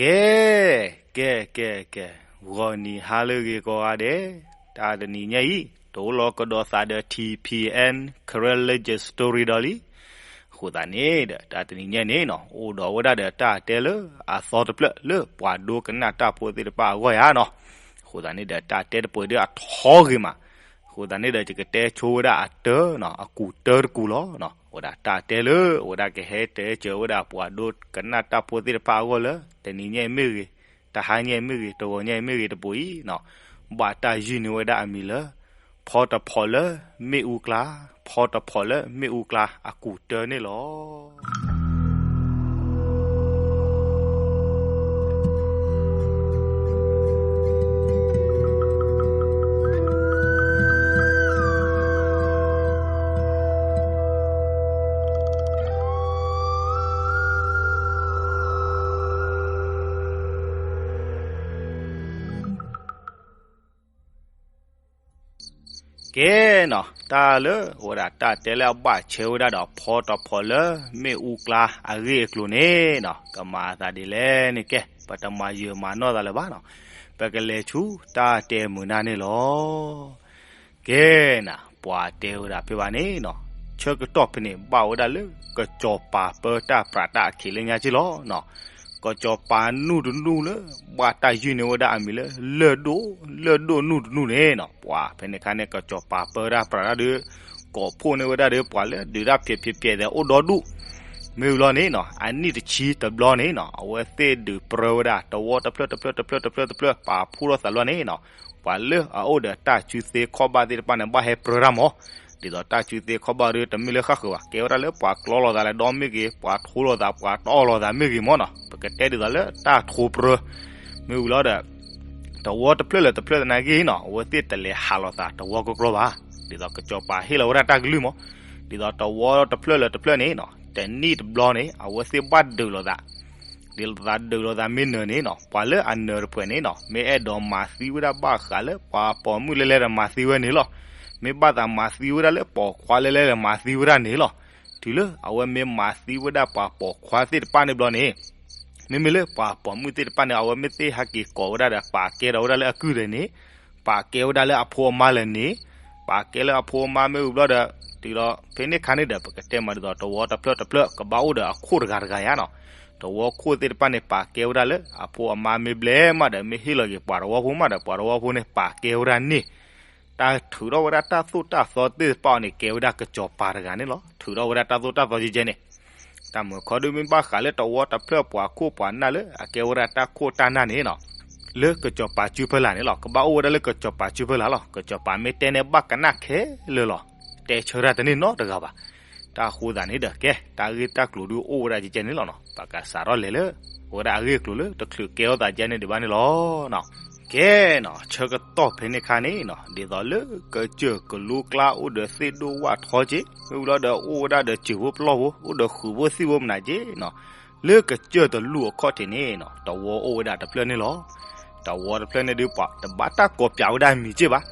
ကဲ, ကဲ, ကဲ, ကဲ, ဂီၤနံၤဟါလၢအဂ့ၤကိးဂၤဒဲး, တၢ်တနံၤညါအံၤ တအိၣ်လီၤကဒီးသးဒီး ထံၣ်ဖံၣ်အဲၣ် Karen Legend Story ဒီးလံ. အဃိသတးန့ၣ်ဒီး တၢ်တနံၤညါန့ၣ်နီၤ အိၣ်ဒီးဝဲဒၣ်ဒီးတၢ်တဲလၢအသီတဖျၢၣ်လၢပှၤဒိကနၣ်တၢ်ဖိသ့ၣ်တဖၣ်အဂီၢ်ယါနီၤ. အဃိသတးန့ၣ်ဒီး တၢ်တဲတပှဲၤဒ်အထီဂ့ၤမး. အဃိသတးန့ၣ်ဒီး ယကတဲဆိဝဲဒၣ်အတၢနီၤ, အကူၣ်တၢတကူၣ်လီၤ. အဝဲဒၣ်တၢ်တဲလၢ အဝဲဒၣ်ကဟဲတဲစၢၤဝဲဒၣ်ပှၤဒိကနၣ်တၢ်ဖိသ့ၣ်တဖၣ်အဂီၢ်လၢ တနံၤညါအံၤမ့ၢ်ဂ့ၤ, တဟါညါအံၤမ့ၢ်ဂ့ၤ, တဂီၤညါအံၤမ့ၢ်ဂ့ၤတပူၤအံၤနီၤ, ဘၣ်တၢ်ယုၢ်န့ၢ်ဝဲဒၣ်အမံၤလၢ ဖီတဖီလၢမ့ၣ်အူကျါ, ဖီတဖီလၢမ့ၣ်အူကျါအကူၣ်တၢန့ၣ်လီၤ. ကဲနီၤ, တၢ်လၢအဝဲဒၣ်တၢ်တဲလၢအဘၣ်ဆဲးဝဲဒၣ်ဒီး ဖီတဖီလၢမ့ၣ်အူကျါအဂ့ၢ်အကျိၤန့ၣ်နီၤ, ကမၤအသးဒ်လဲၣ်န့ၣ် ကဲ ပတမၤယၢၤမၤနီၢ်သးလၢၤဘၣ်နီၤ, ပကလဲၤဆူတၢ်တဲမုာ်နၢ်န့ၣ်လီၤ. ကဲနၤ, ပှၤတဲဝဲဒၣ်ဖဲဘၣ်န့ၣ်နီၤ, ဆၢကတီၢ်ဖဲန့ၣ် ဘၣ်ဝဲဒၣ်လၢ ကစီၤပၤပၢတၢ်ပြးတၢ်အခံးလၢညါက့လီၤနီၤ. ကစီၤပၤနူၢ်တနူၢ်လၢ ဘၣ်တၢ်ယုၢ်န့ၢ်ဝဲဒၣ်အမံၤလၢ လၢၢ်ဒိၣ်, လၢၢ်ဒိၣ်နူၢ်တနူၢ်န့ၣ်နီၤ, ပှၤဖဲန့ၣ်အခါန့ၣ် ကစီၤပၤပၢတၢ်ပြးတၢ်ဒီး ကိးဖှိၣ်န့ၢ်ဝဲဒၣ်ဒီး ပှၤလၢဒုးတၢ်ဖျဲးဖျဲးဖျဲးသဲးအိၣ်ဒီဒူၣ်, မ့ၢ်ဝံၤလီၤန့ၣ်နီၤ, အနံၣ်တဆံတဘျီန့ၣ်နီၤ, အဝဲသ့ၣ်ဒုးပြၢဝဲဒၣ် တဝီတဖျၢၣ်တဖျၢၣ်တဖျၢၣ်တဖျၢၣ်တဖျၢၣ် ပာ်ဖှိၣ်ထီၣ်သးလီၤန့ၣ်နီၤ, ပှၤလၢအအိၣ်ဒီးတၢ်စုသ့ခီၣ်ဘၣ်သ့ၣ်တဖၣ်န့ၣ် ဘၣ်ဟဲပြၢတၢ်မး, ဒ်သိးတၢ်စုသ့ခီၣ်ဘၣ်ဒီး တမ့ၢ်လၢဃၣ်ဃုာ်ဘၣ်, ကဲဝဲဒၣ်လၢပှၤကျီလိာ်သးလၢဒီမ့ၢ်ဂ့ၤ, ပှၤထိလိာ်သး, ပှၤတီၢ်လိာ်သးမ့ၢ်ဂ့ၤမးနီၤ, ပကတဲဒ်သိးလၢတၢ်ထိပြၢ, မ့ၢ်ဝံၤလီၤဒီး တဝီတဖျၢၣ်လၢတဖျၢၣ်သနာ်က့နီၤ, အဝဲသ့ၣ်တလဲၤဟးလိာ်သးတဝီကကျီဘၣ်, ဒ်သိးကစီၤပၤဟ့ၣ်လီၤဝဲဒၣ်တၢ်ကလုၢ်မး, ဒ်သိးတဝီတဖျၢၣ်လၢတဖျၢၣ်န့ၣ်နီၤ, တနံၣ်တဘျီန့ၣ် အဝဲသ့ၣ်ဘၣ်ဒုးလိာ်သး ဒ်လိာ်သးဒုးလိာ်သးမ့ၢ်နၢၤန့ၣ်နီၤ, ပှၤလၢအနၢၤတဖုန့ၣ်နီၤ, မ့ၢ်အဲၣ်ဒိးမၤသံဝဲဒၣ်ဘၣ်ဃးလၢပှၤပိာ်မုၣ်လဲၣ်လဲၣ်ဒီးမၤသံဝဲန့ၣ်လီၤ. မ့ၢ်ဘၣ်သးမၤသံဝဲဒၣ်လၢပိာ်ခွါလဲၣ်လဲၣ်ဒီးမၤသံဝဲဒၣ်န့ၣ်လီၤ. တုၤလၢအဝဲမ့ၢ်မၤသံဝဲဒၣ်ပှၤပိာ်ခွါသ့ၣ်တဖၣ်န့ၣ်ဘျီန့ၣ်, မ့မ့ၢ်လၢပှၤပိာ်မုၣ်သ့ၣ်တဖၣ်န့ၣ် အဝဲမ့ၢ်သ့ၣ်ဟဲက့ၤကိးဝဲဒၣ်ဒီး ပာ်ကဲဒီးဝဲဒၣ်လၢအကုၢ်ဒီးန့ၣ်, ပာ်ကဲဝဲဒၣ်လၢအဖိအမါလဲၣ်န့ၣ်, ပာ်ကဲလၢအဖိအမါမ့ၢ်ဝံၤဘျီဒီး, တုၤဒီးဖဲန့ၣ်အခါန့ၣ်ဒီး ပကတဲမးဒ်သိးတဝီတဖျၢၣ်တဖျၢၣ် ကဘၣ်အိၣ်ဒီးအခိၣ်တဂၤတဂၤယါနီၤ, တဝီခိၣ်သ့ၣ်တဖၣ်န့ၣ် ပာ်ကဲဝဲဒၣ်လၢအဖိအမါမ့ၢ်ဘျဲၣ်မးဒီး မ့ၢ်ဟ့ၣ်လီၤက့ၤပှၤတဝီဖိမးဒီး ပှၤတဝီဖိန့ၣ်ပာ်ကဲဝဲဒၣ်န့ၣ်, တၢ်ထုးထီၣ်ဝဲဒၣ်တၢ်သိၣ်တၢ်သီသ့ၣ်တဖၣ်အီၤန့ၣ် ကဲဝဲဒၣ်ကစီၤပၤတဂၤန့ၣ်လီၤ. ထုးထီၣ်ဝဲဒၣ်တၢ်သိၣ်တၢ်သီယဲကဲန့ၣ်, တၢ်မုာ်ခီဒုမ့ၢ်ဘၣ်ဃးလၢတဝီတဖျၢၣ်ပှၤခိၣ်ပှၤနၢ်လၢအကဲဝဲဒၣ်တၢ်ခိၣ်တၢ်နၢ်န့ၣ်နီၤ, လၢကစီၤပၤစုဖၢလာ်န့ၣ်လီၤ. ကဘၣ်အိၣ်ဝဲဒၣ်လၢကစီၤပၤစုဖၢလာ်လီၤ. ကစီၤပၤမ့ၢ်တဲန့ၣ်ဘၣ်ကနၣ်ခဲလၢာ်လီၤ. တဲဆၢတၢ်တန့ၢ်နီတဂၤဘၣ်. တၢ်ဃိသးန့ၣ်ဒီး ကဲ တၢ်ဂ့ၢ်တၢ်ကျိၤဒုအိၣ်ဝဲဒၣ်ကဲကဲန့ၣ်လီၤနီၤ. ပကစးထီၣ်လဲၤလၢ အဝဲဒၣ်အဂ့ၢ်အကျိၤလၢတချုးကဲထီၣ်သးကဲန့ၣ်ဒံးဘၣ်န့ၣ်လီၤ. ကဲနီၤ ဆၢကတီၢ်ဖဲန့ၣ်အခါန့ၣ်နီၤ ဒ်သိးလၢကစၢၢ်ကလိကျါအိၣ်ဒီးသ့ၣ်ဒိၣ်ဝၣ်ထီက့ၤ မ့ၢ်ဝံၤလီၤဒီးအိၣ်ဝဲဒၣ်ဒီးစူၢ်ဖိပျီၢ်ဖိ အိၣ်ဒီးဃုာ်ဖိသံၣ်ဖိမနုၤက့နီၤ လၢကစၢၢ်တလူၢ်အခီၣ်ထံးန့ၣ်နီၤ တဝီအိၣ်ဝဲဒၣ်တဖျၢၣ်န့ၣ်လီၤ. တဝီတဖျၢၣ်န့ၣ်ဒုးပှၤတဘၣ်တၢ်ကိးပၠးဝဲဒၣ်မံၤက့ဘၣ်.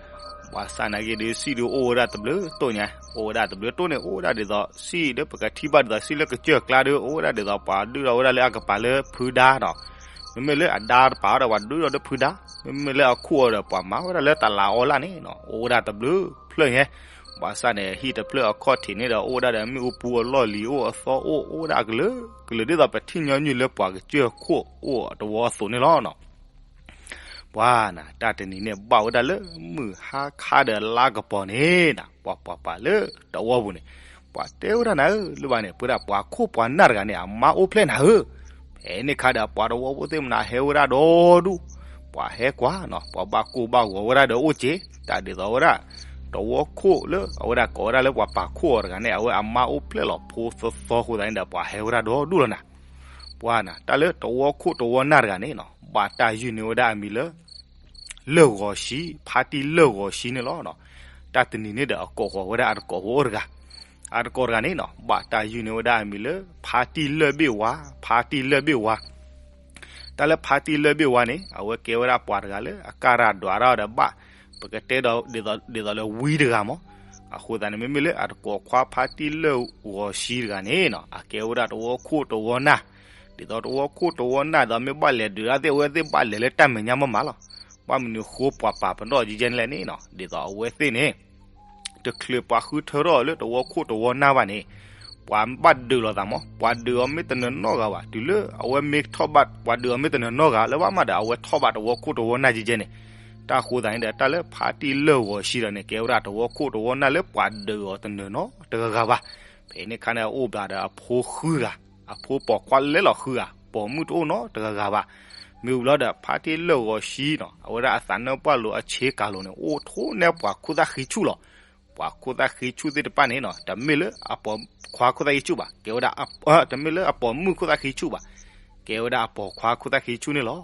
ဘၣ်ဆၣ်နာ်က့ဒုး စံၣ်ဒုးအိၣ်ဝဲဒၣ်တဘျုးတိၢ်ညါ အိၣ်ဝဲဒၣ်တဘျုးတိၢ်န့ၣ် အိၣ်ဝဲဒၣ်ဒ်သိးစံၣ်ဒီးပကထံၣ်ဘၣ်ဒ်သိးစံၣ်လၢကစၢၢ်ကျါဒီး အိၣ်ဝဲဒၣ်ဒ်သိးပှၤဒုးထီၣ်ဝဲဒၣ်လၢအကပၤလၢဖုဒါနီၤ မ့မ့ၢ်လၢအဒါတပၤဒီးပှၤဒုးထီၣ်လၢဖုဒါ, မ့မ့ၢ်လၢအခိၣ်အီၤဒီးပှၤမၤဝဲဒၣ်လၢတလးအီလၣ်န့ၣ်နီၤ အိၣ်ဝဲဒၣ်တဘျုးဖျၢၣ်ညါ. ဘၣ်ဆၣ်န့ၣ် ဟံၣ်တဖျၢၣ်အခီၣ်ထံးန့ၣ်ဒီး အိၣ်ဝဲဒၣ်ဒီးမ့ၣ်အူပူၤအလီၢ်လံၤအိၣ်အသီအိၣ် အိၣ်ဝဲဒၣ်အကလုာ်ကလုာ် ဒ်သိးပထံၣ်ညီနုၢ်လၢပှၤကစၢၢ်ခိၣ်အိၣ်တဝီအသိးန့ၣ်လီၤနီၤ. ပှၤနၤ တၢ်တနံၤန့ၣ် ဘၣ်ဝဲဒၣ်လၢမုၢ်ဟါခါဒီးလါကပီၤန့ၣ်နၤ ပှၤပှၤပှၤလၢတဝီပူၤန့ၣ် ပှၤတဲဝဲဒၣ်နၤဧၢ လၢဘၣ်န့ၣ် ပဝဲဒၣ်ပှၤခိၣ်ပှၤနၢ်တဂၤန့ၣ် အမါအိၣ်ဖျဲၣ်နၤဧၢ. ဖဲန့ၣ်ခါဒီး ပှၤတဝီဖိသ့ၣ်မနၤဟဲဝဲဒၣ်ဒီဒူၣ် ပှၤဟဲကွၢ်နီၤ ပှၤဘၣ်ကိၢ်ဘၣ်ဂီၤဝဲဒၣ်ဒီးအိၣ်က့ၤ တၢ်ဒ်သိးဝဲဒၣ် တဝီခိၣ်လၢအဝဲဒၣ်ကိးဝဲဒၣ်လၢပှၤပာ်ခိၣ်အီၤတဂၤန့ၣ် အဝဲအမါအိၣ်ဖျဲၣ်လီၤဖိသီသီအဃိသတးန့ၣ်ဒီး ပှၤဟဲဝဲဒၣ်ဒီဒူၣ်လီၤနၤ. ပှၤနၤ တၢ်လၢတဝီခိၣ်တဝီနၢ်တဂၤန့ၣ်နီၤ ဘၣ်တၢ်ယုၢ်န့ၢ်ဝဲဒၣ်အမံၤလၢ လၢၢ်ဂီၤဆံ ဖါတံၢ်လၢၢ်ဂီၤဆံန့ၣ်လီၤ. တၢ်တနံၤန့ၣ်ဒီး အကိးဃီၤဝဲဒၣ်အတကိးဖိအိၣ်တဂၤ အတကိးတဂၤန့ၣ်နီၤ ဘၣ်တၢ်ယုၢ်န့ၢ်ဝဲဒၣ်အမံၤလၢ ဖါတံၢ်လၢၢ်ဘ့ၣ်ဝါ ဖါတံၢ်လၢၢ်ဘ့ၣ်ဝါ တၢ်လၢဖါတံၢ်လၢၢ်ဘ့ၣ်ဝါန့ၣ် အဝဲကဲဝဲဒၣ်ပှၤတဂၤလၢအကၢ်ရၢ်ဒွးရၢ်ဒီးဘၣ် ပကတဲဒီး ဒ်သိးလၢဝံတဂၤမး. အဃိသတးန့ၣ် မ့မ့ၢ်လၢအတကိးခွါဖါတံၢ်လၢၢ်ဂီၤဆံတဂၤန့ၣ်နီၤ အကဲဝဲဒၣ်တဝီခိၣ်တဝီနၢ် ဒ်သိးတဝီခိၣ်တဝီနၢ်ဒ်သိးမ့ၢ်ဘၣ်လဲၤဒုးတၢ်သ့ၣ် အဝဲသ့ၣ်ဘၣ်လဲၤလၢတၢ်မဲာ်ညါမးမးလီၤ. ဘၣ်မနုၤဃိပှၤပာ်ပနီၣ်ကဲကဲန့ၣ်လဲၣ်န့ၣ်နီၤ, ဒ်သိးအဝဲသ့ၣ်န့ၣ် တချုးပှၤဃုထၢထီၣ်အီၤလၢတဝီခိၣ်တဝီနၢ်ဘၣ်န့ၣ်, ပှၤဘၣ်ဒုးလိာ်သးမး, ပှၤဒုးအီၤမ့ၢ်တနၢၤနီတဂၤဘၣ်, တုၤလၢအဝဲမ့ၢ်ထီၣ်ဘၣ် ပှၤဒုးအီၤမ့ၢ်တနၢၤနီတဂၤလၢၤဘၣ်မးဒီး အဝဲထီၣ်ဘၣ်တဝီခိၣ်တဝီနၢ်ကဲကဲန့ၣ်. တၢ်ဃိသးန့ၣ်ဒီး တၢ်လၢဖါတံၢ်လၢၢ်ဂီၤဆှံဒီးန့ၣ် ကဲဝဲဒၣ်တဝီခိၣ်တဝီနၢ်လၢပှၤဒုးအီၤတနၢၤနီတဂၤဂၤဘၣ်. ဖဲန့ၣ်အခါန့ၣ် အအိၣ်ဘျးဒီးအဖိဃုဂၤ, အဖိပိာ်ခွါလဲလီၤဃုဂၤ, ပိာ်မုၣ်တအိၣ်နီတဂၤဂၤဘၣ်. မ့ၢ်ဝံၤဘျီဒီး ဖါတံၢ်လၢၢ်ဂီၤဆှံနီၤ အဝဲဒၣ်အသးနၢၣ်ပှၢ်လိၤအဆ့ကၤလိၤန့ၣ် အိၣ်ထိးန့ၢ်ပှၤခိၣ်သၣ်ဃံဆူၣ်လီၤ. ပှၤခိၣ်သၣ်ဃံဆူၣ်သ့ၣ်တဖၣ်န့ၣ်နီၤ တမ့ၢ်လၢအပိာ်ခွါခိၣ်သၣ်ဃံဆူၣ်ဘၣ်, ကဲဝဲဒၣ်, တမ့ၢ်လၢအပိာ်မုၣ်ခိၣ်သၣ်ဃံဆူၣ်ဘၣ်, ကဲဝဲဒၣ်အပိာ်ခွါခိၣ်သၣ်ဃံဆူၣ်န့ၣ်လီၤ.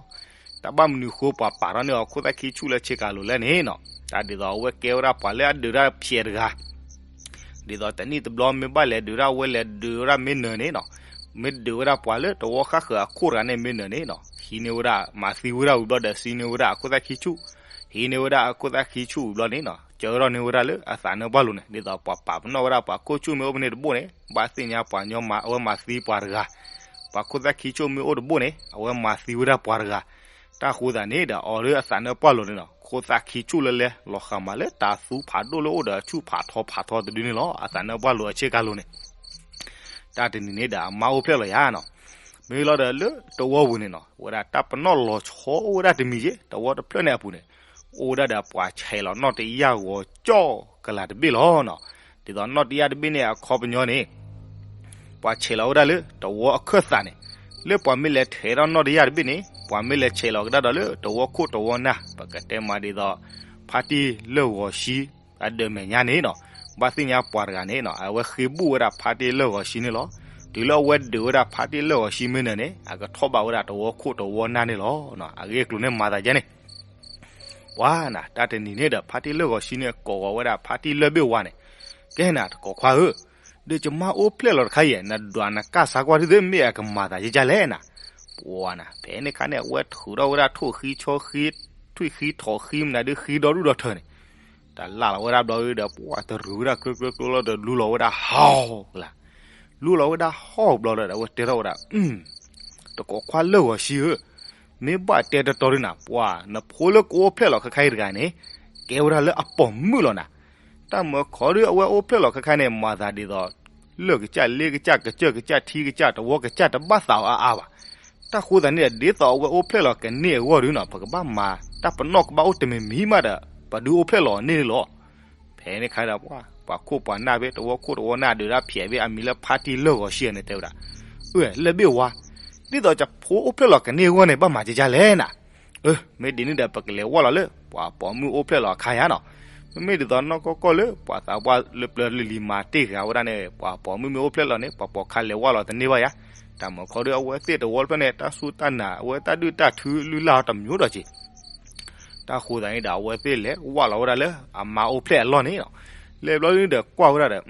တၢ်ဘၣ်မနုၤဃိပှၤပာ်ထီၣ်န့ၢ်အီၤခိၣ်သၣ်ဃံဆူၣ်လၢဆ့ကၤလိၤလဲၣ်န့ၣ်နီၤ, တၢ်ဒ်သိးအဝဲကဲဝဲဒၣ်ပှၤလၢအဒုးတၢ်ဖျဲးတဂၤ ဒ်သိးတနံၣ်တဘျီမ့ၢ်ဘၣ်လဲၤဒုးတၢ် အဝဲလဲၤဒုးဝဲဒၣ်မ့ၢ်နၢၤန့ၣ်နီၤ, မ့ၢ်ဒုးဝဲဒၣ်ပှၤလၢတဝီဃၣ်ဃၢၤအခိၣ်တဂၤန့ၣ်မ့ၢ်နၢၤန့ၣ်နီၤ, ဟံးန့ၢ်ဝဲဒၣ် မၤသံဝဲဒၣ်ဝံၤဘျီဒီး ဟံးန့ၢ်ဝဲဒၣ်အခိၣ်သၣ်ဃံဆူၣ်, ဟံးန့ၢ်ဝဲဒၣ်အခိၣ်သၣ်ဃံဆူၣ်ဝံၤဘျီန့ၣ်နီၤ ကၢထီၣ်န့ၢ်ဝဲဒၣ်လၢအသးနၢၣ်ပှၢ်လိၤန့ၣ် ဒ်သိးပှၤပာ်ပနီၣ်ဝဲဒၣ်ပှၤခိၣ်ဆူၣ်မ့ၢ်အိၣ်ဖဲန့ၣ်တဘိန့ၣ် ဘၣ်သ့ၣ်ညါပှၤညီမၤ အဝဲမၤသံပှၤတဂၤ, ပှၤခိၣ်သၣ်ဃံဆူၣ်မ့ၢ်အိၣ်တဘိန့ၣ် အဝဲမၤသံဝဲဒၣ်ပှၤတဂၤ. တၢ်ဃိသးန့ၣ်ဒီး အီၤလၢအသးနၢၣ်ပှၢ်လိၤန့ၣ်နီၤ ခိၣ်သၣ်ဃံဆူၣ်လၢလဲၤလီၤဃာ်မးလၢတၤသူဖးဒိၣ်လၢအိၣ်ဒီးအဆူၣ်ဖးထီဖးထီတဒုန့ၣ်လီၤ. အသးနၢၣ်ပှၢ်လိၤအဆ့ကၤလိၤန့ၣ် တၢ်တနံၤန့ၣ်ဒီးအမါအိၣ်ဖျဲၣ်လီၤယၤနီၤ, မ့ၢ်လီၤဒီးလၢတဝီပူၤန့ၣ်နီၤ ဝဲဒၣ်တၢ်ပနီၣ်လီၤဆီအိၣ်ဝဲဒၣ်တမံၤက့ တဝီတဖျၢၣ်န့ၣ်အပူၤန့ၣ် အိၣ်ဝဲဒၣ်ဒီးပှၤဆဲးလီၤနီၣ်တယၢ်ဂီၤကၠီၣ်ကလာ်တဘ့ၣ်လီၤနီၤ. ဒ်သိးနီၣ်တယၢ်တဘ့ၣ်န့ၣ်အခီပညီန့ၣ် ပှၤဆဲးလီၤဝဲဒၣ်လၢတဝီအခၢၣ်သးန့ၣ်, လၢပှၤမ့ၢ်လဲၤထဲးထီၣ်နီၣ်တယၢ်တဘ့ၣ်န့ၣ် ပှၤမ့ၢ်လဲၤဆဲးလီၤကဒါဒီးလၢတဝီခိၣ်တဝီနၢ် ပကတဲမးဒ်သိး ဖါတံၢ်လၢၢ်ဂီၤဆှံ အဒၢးမဲာ်ညါန့ၣ်နီၤ, ဘၣ်သ့ၣ်ညါပှၤတဂၤန့ၣ်နီၤ အဝဲဃ့ဘူၣ်ဝဲဒၣ်ဖါတံၢ်လၢၢ်ဂီၤဆှံန့ၣ်လီၤ. တုၤလၢအဝဲဒုးဝဲဒၣ်ဖါတံၢ်လၢၢ်ဂီၤဆှံမ့ၢ်နၢၤန့ၣ် အကထီၣ်ဘၣ်ဝဲဒၣ်တဝီခိၣ်တဝီနၢ်န့ၣ်လီၤ. အဂ့ၢ်အကျိၤန့ၣ်မၤသးဒ်န့ၣ် ပှၤနၤ တၢ်တနံၤန့ၣ်ဒီး ဖါတံၢ်လၢၢ်ဂီၤဆှံန့ၣ် ကိးဂီၤဝဲဒၣ်ဖါတံၢ်လၢၢ်ဘ့ၣ်ဝါန့ၣ်, ကဲနၤ တကိးခွါဧၢ, ဒီးယမါအိၣ်ဖျဲၣ်လီၤတခါအံၤ နဒွးနကၢ်ဆါကွၢ်ဒ်သိးမ့ၢ်အကမၤသးယကလဲၣ်နၤ. ပှၤနၤ ဖဲန့ၣ်ခါန့ၣ် အဝဲထုးထီၣ်ဝဲဒၣ်ထိၣ်ဃံဆီဃံ, ထွံၣ်ဃံထိးဃံမနုၤဒုးဃံဒီဒူၣ်ဒီထၢန့ၣ်, တၢ်လၢ်လီၤဝဲဒၣ်ဘျီဒီး ပှၤတရူးဝဲဒၣ်ကျိကျိကျိလီၤဒီး လူလီၤဝဲဒၣ်ဟီၣ်လၢ် လူလီၤဝဲဒၣ်ဟီၣ်ဘျီဒီး အဝဲတဲထီၣ်ဝဲဒၣ်, တကိးခွါလၢၢ်ဂီၤဆှံဧၢ, မ့ၢ်ဘၣ်တဲတတီဒုနၤ ပှၤနဖိလၢကအိၣ်ဖျဲၣ်လီၤခဲခါအံၤတဂၤန့ၣ် ကဲဝဲဒၣ်လၢအပိာ်မုၣ်လီၤနၤ. တၢ်မၢခီဒုးအဝဲအိၣ်ဖျဲၣ်လီၤခဲခါန့ၣ် မၤသးဒ်သိး လၢၢ်ကစၢ်လ့ကစၢ်ကစၢၢ်ကစၢ်ထံကစၢ်တဝီကစၢ်တဘၣ်သးအီၤအါအါဘၣ်. တၢ်ဃိသတးန့ၣ်ဒီး ဒ်သိးအဝဲအိၣ်ဖျဲၣ်လီၤကန့ၢ်အဂီၢ်ဒုနီၤ ပကဘၣ်မၤတၢ်ပနီၣ်ကဘၣ်အိၣ်တမံၤမံၤမးဒီး ပဒုးအိၣ်ဖျဲၣ်လီၤန့ၢ်လီၤ. ဖဲန့ၣ်ခါဒီး ပှၤခိၣ်ပှၤနၢ်ဖဲတဝီခိၣ်တဝီနၢ်ဒုးတၢ်ဖျဲးဖဲအမံၤလၢဖါတံၢ်လၢၢ်ဂီၤဆှံန့ၣ် တဲဝဲဒၣ်, အၢ လၢၢ်ဘ့ၣ်ဝါ, ဒ်သိးယဖိအိၣ်ဖျဲၣ်လီၤကန့ၢ်အဂီၢ်န့ၣ် ဘၣ်မၤကကလဲၣ်နၤ. အၢ မ့ၢ်ဒ်န့ၣ်ဒီး ပကလဲၤဝၢ်လီၤလၢ ပှၤပိာ်မုၣ်အိၣ်ဖျဲၣ်လီၤအခါယါနီၤ. မ့မ့ၢ်ဒ်သိးနီၢ်ကီၢ်ကီၢ်လၢပှၤသးပှၢ်လၢပျၢၤလံၤလံၤမၤတ့ၢ်ဂၤဝဲဒၣ်န့ၣ် ပှၤပိာ်မုၣ်မ့ၢ်အိၣ်ဖျဲၣ်လီၤန့ၣ် ပှၤပိာ်ခါလဲၤဝၢ်လီၤတန့ၢ်ဘၣ်ယါ. တၢ်မၢခီဒုးအဝဲသ့ၣ်တဝီဖျၢၣ်န့ၣ် တၢ်စူၢ်တၢ်နာ် အဝဲတၢ်ဒုၣ်တၢ်ထုလုၢ်လၢ်အီၤတမျိုးဒီးက့ၤ တၢ်ဃိသတးန့ၣ်ဒီး အဝဲသ့ၣ်လဲၤဝၢ်လီၤဝဲဒၣ်လၢအမါအိၣ်ဖျဲၣ်အလီၢ်န့ၣ်လီၤ. လဲၤဘျီဒုဒီးကွၢ်ဝဲဒၣ်ဒီး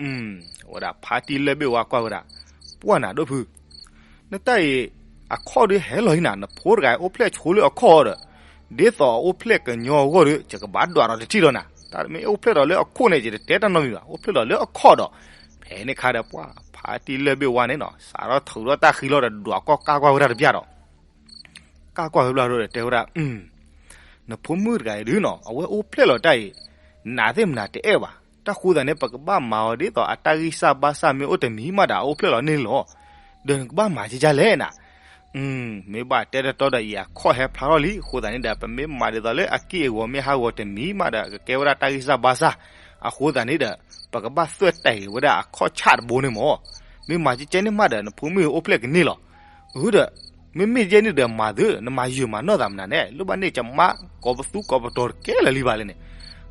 အဝဲဒၣ်ဖါတံၢ်လၢၢ်ဘ့ၣ်ဝါကွၢ်ဝဲဒၣ်, ပှၢ်နၤဒိၣ်ဖု, နတၢ်အံၤ အခီၣ်ဒုးဟဲလီၤဟံနၤ နဖိတဂၤအိၣ်ဖျဲၣ်ဆိလၢအခီၣ်ဒီး ဒ်သိးအအိၣ်ဖျဲၣ်ကညီအဂီၢ်ဒီး ယကဘၣ်ဒွးဒီးတထံၣ်ဒီးနၤ. တၢ်မ့ၢ်အိၣ်ဖျဲၣ်ဒီးလၢအခိၣ်န့ၣ် ယတတဲတၢ်နီတမံၤဘၣ်. အိၣ်ဖျဲၣ်ဒီးလၢအခီၣ်ဒီး ဖဲန့ၣ်ခါဒီးပှၢ် ဖါတံၢ်လၢၢ်ဘ့ၣ်ဝါန့ၣ်နီၤ စးထီၣ်ထုးထီၣ်တၢ်ဃံလီၤဒီး ဒွးကီၢ်ကၢ်ကွၢ်ဝဲဒၣ်တဘျီဒီး ကၢ်ကွၢ်ဝဲဘျီဒီးတဲဝဲဒၣ်, နဖိမုၣ်တဂၤအံၤဒုနီၤ အဝဲအိၣ်ဖျဲၣ်လီၤတၢ်အံၤ နးသ့ၣ်မနၤတအဲၣ်ဘၣ်. တၢ်ဃိသတးန့ၣ် ပကဘၣ်မၤအီၤဒ်သိးအတၢ်ဂံၢ်စၢ်ဘါစၢ်မ့ၢ်အိၣ်တမံၤမးဒီးအအိၣ်ဖျဲၣ်လီၤန့ၣ်လီၤ. ဒီးနကဘၣ်မၤကကလဲၣ်နၤ. မ့ၢ်ဘၣ်တဲတတီဒီးအံၤအခီၣ်ဟဲဖျါထီၣ်လံ အဃိသတးန့ၣ်ဒီး ပမ့ၢ်မၤဒ်သိးလၢအက့ၢ်အဂီၤမ့ၢ်ဟးဂီၤတမံၤမးဒီး ကကဲဝဲဒၣ်တၢ်ဂံၢ်စၢ်ဘါစၢ်. အဃိသတးန့ၣ်ဒီး ပကဘၣ်သွဲၣ်တဲာ်က့ၤဝဲဒၣ်အခီၣ်ဆၣ်တဘိန့ၣ်မး. မ့ၢ်မၤကကဲန့ၣ်မးဒီး နဖိမုၣ်အိၣ်ဖျဲၣ်ကန့ၢ်လီၤ. အၢဒီး မ့မ့ၢ်ယဲန့ၣ်ဒီးမၤသု နမၤယုာ်မၤနီၢ်သးမနုၤန့ၣ် လိၣ်ဘၣ်န့ၣ်ကမါကိးပသူကိးပတီၤတကဲလၢာ်လံဘၣ်လဲၣ်န့ၣ်.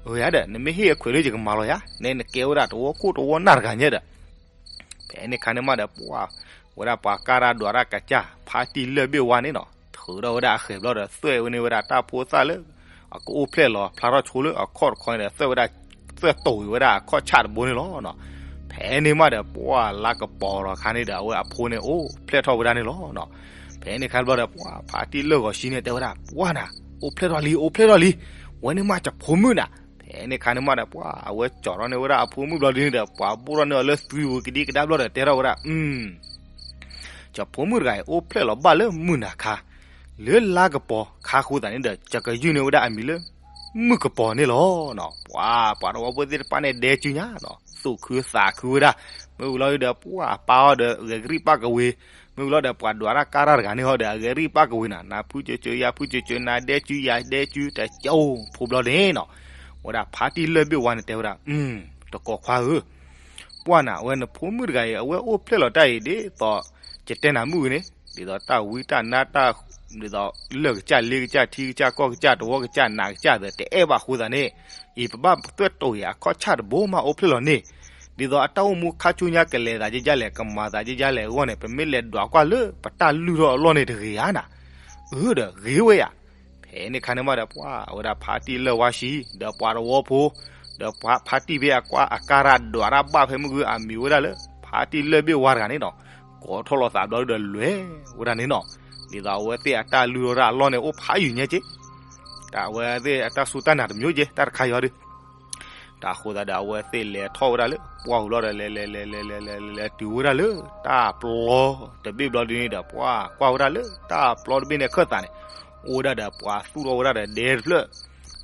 အၢယၤဒီး နမ့ၢ်ဟ့ၣ်အခွဲးလၢယကမၤလီၤယၤ နဲနကဲဝဲဒၣ်တဝီခိၣ်တဝီနၢ်တဂၤညါဒီး ဖဲန့ၣ်ခါန့ၣ်မးဒီး ပှၢ် ဝဲဒၣ်ပှၤကၢ်တၢ်ဒွးတၢ်ကစၢ် ဖါတံၢ်လၢၢ်ဘ့ၣ်ဝါန့ၣ်နီၤ ထုးထီၣ်ဝဲဒၣ်အဃဲၤဘျီဒီး သွဲၣ်ဝဲန့ၢ်ဝဲဒၣ်တၢ်ဖိသၣ်လၢ အကအိၣ်ဖျဲၣ်လီၤဖျါထီၣ်ဆိလၢအခီၣ်တခီန့ၣ်ဒီး သွဲၣ်ဝဲဒၣ် သွဲၣ်တိာ်ဝံၤဝဲဒၣ်အခီၣ်ဆၣ်တဘိန့ၣ်လီၤ. ဖဲန့ၣ်မးဒီး ပှၢ်လါကပီၤလီၤခါန့ၣ်ဒီး အဝဲအဖိန့ၣ်အိၣ်ဖျဲၣ်ထီၣ်ဝဲဒၣ်န့ၣ်လီၤ. ဖဲန့ၣ်ခါဘျီဒီး ပှၢ်ဖါတံၢ်လၢၢ်ဂီၤဆှံန့ၣ်တဲဝဲဒၣ် ပှၢ်နၤ အိၣ်ဖျဲၣ်ထီၣ်လံ အိၣ်ဖျဲၣ်ထီၣ်လံ ဝဲန့ၣ်မးယဖိမုၣ်နၤ. ဖဲန့ၣ်ခါန့ၣ်မးဒီး ပှၢ်အဝဲကၠီၤထီၣ်န့ၢ်ဝဲဒၣ်အဖိမုၣ်ဘျီဒ်န့ၣ်ဒီး ပှၢ်ဘိၣ်ထီၣ်န့ၢ်အီၤလၢသွံပူၤကဒံကဒါဘျီဒီးတဲထီၣ်ဝဲဒၣ် ယဖိမုၣ်တဂၤအံၤ အိၣ်ဖျဲၣ်လီၤဘၣ်လၢမုၢ်နၤခါ လၢလါကပီၤခါအဃိသတးန့ၣ်ဒီး ယကယုၢ်န့ၢ်ဝဲဒၣ်အမံၤလၢ မုၣ်ကပီၤန့ၣ်လီၤနီၤ. ပှၤ ပှၤတဝီဖိသ့ၣ်တဖၣ်န့ၣ်ဒဲကုညါနီၤ, သူၣ်ခုသးခုဝဲဒၣ်. မ့ၢ်ဝံၤလီၤဒီး ပှၤအပၢ်အီၤဒီး ဂဲၤကရံၣ်ပၣ်ကဝ့ၤ, မ့ၢ်ဝံၤလီၤဒီး ပှၤဒွးတၢ်ကါတၢ်တဂၤန့ၣ်ဟီဒီး အဂဲၤကရံၣ်ပၣ်ကဝ့ၤနီၤ, နၤဖုကၠိကၠိ ယၤဖုကၠိကၠိ, နၤဒဲကု ယၤဒဲကု တကၠိဖိဘျီန့ၣ်နီၤ. ဝဲဒၣ်ဖါတံၢ်လၢၢ်ဘ့ၣ်ဝါန့ၣ်တဲဝဲဒၣ်, တကိးခွါဧၢ, ပှၢ်နၤ အဝဲနဖိမုၣ်တဂၤအံၤ အဝဲအိၣ်ဖျဲၣ်လီၤတၢ်အံၤဒ်သိး ယတဲနၤမုၢ်ဂ့ၤန့ၣ် ဒ်သိးတၢ်ဝံတၢ်နါတၢ် ဒ်သိးလၢၢ်ကစၢ်လ့ကစၢ်ထံကစၢ်ကီၢ်ကစၢ်တဝီကစၢ်နးကစၢ်သ့ၣ် တအဲၣ်ဘၣ်အဃိသတးန့ၣ်, အံၤပဘၣ်သွဲၣ်တိာ်အံၤအခီၣ်ဆၣ်တဘိမးအိၣ်ဖျဲၣ်လီၤန့ၣ်, ဒ်သိးအတၢ်အိၣ်မူခါဆူညါကလဲၤသးက့ယလဲၣ် ကမၤသးက့ယလဲၣ်အဂီၢ်န့ၣ် ပမ့ၢ်လဲၤဒွးကွၢ်လၢပတၢ်လုၢ်ထီၣ်အလီၢ်န့ၣ်တဂ့ၤဧါနၤ. အၢဒီးဂ့ၤဝဲယၤ ဖဲန့ၣ်ခါန့ၣ်မးဒီး ပှၤဝဲဒၣ်ဖါတံၢ်လၢၢ်ဝါဆှံ ဒီးပှၤတဝီဖိ ဒီးဖါတံၢ်ဖဲအကွၢ်အကါရၢ်ဒွးတၢ်ဘၣ်ဖဲမုၢ်ဂုၢ်အမံၤဝဲဒၣ်လၢ ဖါတံၢ်လၢၢ်ဘ့ၣ်ဝါတဂၤန့ၣ်နီၤ, ကိးထီၣ်လီၤသးဘျီဒီးလဲၤဝဲဒၣ်န့ၣ်နီၤ, ဒ်သိးအဝဲသ့ၣ်အတၢ်လုၢ်ထီၣ်တၢ်အလီၢ်န့ၣ် အိၣ်ဖးယံာ်ညါက့ၤ တၢ်အဝဲသ့ၣ်အတၢ်စူၢ်တၢ်နာ်တမျိုးက့ၤ တၢ်တခါယီၤဒီး တၢ်အဃိသတးဒီး အဝဲသ့ၣ်လဲၤထီၣ်ဝဲဒၣ်လၢ ပှၢ်ဝံၤလီၤဒီး လဲၤလဲၤလဲၤလဲၤလဲၤလဲၤလဲၤတုၤဝဲဒၣ်လၢ တၢ်ပျီတဘ့ၣ်ဘျီဒ်န့ၣ်ဒီး ပှၤကွၢ်ဝဲဒၣ်လၢတၢ်ပျီတဘ့ၣ်န့ၣ်အခၢၣ်သးန့ၣ် အိၣ်ဝဲဒၣ်ဒီးပှၤသူၣ်ထီၣ်ဝဲဒၣ်ဒီးဒဲတဖျၢၣ်,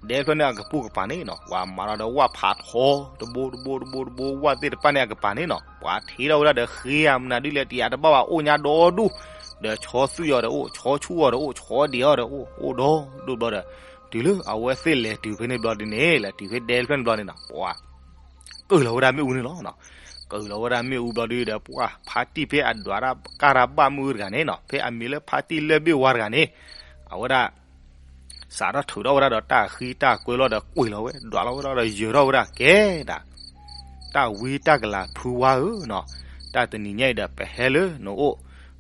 ဒဲတဖျၢၣ်န့ၣ်အကပိာ်ကပၤန့ၣ်နီၤ ပှၤမၤလီၤဒီးဝၣ်ဖးထီတဘိတဘိတဘိတဘိ ဝၣ်သ့ၣ်တဖၣ်န့ၣ်အကပၤန့ၣ်နီၤ ပှၤထံထီၣ်ဝဲဒၣ်ဒီးဃ့ဧါ မနုၤဒ်လဲၣ် တယာ်တဘၣ်ဘၣ် အိၣ်ညါဒီဒူၣ်, ဒီးဆီသွံၣ်အီၤဒီးအိၣ် ဆီဆူၣ်အီၤဒီးအိၣ် ဆီဒံးအီၤဒီးအိၣ် အိၣ်ဒီဒူၣ်ဘျီဒီး တုၤလၢအဝဲသ့ၣ်လဲၤတုၤဖဲန့ၣ်ဘျီဒ်န့ၣ် လဲၤတုၤဖဲဒဲတဖျၢၣ်န့ၣ်ဘျီန့ၣ်နီၤ ပှၤ ကုၢ်လီၤဝဲဒၣ်မ့ၣ်အူန့ၣ်လီၤ. ကုၢ်လီၤဝဲဒၣ်မ့ၣ်အူဘျီဒ်ဒီး ပှၤဖါတံၢ်ဖဲအဒွးတၢ်ကါတၢ်ဘၣ်မုၢ်တဂၤန့ၣ်နီၤ ဖဲအမံၤလၢဖါတံၢ်လၢၢ်ဘ့ၣ်ဝါတဂၤန့ၣ် အဝဲဒၣ် စးထီၣ်ထုးထီၣ်ဝဲဒၣ်ဒီးတၢ်ဃံတၢ်ကွဲလီၤဒီးကွံာ်လီၤဝဲ ဒွးလီၤဝဲဒၣ်ဒီးယၢၤထီၣ်ဝဲဒၣ်ကဲဒၣ် တၢ်ဝံတၢ်ကလၤဖုဝါဧၢနီၤ, တၢ်တနံၤညါအံၤဒီးပဟဲလၢနအိၣ်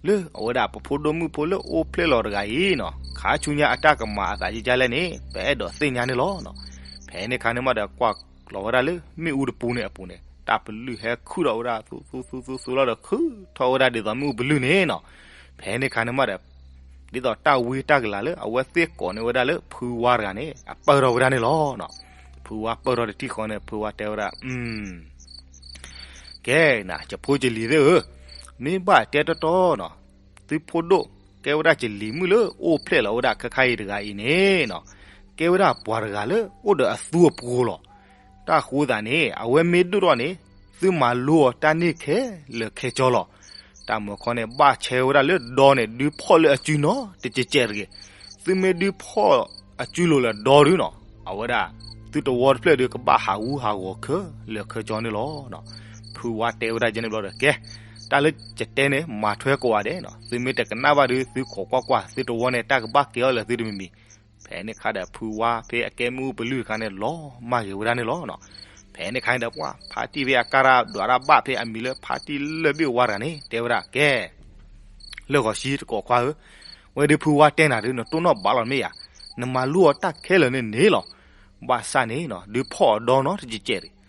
လၢအဝဲဒၣ်ပဖိဒိၣ်မုၣ်ဖိလၢအိၣ်ဖျဲၣ်လီၤတဂၤအံၤနီၤ ခါဆူညါအတၢ်ကမၤအသးယကလဲၣ်န့ၣ် ပအဲၣ်ဒိးသ့ၣ်ညါန့ၣ်လီၤ. ဖဲန့ၣ်ခါန့ၣ်မးဒီး ကွၢ်လီၤဝဲဒၣ်လၢမ့ၣ်အူတပူၤန့ၣ်အပူၤန့ၣ် တၢ်ပလုၢ်ဟဲခုၣ်ထီၣ်ဝဲဒၣ် သူသူသူသူသူလီၤဒီးခုၣ်ထီၣ်ဝဲဒၣ်ဒ်သိးမ့ၣ်အူပလုၢ်န့ၣ်နီၤ. ဖဲန့ၣ်ခါန့ၣ်မးဒီး ဒ်သိးတၢ်ဝံတၢ်ကလၤလၢအဝဲသ့ၣ်ကိးန့ၢ်ဝဲဒၣ်လၢဖုဝါတဂၤန့ၣ် အပၢၢ်ထီၣ်ဝဲဒၣ်န့ၣ်လီၤ. ဖုဝါပၢၢ်ထီၣ်တထံၣ်ဃီန့ၣ် ဖုဝါတဲဝဲဒၣ် ကဲနၤ ယဖိယလံၤသ့ၣ်ဧၢ, မ့ၢ်ဘၣ်တဲတီတီနီၤ, သုဖိဒိၣ် ကဲဝဲဒၣ်ယလံၤမုၣ်လၢအိၣ်ဖျဲၣ်လီၤဝဲဒၣ်ခဲခါအံၤတဂၤအံၤန့ၣ်နီၤ, ကဲဝဲဒၣ်ပှၤတဂၤလၢအိၣ်ဒီးအသူအပှိၤလီၤ. တၢ်ဃိသးန့ၣ် အဝဲမ့ၢ်ဒိၣ်ထီၣ်န့ၣ် သုမၤလိအီၤတၢ်န့ၢ်ခဲလၢာ်ခဲဆ့လီၤ. တၢ်မၤခီန့ၣ် ဘၣ်ဆဲဝဲဒၣ်လၢဒီန့ၣ် ဒုးဖီၣ်လၢအစုနီတကဲးကဲးတဂ့ၤ. သုမ့ၢ်ဒုးဖီၣ်အစုလိၤလၢဒီဒုနီၤ, အဝဲဒၣ် သုတဝီတဖျၢၣ်ဒီးကဘၣ်ဟးဂူာ်ဟးဂီၤခဲလၢာ်ခဲဆ့န့ၣ်လီၤ. ဖုဝါတဲဝဲဒၣ်ကဲန့ၣ်ဘျီဒီး ကဲ တၢ်လၢယတဲန့ၣ် မၤထွဲကိးဂၤဒဲးနီၤ, သုမ့ၢ်တကနၣ်ဘၣ်ဒီး သုခိးကွၢ်ကွၢ် သုတဝီန့ၣ် တၢ်ကဘၣ်ကဲအီၤလၢသုတမံၤမံၤ. ဖဲန့ၣ်ခါဒီး ဖုဝါဖဲအကဲမ့ၣ်အူပလုၢ်တခါန့ၣ် လီၤမၢ်ဂ့ၤဝဲဒၣ်န့ၣ်လီၤ. ဖဲန့ၣ်ခါန့ၣ်ဒီး ပှၤဖါတံၢ်ဖဲအကါရၢ်ဒွးရၢ်ဘၣ်ဖဲအမံၤလၢဖါတံၢ်လၢၢ်ဘ့ၣ်ဝါတဂၤန့ၣ် တဲဝဲဒၣ် ကဲ လၢာ်ဂီၤဆံတကိးခွါဧၢ, ဝဲဒၣ်ဖုဝါတဲနၤဒီး နတိၢ်နီၣ်ဘၣ်လီၤမ့ၢ်ဧါ, နမၤလိအီၤတၢ်ခဲလၢာ်န့ၣ်န့ၣ်လီၤ. ဘၣ်ဆၣ်န့ၣ် ဒုးဖီၣ်အီၤဒီနီတကဲးကဲးတဂ့ၤ.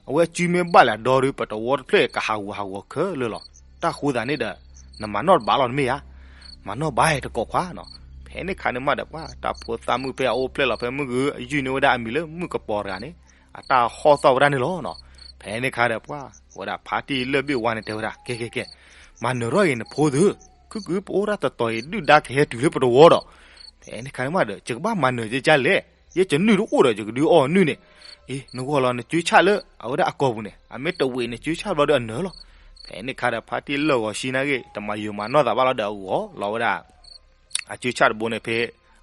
အဝဲအစုမ့ၢ်ဘၣ်လၢအဒီဒီး ပတဝီတဖျၢၣ်ကဟးဂူာ်ဟးဂီၤခဲလၢာ်လီၤ. တၢ်ဃိသးန့ၣ်ဒီး နမၤနီၣ်တဘၣ်လီၤမ့ၢ်ဧါ, မၤနီၣ်ဘၣ်တကိးခွါနီၤ. ဖဲန့ၣ်ခါန့ၣ်မးဒီး ပှၤတၢ်ဖိသၣ်မုၣ်ဖဲအအိၣ်ဖျဲၣ်လီၤဖဲမုၢ်ဂုၢ် အယုၢ်န့ၢ်ဝဲဒၣ်အမံၤလၢမုၣ်ကပီၤတဂၤန့ၣ် အတၢ်ဟီၣ်သီၣ်ဝဲဒၣ်န့ၣ်လီၤနီၤ. ဖဲန့ၣ်ခါဒီး ပှၤဝဲဒၣ်ဖါတံၢ်လၢၢ်ဘ့ၣ်ဝါန့ၣ်တဲဝဲဒၣ် ကဲကဲကဲ, မၤနၢၤထီၣ်အံၤနဖိသု, ခုၣ်ကုပအိၣ်တၢ်တတီၤအံၤ ဒုၣ်ဒါကဟဲတုၤလၢပတဝီဒီး. ဖဲန့ၣ်ခါန့ၣ်မးဒီး ယကဘၣ်မၤနၢၤကဲကဲလဲၣ်, ယဲယနုၢ်တအိၣ်ဒီး ယကဒုးအီၣ်နုၢ်န့ၣ်, အ့ နဂီၢ်လီၤနစုဆၣ်လၢအဝဲဒၣ်အကိာ်ပူၤန့ၣ် အမ့ၢ်တဝံးနစုဆၣ်ဘျီဒီးအနၢၤလီၤ. ဖဲန့ၣ်ခါဒီး ဖါတံၢ်လၢာ်ဂီၤဆံနာ်က့ တမၤယုာ်မၤနီၢ်သးဘၣ်လီၤဒီး အဂီၤလီၤဝဲဒၣ် အစုဆၣ်တဘိန့ၣ်ဖဲ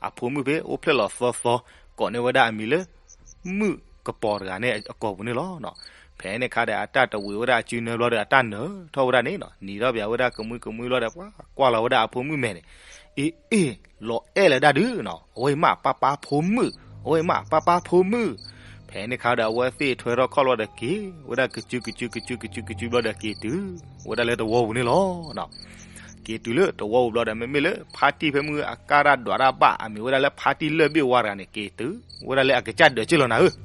အဖိမုၣ်ဖဲအိၣ်ဖျဲၣ်လီၤသီသီ ကိးန့ၢ်ဝဲဒၣ်အမံၤလၢ မုၣ်ကပီၤတဂၤန့ၣ်အကိာ်ပူၤန့ၣ်လီၤ. ဖဲန့ၣ်ခါဒီး အတၢ်တဝံးဝဲဒၣ်အစုနၢဘျီဒီး အတၢ်နၢၤထီၣ်ဝဲဒၣ်န့ၣ်နီၤ, နံၤထီၣ်ပၠးဝဲဒၣ်ကမှံကမှံဘျီဒီး ပှၤကွၢ်လီၤဝဲဒၣ်အဖိမုၣ်မဲာ်န့ၣ်, အ့ အ့ လီၤအဲၣ်လၢဒၣ်ဒုးနီၤ, အဝဲအံၤမးပၢ်ပၢ်ဖိမုၣ်, အဝဲအံၤမးပၢ်ပၢ်ဖိမုၣ်. ဖဲန့ၣ်ခါဒီး အဝဲသ့ၣ်ထွဲထီၣ်ခီၣ်လီၤဒီးက့ၤဝဲဒၣ်ကစုကစုကစုကစုကစုဘျီဒီးက့ၤတုၤဝဲဒၣ်လၢတဝီပူၤန့ၣ်လီၤ. က့ၤတုၤလၢတဝီပူၤဘျီဒီး မ့မ့ၢ်လၢဖါတံၢ်ဖဲမုၢ်အကါရၢ်ဒွးတၢ်ဘၣ် အမံၤဝဲဒၣ်လၢဖါတံၢ်လၢၢ်ဘ့ၣ်ဝါတဂၤန့ၣ် က့ၤတုၤဝဲဒၣ်လၢအကစၢ်ဒၢးက့ၢ်လီၤနၤဧၢ.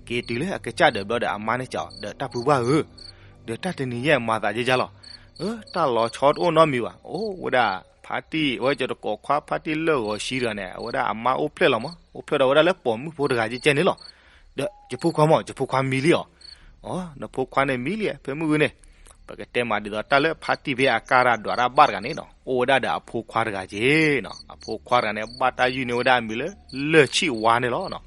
က့ၤတုၤလၢအကစၢ်ဒၢးဘျီဒီး အမါန့ၣ်စံးအီၤဒီး တၢ်ဖုပှၢ်ဧၢ, ဒီးတၢ်တနံၤညါမၤသးဒ်လဲၣ်လီၤ. အၢ တၢ်လီၤဆီတအိၣ်နီတမံၤဘၣ်. အိၣ်ဝဲဒၣ်ဖါတံၢ် အဝဲကတကိးခွါဖါတံၢ်လၢာ်ဂီၤဆံတဂၤန့ၣ် အဝဲဒၣ်အမါအိၣ်ဖျဲၣ်လီၤမး, အိၣ်ဖျဲၣ်ဒီးဝဲဒၣ်လၢပိာ်မုၣ်ဖိတဂၤကဲကဲန့ၣ်လီၤ. ဒီးယဖိခွါမး ယဖိခွါမံလံအီၤ. အိ နဖိခွါန့ၣ်မံလံ ဖဲမုၢ်ဂုၢ်န့ၣ် ပကတဲမးဒ်သိးတၢ်လၢဖါတံၢ်ဖဲအကါရၢ်ဒွးရၢ်ဘၣ်တဂၤန့ၣ်နီၤ အိၣ်ဝဲဒၣ်ဒီးအဖိခွါတဂၤက့ၤနီၤ. အဖိခွါတဂၤန့ၣ် ဘၣ်တၢ်ယုၢ်န့ၢ်ဝဲဒၣ်အမံၤလၢ လၢၢ်ဆံၣ်ဝါန့ၣ်လီၤနီၤ.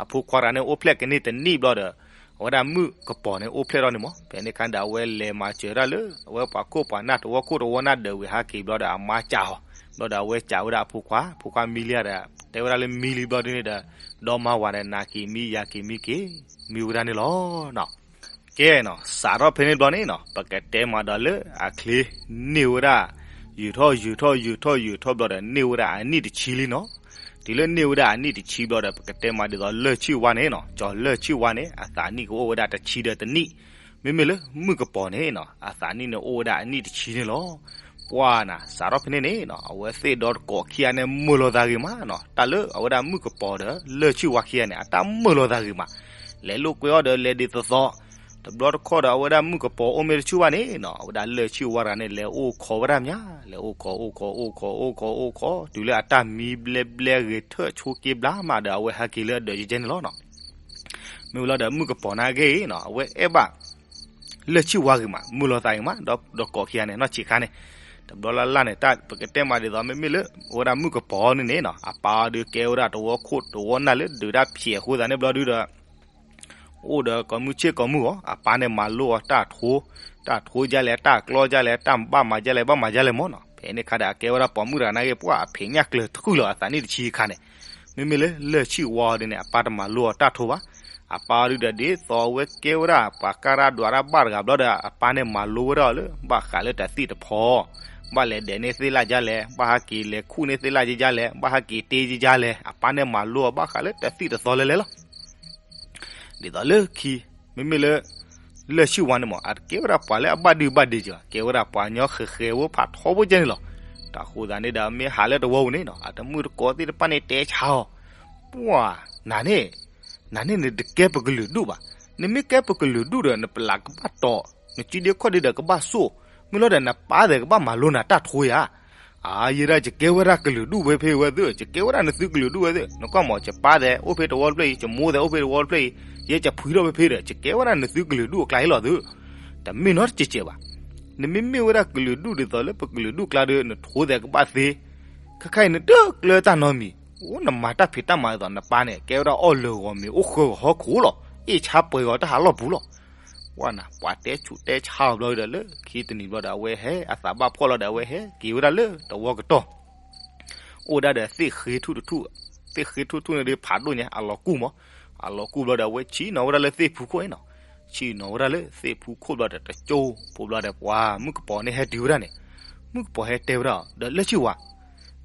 အဖိခွါတဂၤန့ၣ် အိၣ်ဖျဲၣ်ကန့ၢ်တနံၣ်ဘျီဒီး အဝဲဒၣ်မုၣ်ကပီၤန့ၣ် အိၣ်ဖျဲၣ်ထီၣ်န့ၣ်မး. ဖဲန့ၣ်အခါဒီး အဝဲလဲၤမၤစၢၤတၢ်လၢ အဝဲပှၤခိၣ်ပှၤနၢ်တဝီခိၣ်တဝီနၢ်ဒၢးဝံၤဟဲက့ၤဘျီဒီး အမါစံးအီၤ ဘျီဒီး အဝဲစံးဝဲဒၣ်အဖိခွါ, ဖိခွါမံလံဧါဒီး တဲဝဲဒၣ်လၢမံလံဘျီဒ်န့ၣ်ဒီး ဒီမါဝၤဒီး နၤက့ၤမံ ယၤက့ၤမံက့ၤ မံဝဲဒၣ်န့ၣ်လီၤနီၤ. ကဲနီၤ စးထီၣ်ဖဲန့ၣ်ဘျီန့ၣ်နီၤ ပကတဲမးဒီးလၢအချ့န့ၢ်ဝဲဒၣ် ယုာ်ထီၣ်ယုာ်ထီၣ်ယုာ်ထီၣ်ယုာ်ထီၣ်ဘျီဒီး န့ၢ်ဝဲဒၣ်အနံၣ်တဆံလံနီၤ. တုၤလၢန့ၢ်ဝဲဒၣ်အနံၣ်တဆံဘျီဒီး ပကတဲမးဒ်သိးလၢၢ်ဆံၣ်ဝါန့ၣ်နီၤ ကၠီၤလၢၢ်ဆံၣ်ဝါန့ၣ် အသးနံၣ်ကအိၣ်ဝဲဒၣ်တဆံဒီးတနံၣ်. မ့မ့ၢ်လၢမုၣ်ကပီၤန့ၣ်နီၤ အသးနံၣ်န့ၣ်အိၣ်ဝဲဒၣ်အနံၣ်တဆံန့ၣ်လီၤ. ပှၢ်နၤ စးထီၣ်ဖဲန့ၣ်န့ၣ်နီၤ အဝဲသ့ၣ်ဒီတကိးခံဂၤန့ၣ် မုာ်လိာ်သးဂ့ၤမးနီၤ. တၢ်လၢအဝဲဒၣ်မုၣ်ကပီၤဒီးလၢၢ်ဆံၣ်ဝါခံဂၤန့ၣ် အတၢ်မုာ်လိာ်သးဂ့ၤမး. လဲၤလိာ်ကွဲအီၤဒီးလဲၤဒ်သိးသိး တဘျီတခီၣ်ဒီး အဝဲဒၣ်မုၣ်ကပီၤအိၣ်မ့ၢ်တဆူၣ်ဘၣ်န့ၣ်နီၤ အဝဲဒၣ်လၢၢ်ဆံၣ်ဝါတဂၤန့ၣ် လဲၤအိၣ်ခိးဝဲဒၣ်မး လဲၤအိၣ်ခိးအိၣ်ခိးအိၣ်ခိးအိၣ်ခိးအိၣ်ခိး တုၤလၢအတၢ်မံဘျဲဘျဲဂဲၤထၢၣ်ဆိက့ဘျါမးဒီး အဝဲဟဲက့ၤလၢအဒၢးယဲကဲန့ၣ်လီၤနီၤ. မ့ၢ်ဝဲလီၤဒီးမုၣ်ကပီၤန့ၣ်အဂ့ၢ်နီၤ အဝဲအဲၣ်ဘၣ် လၢၢ်ဆံၣ်ဝါဂ့ၤမး မုာ်လိာ်သးဂ့ၤမး ဒီးကိးခံဂၤန့ၣ် နီၢ်ဆံးခါန့ၣ် တဘျီလၢ်လၢ်န့ၣ် တၢ်ပကတဲမးဒ်သိး မ့မ့ၢ်လၢ အဝဲဒၣ်မုၣ်ကပီၤန့ၣ်န့ၣ်နီၤ အပၢ်အီၤဒုးကဲဝဲဒၣ်တဝီခိၣ်တဝီနၢ်လၢဒုးတၢ်ဖျဲးအဃိသတးန့ၣ်ဘျီဒုဒီး အိၣ်ဒီးကိးမုၢ်ဆ့ၣ်ကိးမုၢ်ဂီၤ အပၢ်န့ၣ်မၤလိအီၤတၢ်ထိ, တၢ်ထိဒ်လဲၣ် တၢ်ကျီဒ်လဲၣ် တၢ်ဘၣ်မၤဒ်လဲၣ် ဘၣ်မၤဒ်လဲၣ်မးနီၤ. ဖဲန့ၣ်အခါဒီး အကဲဝဲဒၣ်ပိာ်မုၣ်တဂၤန့ၣ်ဂ့ၤ ပှၢ်အဖံးညၣ်ကျၢၤတဃုာ်လီၤ အသးနံၣ်တဆံအခါန့ၣ်. မ့မ့ၢ်လၢလၢၢ်ဆံၣ်ဝါအီၤဒ်န့ၣ် အပၢ်တမၤလိအီၤတၢ်ထိဘၣ်. အပၢ်အီၤဒုဒီး ဒ်သိးအဝဲကဲဝဲဒၣ်ပှၤကါရၢ်ဒွးရၢ်ဘၣ်တဂၤဘျီဒီး အပၢ်န့ၣ်မၤလိဝဲဒၣ်အီၤလၢ ဘၣ်ဃးလၢတၢ်သ့ၣ်တဖီ ဘၣ်လဲၤဒဲးန့ၢ်သ့ၣ်လၣ်ဒ်လဲၣ် ဘၣ်ဟဲက့ၤလဲၤခူၣ်န့ၢ်သ့ၣ်လၣ်ဒ်လဲၣ် ဘၣ်ဟဲက့ၤတ့ဒ်လဲၣ် အပၢ်န့ၣ်မၤလိအီၤဘၣ်ဃးလၢတၢ်သ့ၣ်တဖီလဲၤလဲၤလီၤ. ဒ်သိးလၢခံ မ့မ့ၢ်လၢ လၢၢ်ဆံၣ်ဝါန့ၣ်မး အတကဲဝဲဒၣ်ပှၤလၢအဘၣ်ဒုဘၣ်ဒ့က့ၤဘၣ် ကဲဝဲဒၣ်ပှၤညီဃဲၤဃဲၤဝဲဖးထီဘိကဲန့ၣ်လီၤ. တၢ်ဃိသတးန့ၣ်ဒီး မ့ၢ်ဟးလၢတဝီပူၤန့ၣ်နီၤ အတမုၣ်တကိးသ့ၣ်တဖၣ်န့ၣ်တဲဆါအီၤ, ပှၢ် နၤန့ၣ် နၤန့ၣ်နတကဲပကလုာ်ဒူၣ်ဘၣ်. နမ့ၢ်ကဲပကလုာ်ဒူၣ်ဒီး နပလးကဘၣ်တီၤ, နစုဒ့ခီၣ်ဒ့ဒီးကဘၣ်စိၣ်, မ့ၢ်လီၤဒီးနပၢ်သဲးကဘၣ်မၤလိနၤတၢ်ထိဧါ. အါ ယဲဒၣ်ယကဲဝဲဒၣ်ကလုာ်ဒူၣ်ဝဲဖဲဝဲသု, ယကဲဝဲဒၣ်နသုကလုာ်ဒူၣ်ဝဲသု, နကွၢ်မး ယပၢ်သဲးအိၣ်ဖဲတဝီတဖျၢၣ်အံၤ, ယမိၢ်သဲးအိၣ်ဖဲတဝီတဖျၢၣ်အံၤ, ယဲယဖှံထီၣ်ဖဲဖဲဒီး ယကဲဝဲဒၣ်နသုကလုာ်ဒူၣ်အကျါအံၤလီၤသု. တမ့ၢ်နီတစဲးစဲးဘၣ်. နမ့မ့ၢ်ဝဲဒၣ်ကလုာ်ဒူၣ်ဒ်သိးလၢပကလုာ်ဒူၣ်ကျါဒီး နထိသဲးကဘၣ်သ့, ခဲခါအံၤနတကျၢတၢ်နီတမံၤ, အိၣ်နမၤတၢ်ဖံးတၢ်မၤဒ်သိးနပၢ်န့ၣ် ကဲဝဲဒၣ်အီၣ်လၢာ်ဂီၤမ့ၤ အိၣ်ဃၢဂီၤဟီၣ်ခိၣ်လီၤ, အ့ၣ်ဆါပှဲၤဂီၤတၢ်ဟးလီၢ်ပူၤလီၤ. ပှၢ်နၤ ပှၤတဲဆူးတဲဆါအီၤဘျီဒီး လၢခံတနံၤဘျီဒီး အဝဲဟဲအသးဘၣ်ဖှီၣ်လီၤဒီး အဝဲဟဲက့ၤဝဲဒၣ်လၢတဝီကတီၢ်, အိၣ်ဒၣ်ဒီးသ့ၣ်ဃ့ထူၣ်တထူၣ်, သ့ၣ်ဃ့ထူၣ်တထူၣ်န့ၣ်ဒီးဖးဒိၣ်ညါ အလီၤကူၢ်မး, အလီၤကူၢ်ဘျီဒီး အဝဲဆံးနီၤဝဲဒၣ်လၢသ့ၣ်ဖူခိၣ်န့ၣ်နီၤ, ဆံးနီၤဝဲဒၣ်လၢသ့ၣ်ဖူခိၣ်ဘျီဒီး တကၠိဖိဘျီဒီး ပှၤမုၣ်ကပီၤန့ၣ်ဟဲတုၤဝဲဒၣ်န့ၣ်, မုၣ်ကပီၤဟဲတဲဝဲဒၣ်ဒီး လၢၢ်ဆံၣ်ဝါ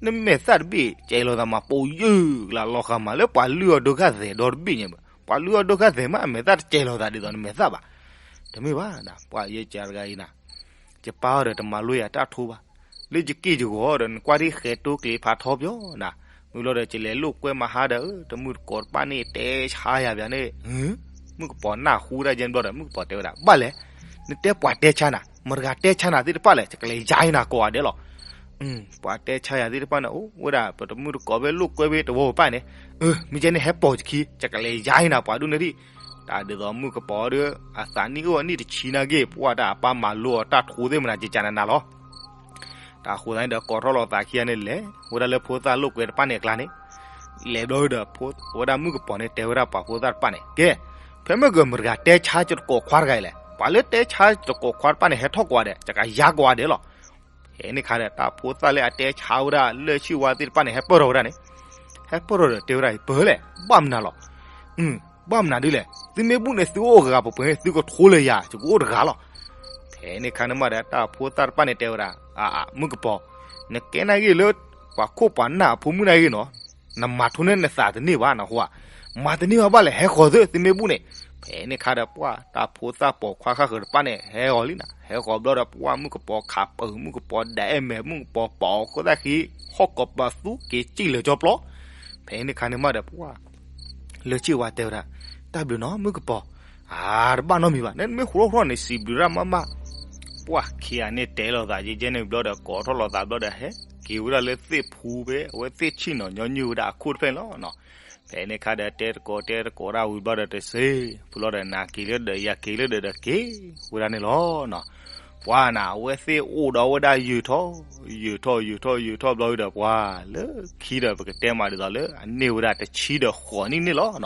နမဲာ်သၣ်တဘ့ၣ် ကဲလီၤသးမး ပိာ်ယုၢ်ကလးလီၤဃာ်မး လၢပှၤလုၢ်အီၣ်ဒိၣ်ခၣ်သဲးဒီတဘ့ၣ်ညါဘၣ်, ပှၤလုၢ်အီၣ်ဒိၣ်ခၣ်သဲးမး အမဲာ်သၣ်တကဲလီၤသးဒ်သိးနမဲာ်သၣ်ဘၣ်. တမ့ၢ်ဘၣ်, ပှၤယဲကတဂၤအံၤနၤ, ယပၢ်အီၤဒီးတမၤလိယၤတၢ်ထိဘၣ်, လၢယက့ၢ်ယဂီၤဒီး နကွၢ်ဒ်ဃဲးတိကျ့ဖးထီပယီၤနၤ, မ့ၢ်လီၤဒီး ယလဲၤလိာ်ကွဲမဟါဒီး တမုၢ်တကိးတဖၣ်န့ၣ် တဲဆါယၤဘၣ်န့ၣ်, မုၣ်ကပီၤနၢ်ဟူဒၣ်ယဲၢ်ဘျီဒီး မုၣ်ကပီၤတဲဝဲဒၣ် ဘၣ်လဲၣ်, နတဲပှၤတဲဆါနၤ, မတၤဂၤတဲဆါနၤသ့ၣ်တဖၣ်လဲၣ်, ယကလဲၤယါအံၤနၤကိးဂၤဒဲးလီၤ. ပှၤတဲဆါယၤသ့ၣ်တဖၣ်န့ၣ် အိၣ်ဝဲဒၣ် ပတမုၢ်တကိးဖဲလိာ်ကွဲဖဲတဝီပၤန့ၣ်, မ့ၢ်ကဲန့ၣ်ဟဲပိာ်ယခံ ယကလဲၤယါအံၤနၤပှၤဒ်န့ၣ်ဒံး, တၢ်ဒ်သိးမုၣ်ကပီၤဒီး အသးနံၣ်အိၣ်အနံၣ်တဆံနာ်က့ ပှၢ်တၢ်အပၢ်မၤလိအီၤတၢ်ထိသ့ၣ်မနၤ ကကနနၤလီၤ. တၢ်ဃိသတးန့ၣ်ဒီး ကိးထီၣ်လိာ်သးခံဂၤန့ၣ်လဲၤဝဲဒၣ်လၢဖိသၣ်လိာ်ကွဲတဖၣ်န့ၣ်အကျါန့ၣ်, လဲၤဘျီဒီး ဝဲဒၣ်မုၣ်ကပီၤန့ၣ် တဲဝဲဒၣ်ပှၤဖိသၣ်တဖၣ်န့ၣ် ကဲ, ဖဲမ့ၢ်ကမတၤဂၤတဲဆါယတကိးခွါတဂၤအံၤလဲၣ်, ပှၤလၢတဲဆါယတကိးခွါတဖၣ်န့ၣ် ဟဲထီၣ်ကိးဂၤဒဲး ယကယါကိးဂၤဒဲးလီၤ. ဖဲန့ၣ်အခါဒီး တၢ်ဖိသၣ်လၢအတဲဆါဝဲဒၣ်လၢၢ်ဆံၣ်ဝါသ့ၣ်တဖၣ်န့ၣ် ဟဲပၢၢ်ထီၣ်ဝဲဒၣ်န့ၣ်, ဟဲပၢၢ်ထီၣ်ဒီးတဲဝဲဒၣ်အံၤ ပၢၢ်လဲၣ် ဘၣ်မနုၤလီၤ. ဘၣ်မနုၤဒ်လဲၣ်, သုမ့ၢ်ဘူၣ်န့ၣ် သုအိၣ်ဂၤပှဲၤပှဲၤ သုကထိလၢယၤ ယကအိၣ်တဂၤလီၤ. ဖဲန့ၣ်အခါန့ၣ်မးဒီး တၢ်ဖိသၣ်တဖၣ်န့ၣ်တဲဝဲဒၣ်, အါ မုၣ်ကပီၤ, နကဲနာ်ဂ့ၢ်လၢ ပှၤခိၣ်ပှၤနၢ်အဖိမုၣ်နာ်ဂ့ၢ်နီၤ, နမၤထိန့ၢ်နသးတန့ၢ်ဘၣ်နဟူဧါ, မၤတန့ၢ်ဘၣ်ဘၣ်လဲၣ် ဟဲဃီၤသု သုမ့ၢ်ဘူၣ်န့ၣ်. ဖဲန့ၣ်အခါဒီးပှၢ် တၢ်ဖိသၣ်ပိာ်ခွါဃၣ်ဃၢၤတဖၣ်န့ၣ် ဟဲဃီၤလံနၤ, ဟဲဃီၤဘျီဒီးပှၢ်မုၣ်ကပီၤခးပၢၤ မုၣ်ကပီၤဒဲမဲာ် မုၣ်ကပီၤပိာ်အခိၣ်သၣ်ဃံ ဟီၣ်ကိးပသူက့ၤစံၣ်လၢာ်ကၠီပျီ. ဖဲန့ၣ်အခါန့ၣ်မးဒီးပှၢ် လၢၢ်ဆံၣ်ဝါတဲဝဲဒၣ်, တၢ်ဘျုးနီၤ မုၣ်ကပီၤ, အါ တဘၣ်နီတမံၤဘၣ်, နမ့ၢ်ဃိထီၣ်ဃိထီၣ်န့ၣ် စံးဘျုးဒၣ်မးမး. ပှၢ်ခံဂၤန့ၣ်တဲလိာ်သးယဲၢ်ယဲၢ်န့ၣ်ဘျီဒီး ကိးထီၣ်လိာ်သးဘျီဒီး ဟဲက့ၤဝဲဒၣ်လၢသ့ၣ်ဖူဖဲ အဝဲသ့ၣ်ဆံၣ်နီၤညီနုၢ်ဝဲဒၣ်အခိၣ်တဖျၢၣ်န့ၣ်လီၤ. ဖဲန့ၣ်ခါဒီးတဲတကိးတဲတကိးဒၣ်ဝံၤဘျီဒီးတစ့, ဖုလီၤဒီးနၤက့ၤလၢဒီးယၤက့ၤလၢဒီးဒီးက့ၤဝဲဒၣ်န့ၣ်လီၤ. ပှၤနၤ အဝဲသ့ၣ်အိၣ်ဒီးဝဲဒၣ်ယုာ်ထီၣ် ယုာ်ထီၣ်ယုာ်ထီၣ်ယုာ်ထီၣ်ဘျီဒီး ပှၤလၢခံဒီးပကတဲမးဒ်သိးလၢအန့ၢ်ဝဲဒၣ်တဆံဒီးဃိးနံၣ်န့ၣ်လီၤ.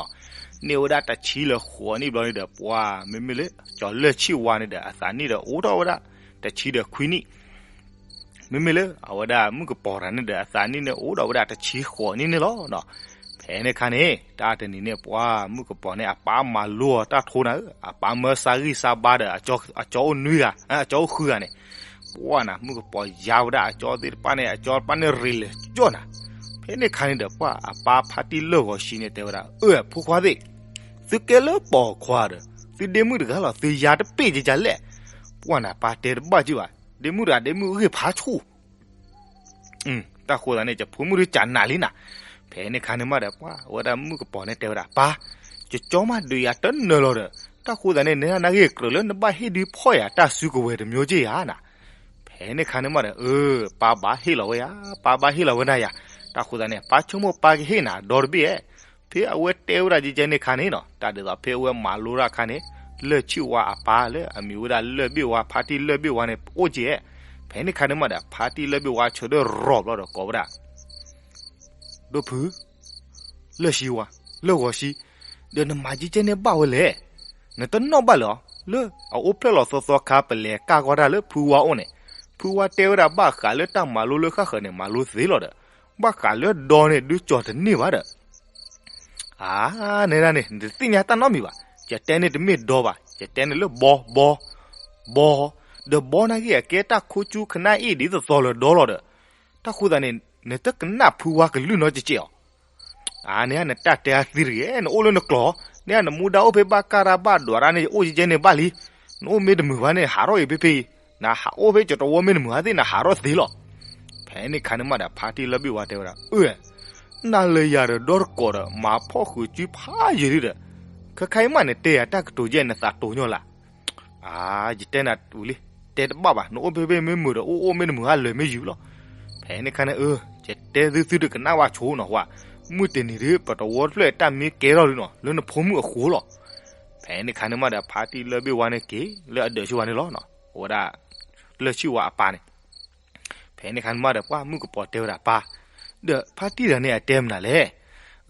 န့ၢ်ဝဲဒၣ်တဆံလၢဃိးနံၣ်ဘျီန့ၣ်ဒီး ပှၤမ့မ့ၢ်လၢကၠီၤလၢၢ်ဆံၣ်ဝါန့ၣ်ဒီး အသးနံၣ်ဒီးအိၣ်ထီၣ်ဝဲဒၣ်တဆံဒီးခွံနံၣ်, မ့မ့ၢ်လၢအဝဲဒၣ်မုၣ်ကပီၤတဂၤန့ၣ်ဒီး အသးနံၣ်န့ၣ်အိၣ်ဒီးဝဲဒၣ်တဆံဃိးနံၣ်န့ၣ်လီၤ. ဖဲန့ၣ်ခါန့ၣ် တၢ်တနံၤန့ၣ် ပှၤမုၣ်ကပီၤန့ၣ် အပၢ်မၤလိအီၤတၢ်ထိနၤဧၢ, အပၢ်မၢစါဂံၢ်စါဘါဒီး အကၠီအိၣ်နွံဂၤ အကၠီအိၣ်ဃုဂၤန့ၣ်, ပှၤနၤ မုၣ်ကပီၤယါဝဲဒၣ်အကၠီသ့ၣ်တဖၣ်န့ၣ် အကၠီတဖၣ်န့ၣ် ရ့လဲၤကၠီၣ်နၤ. ဖဲန့ၣ်ခါန့ၣ်ဒီး ပှၤအပၢ်ဖါတံၢ်လၢၢ်ဂီၤဆံန့ၣ် တဲဝဲဒၣ် အၢ ဖိခွါသ့ၣ်, သုကဲလၢပိာ်ခွါဒီး သုဒ့မုၣ်တဂၤလီၤ သုယါတပ့ၢ်ကကလဲၣ်. ပှၤနၤ ပၢ်တဲတဘၣ်က့ၤဘၣ်, ဒ့မုၣ်တဂၤ ဒ့မုၣ်ဂ့ၢ်ဖးဆူၣ် တၢ်ဃိသးန့ၣ် ယဖိမုၣ်ဒုးကနးလံနၤ. ဖဲန့ၣ်ခါန့ၣ်မးဒီး ပှၤအဝဲဒၣ်မုၣ်ကပီၤန့ၣ်တဲဝဲဒၣ် ပၢ်, ယကၠီမးဒုးယၤတနၢၤလီၤဒီး တၢ်ဃိသးန့ၣ် နနာ်ဂ့ၢ်ကြၢးလၢနဘၣ်ဟ့ၣ်ဒုးဖီၣ်ယၤတၢ်စုကဝဲၤတမျိုးက့ၤယၤနၤ. ဖဲန့ၣ်ခါန့ၣ်မးဒီး အၢ ပၢ်ဘၣ်ဟ့ၣ်လီၤဝဲယၤ, ပၢ်ဘၣ်ဟ့ၣ်လီၤဝဲနၤယၤ. တၢ်ဃိသးန့ၣ် ပၢ်ဆိကမိၣ်ပၢ်ကဟ့ၣ်နၤဒီတဘ့ၣ်ဧါ. ဖဲအဝဲတဲဝဲဒၣ်ကဲကဲန့ၣ်ခါန့ၣ်နီၤ တၢ်ဒ်သိးဖဲအဝဲမၤလိတၢ်အခါန့ၣ် လၢၢ်ဆံၣ်ဝါအပၢ်လၢအမံၤဝဲဒၣ်လၢၢ်ဘ့ၣ်ဝါ ဖါတံၢ်လၢၢ်ဘ့ၣ်ဝါန့ၣ် အိၣ်ကဲဧါ. ဖဲန့ၣ်ခါန့ၣ်မးဒီး ဖါတံၢ်လၢၢ်ဘ့ၣ်ဝါဆၢထၢၣ်ရီၤဘျီဒီးကိးဝဲဒၣ် ဒိၣ်ဖု လၢၢ်ဆံဝါ လၢၢ်ဂီၤဆံ, ဒီးနမၤကဲကဲန့ၣ်ဘၣ်ဝဲလဲၣ်. နတနီၣ်ဘၣ်လၢၤအီၤ လၢအအိၣ်ဖျဲၣ်လီၤသီသီခါ ပလဲၤကၢ်ကွၢ်တၢ်လၢဖုဝါအိၣ်န့ၣ်, ဖုဝါတဲဝဲဒၣ်ဘၣ်ဃးလၢတၢ်မၤလိလၢဃၣ်ဃၢၤန့ၣ် မၤလိသ့လီၤဒီး ဘၣ်ဃးလၢဒီန့ၣ် ဒုးကၠီၤတန့ၢ်ဘၣ်ဒီး အါ နဲဒၣ်န့ၣ် နတသ့ၣ်ညါတၢ်နီတမံၤဘၣ်. ယတဲန့ၣ်တမ့ၢ်ဒီဘၣ်, ယတဲန့ၣ်လၢဘီ ဘီ ဘီ, ဒီးဘီနာ်က့ အကဲတၢ်ခိၣ်ကၠူခနၣ်အ့ၣ်ဒ်သိးသိးလၢဒီလီၤဒီး, တၢ်ဃိသးန့ၣ် နတကနၣ်ဖုဝါကလုၢ်နီတစဲးအီၤ. အါန့ၣ် နတၢ်တဲအသ့တဂ့ၤ, နအိၣ်လၢနကျိာ်, န့ၣ်နမူဒါအိၣ်ဖဲဘၣ်ကၢ်တၢ်ဘၣ်ဒွးတၢ်န့ၣ် ယအိၣ်ကဲကဲန့ၣ်ဘၣ်လံ. နအိၣ်မ့ၢ်တမုာ်ဘၣ်န့ၣ် ဟးထီၣ်အံၤဖဲဖဲအံၤ, နဟးအိၣ်ဖဲကၠီၤတဝီမ့ၢ်တမုာ်ဘၣ်သ့ၣ် နဟးထီၣ်သ့လီၤ. ဖဲန့ၣ်ခါန့ၣ်မးဒီး ဖါတံၢ်လၢၢ်ဘ့ၣ်ဝါတဲဝဲဒၣ် အၢ နၤလၢယၤဒီးဒီတကိးဒီး မၤဖီၣ်ဃုာ်စုဖးယံာ်လံဒီး, ခဲခါအံၤမးန့ၣ် တဲယၤတၢ်ကတိၤယဲၢ် နသးတိၤညီလၢ်. အါ ယတဲနၤဝံၤလံ, တဲတဘၣ်ဘၣ်, နအိၣ်ဖဲဖဲမ့ၢ်မုာ်ဒီး အိၣ်အိၣ်မ့ၢ်တမုာ် အလၢာ်မ့ၢ်ယုာ်လီၤ. ဖဲန့ၣ်ခါန့ၣ် အၢ ယတဲသုသုတကနၣ်ဘၣ်ဆိနီၤဝဲ, မုၢ်တနံၤဒုး ပတဝီတဖျၢၣ်တၢ်မ့ၢ်ကဲထီၣ်လံနီၤ လၢနဖိမုၣ်အဃိလီၤ. ဖဲန့ၣ်ခါန့ၣ်မးဒီး ဖါတံၢ်လၢၢ်ဘ့ၣ်ဝါန့ၣ်က့ၤ လၢအဒၢးဆံၣ်ဝါန့ၣ်လီၤ. အဝဲဒၣ် လၢၢ်ဆံၣ်ဝါအပၢ်န့ၣ် ဖဲန့ၣ်ခါန့ၣ်မးဒီး ပှၤမုၣ်ကပီၤတဲဝဲဒၣ်ပၢ်, ဒီးဖါတံၢ်တဂၤန့ၣ် အတဲမနုၤလဲၣ်.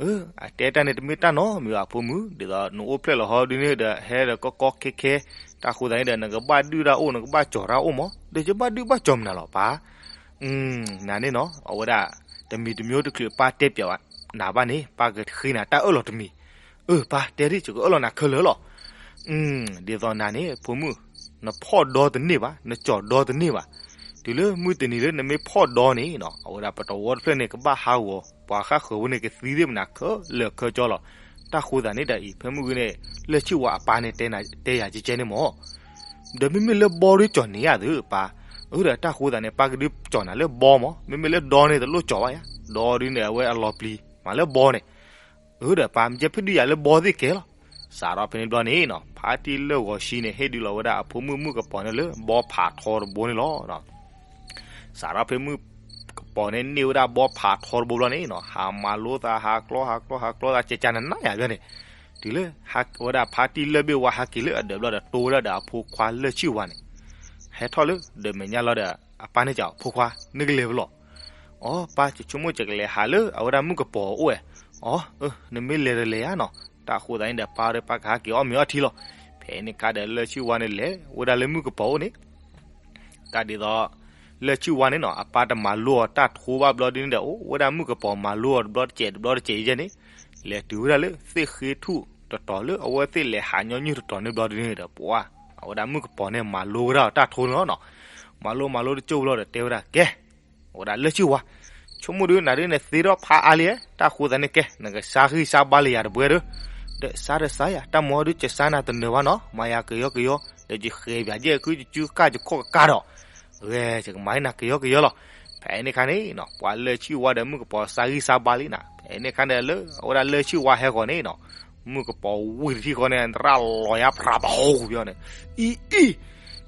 အၢ အတဲတၢ်န့ၣ်တမ့ၢ်တၢ်နီတမံၤဘၣ်ဖိမုၣ်, ဒ်သိးနအိၣ်ဖျဲၣ်လီၤဟီဒုန့ၣ်ဒီး ဟဲဒီးကီကီခဲခဲ, တၢ်ဃိသးန့ၣ်ဒီး နကဘၣ်ဒုၣ်တၢ်အိၣ် နကဘၣ်ကၠီၤတၢ်အိၣ်မး, ဒီးယဘၣ်ဒုၣ်ဘၣ်ကၠီၤမနုၤလီၤပၢ်. နၤန့ၣ်နီၤ အဝဲဒၣ် တမံၤတမံၤတချုးပၢ်တဲပၠးနၤဘၣ်န့ၣ် ပၢ်ကဃ့နၤတၢ်အၢၣ်လီၤတမံၤ. အၢ ပၢ်တဲဒ် ယကအၢၣ်လီၤနၤခဲလၢာ်လီၤ. ဒ်သိးနၤန့ၣ် ဖိမုၣ်, နဖီၣ်ဒီတန့ၢ်ဘၣ်, နကၠီၤဒီတန့ၢ်ဘၣ်. တုၤလၢမုၢ်တနံၤလၢနမ့ၢ်ဖီၣ်ဒီန့ၣ်နီၤ အဝဲဒၣ်ပတဝီတဖျၢၣ်န့ၣ် ကဘၣ်ဟးဂီၤ, ပှၤဃၣ်ဃၢၤဝဲန့ၣ် ကသံသ့ၣ်မနၤခဲလၢာ်ခဲဆ့လီၤ. တၢ်ဃိသးန့ၣ်ဒီးအံၤ ဖဲမုၢ်ဂ့ၤန့ၣ် လၢၢ်ဆံၣ်ဝါအပၢ်န့ၣ် တဲနၤ တဲယၤကဲကဲန့ၣ်မး ဒီးမ့မ့ၢ်လၢဘီဒုးကၠီၤန့ၢ်ယၤသုပၢ်. အၢ ဒီးတၢ်ဃိသးန့ၣ် ပၢ်ကဒုးကၠီၤနၤလၢဘီမး, မ့မ့ၢ်လၢဒီန့ၣ် တလိၣ်ကၠီၤဘၣ်ယၤ, ဒီဒုန့ၣ် အဝဲအလီၤပျံၤမးလၢဘီန့ၣ်. အၢ ဒီးပၢ်မ့ၢ်ကဲဖဲဒုးယၤလၢဘီသ့ၣ်ကဲလီၤ. စးထီၣ်ဖဲန့ၣ်ဘျီန့ၣ်နီၤ ဖါတံၢ်လၢၢ်ဂီၤဆံန့ၣ် ဟ့ၣ်ဒုးလီၤဝဲဒၣ်အဖိမုၣ်မုၣ်ကပီၤန့ၣ်လၢဘီဖးထီတဘိန့ၣ်လီၤ. စးထီၣ်ဖဲမုၣ်ကပီၤန့ၣ် န့ၢ်ဝဲဒၣ်ဘီဖးထီတဘိဘျီန့ၣ်နီၤ ဟးမၤလိသး ဟးကျီ ဟးကျီ ဟးကျီသး ကကနနၢ်ယၤဘျီန့ၣ်, တုၤလၢအဝဲဒၣ်ဖါတံၢ်လၢၢ်ဘ့ၣ်ဝါဟးက့ၤလၢအဒၢးဘျီဒီး တိဝဲဒၣ်ဒီးအဖိခွါလၢၢ်ဆံၣ်ဝါန့ၣ် ဟဲထီၣ်လၢဒီးမဲာ်ညါလီၤဒီး အပၢ်န့ၣ်ကး ဖိခွါ နကလဲၤဝဲလီၤ. အီ ပၢ် ယဆိကမိၣ်ယကလဲၤဟးလၢအဝဲဒၣ်မုၣ်ကပီၤအိၣ်ဝဲ. အီ အၢ နမ့ၢ်လဲၤဒီးလဲၤဧါနီၤ. တၢ်ဃိသးန့ၣ်ဒီး ပၢ်ဒီးပၢ်ကဟးက့ၤအီၣ်မ့ၤအီထံလီၤ. ဖဲန့ၣ်ခါဒီးလၢၢ်ဆံၣ်ဝါန့ၣ်လဲၤဝဲဒၣ်လၢမုၣ်ကပီၤအိၣ်န့ၣ် တၢ်ဒ်သိး လၢၢ်ဆံၣ်ဝါန့ၣ်နီၤ အပၢ်တမၤလိအီၤတၢ်ထိဘၣ်ဘျီဒုန့ၣ်ဒီး အိၣ်ဝဲဒၣ်မုၣ်ကပီၤမၤလိအီၤတဘျီတစဲးတဘျီတစဲးယဲန့ၣ်, လဲၤတုၤဝဲဒၣ်လၢသ့ၣ်ဃ့ထူၣ်တတီၤလၢအဝဲသ့ၣ်လဲၤဟးညီနုၢ်တတီၤန့ၣ်ဘျီဒုန့ၣ်ဒီး ပှၤ အဝဲဒၣ်မုၣ်ကပီၤန့ၣ် မၤလိဝဲဒၣ်တၢ်ထိန့ၣ်လီၤနီၤ. မၤလိမၤလိတကၠိၢ်ဘျီဒီးတဲဝဲဒၣ် ကဲ အဝဲဒၣ်လၢၢ်ဆံၣ်ဝါ, ဆိကမိၣ်ဒုနၤဒုန့ၣ်သ့ထီၣ်ဖးအါလံ, တၢ်ဃိသးန့ၣ်ကဲ နကစါဂံၢ်စါဘါလၢယၤတပှဲၤဒီး, ဒီးစါဒီးစါယၤ တၢ်မၤဒုကစါနၤတနၢၤဘၣ်နီၤ, မၤယၤကယီကယီ, ဒီးယဃဲၤပၠးယဲၢ်ခု ယစုဃၣ်ယခီၣ်ကကါဒီး, ဂဲၤ ယကမၤနၤကယီကယီလီၤ. ဖဲန့ၣ်ခါန့ၣ်နီၤ ပှၤလၢၢ်ဆံၣ်ဝါဒီးမုၣ်ကပီၤစါဂံၢ်စါဘါလံနၤ, ဖဲန့ၣ်ခါန့ၣ်လၢအဝဲဒၣ်လၢၢ်ဆံၣ်ဝါဟဲဃီၤန့ၣ်နီၤ, မုၣ်ကပီၤဝံၤတထံၣ်ဃီန့ၣ် ရၣ်လီၤယါဖြးပဟီၣ်ပီၤန့ၣ်, အံၤအံၤ,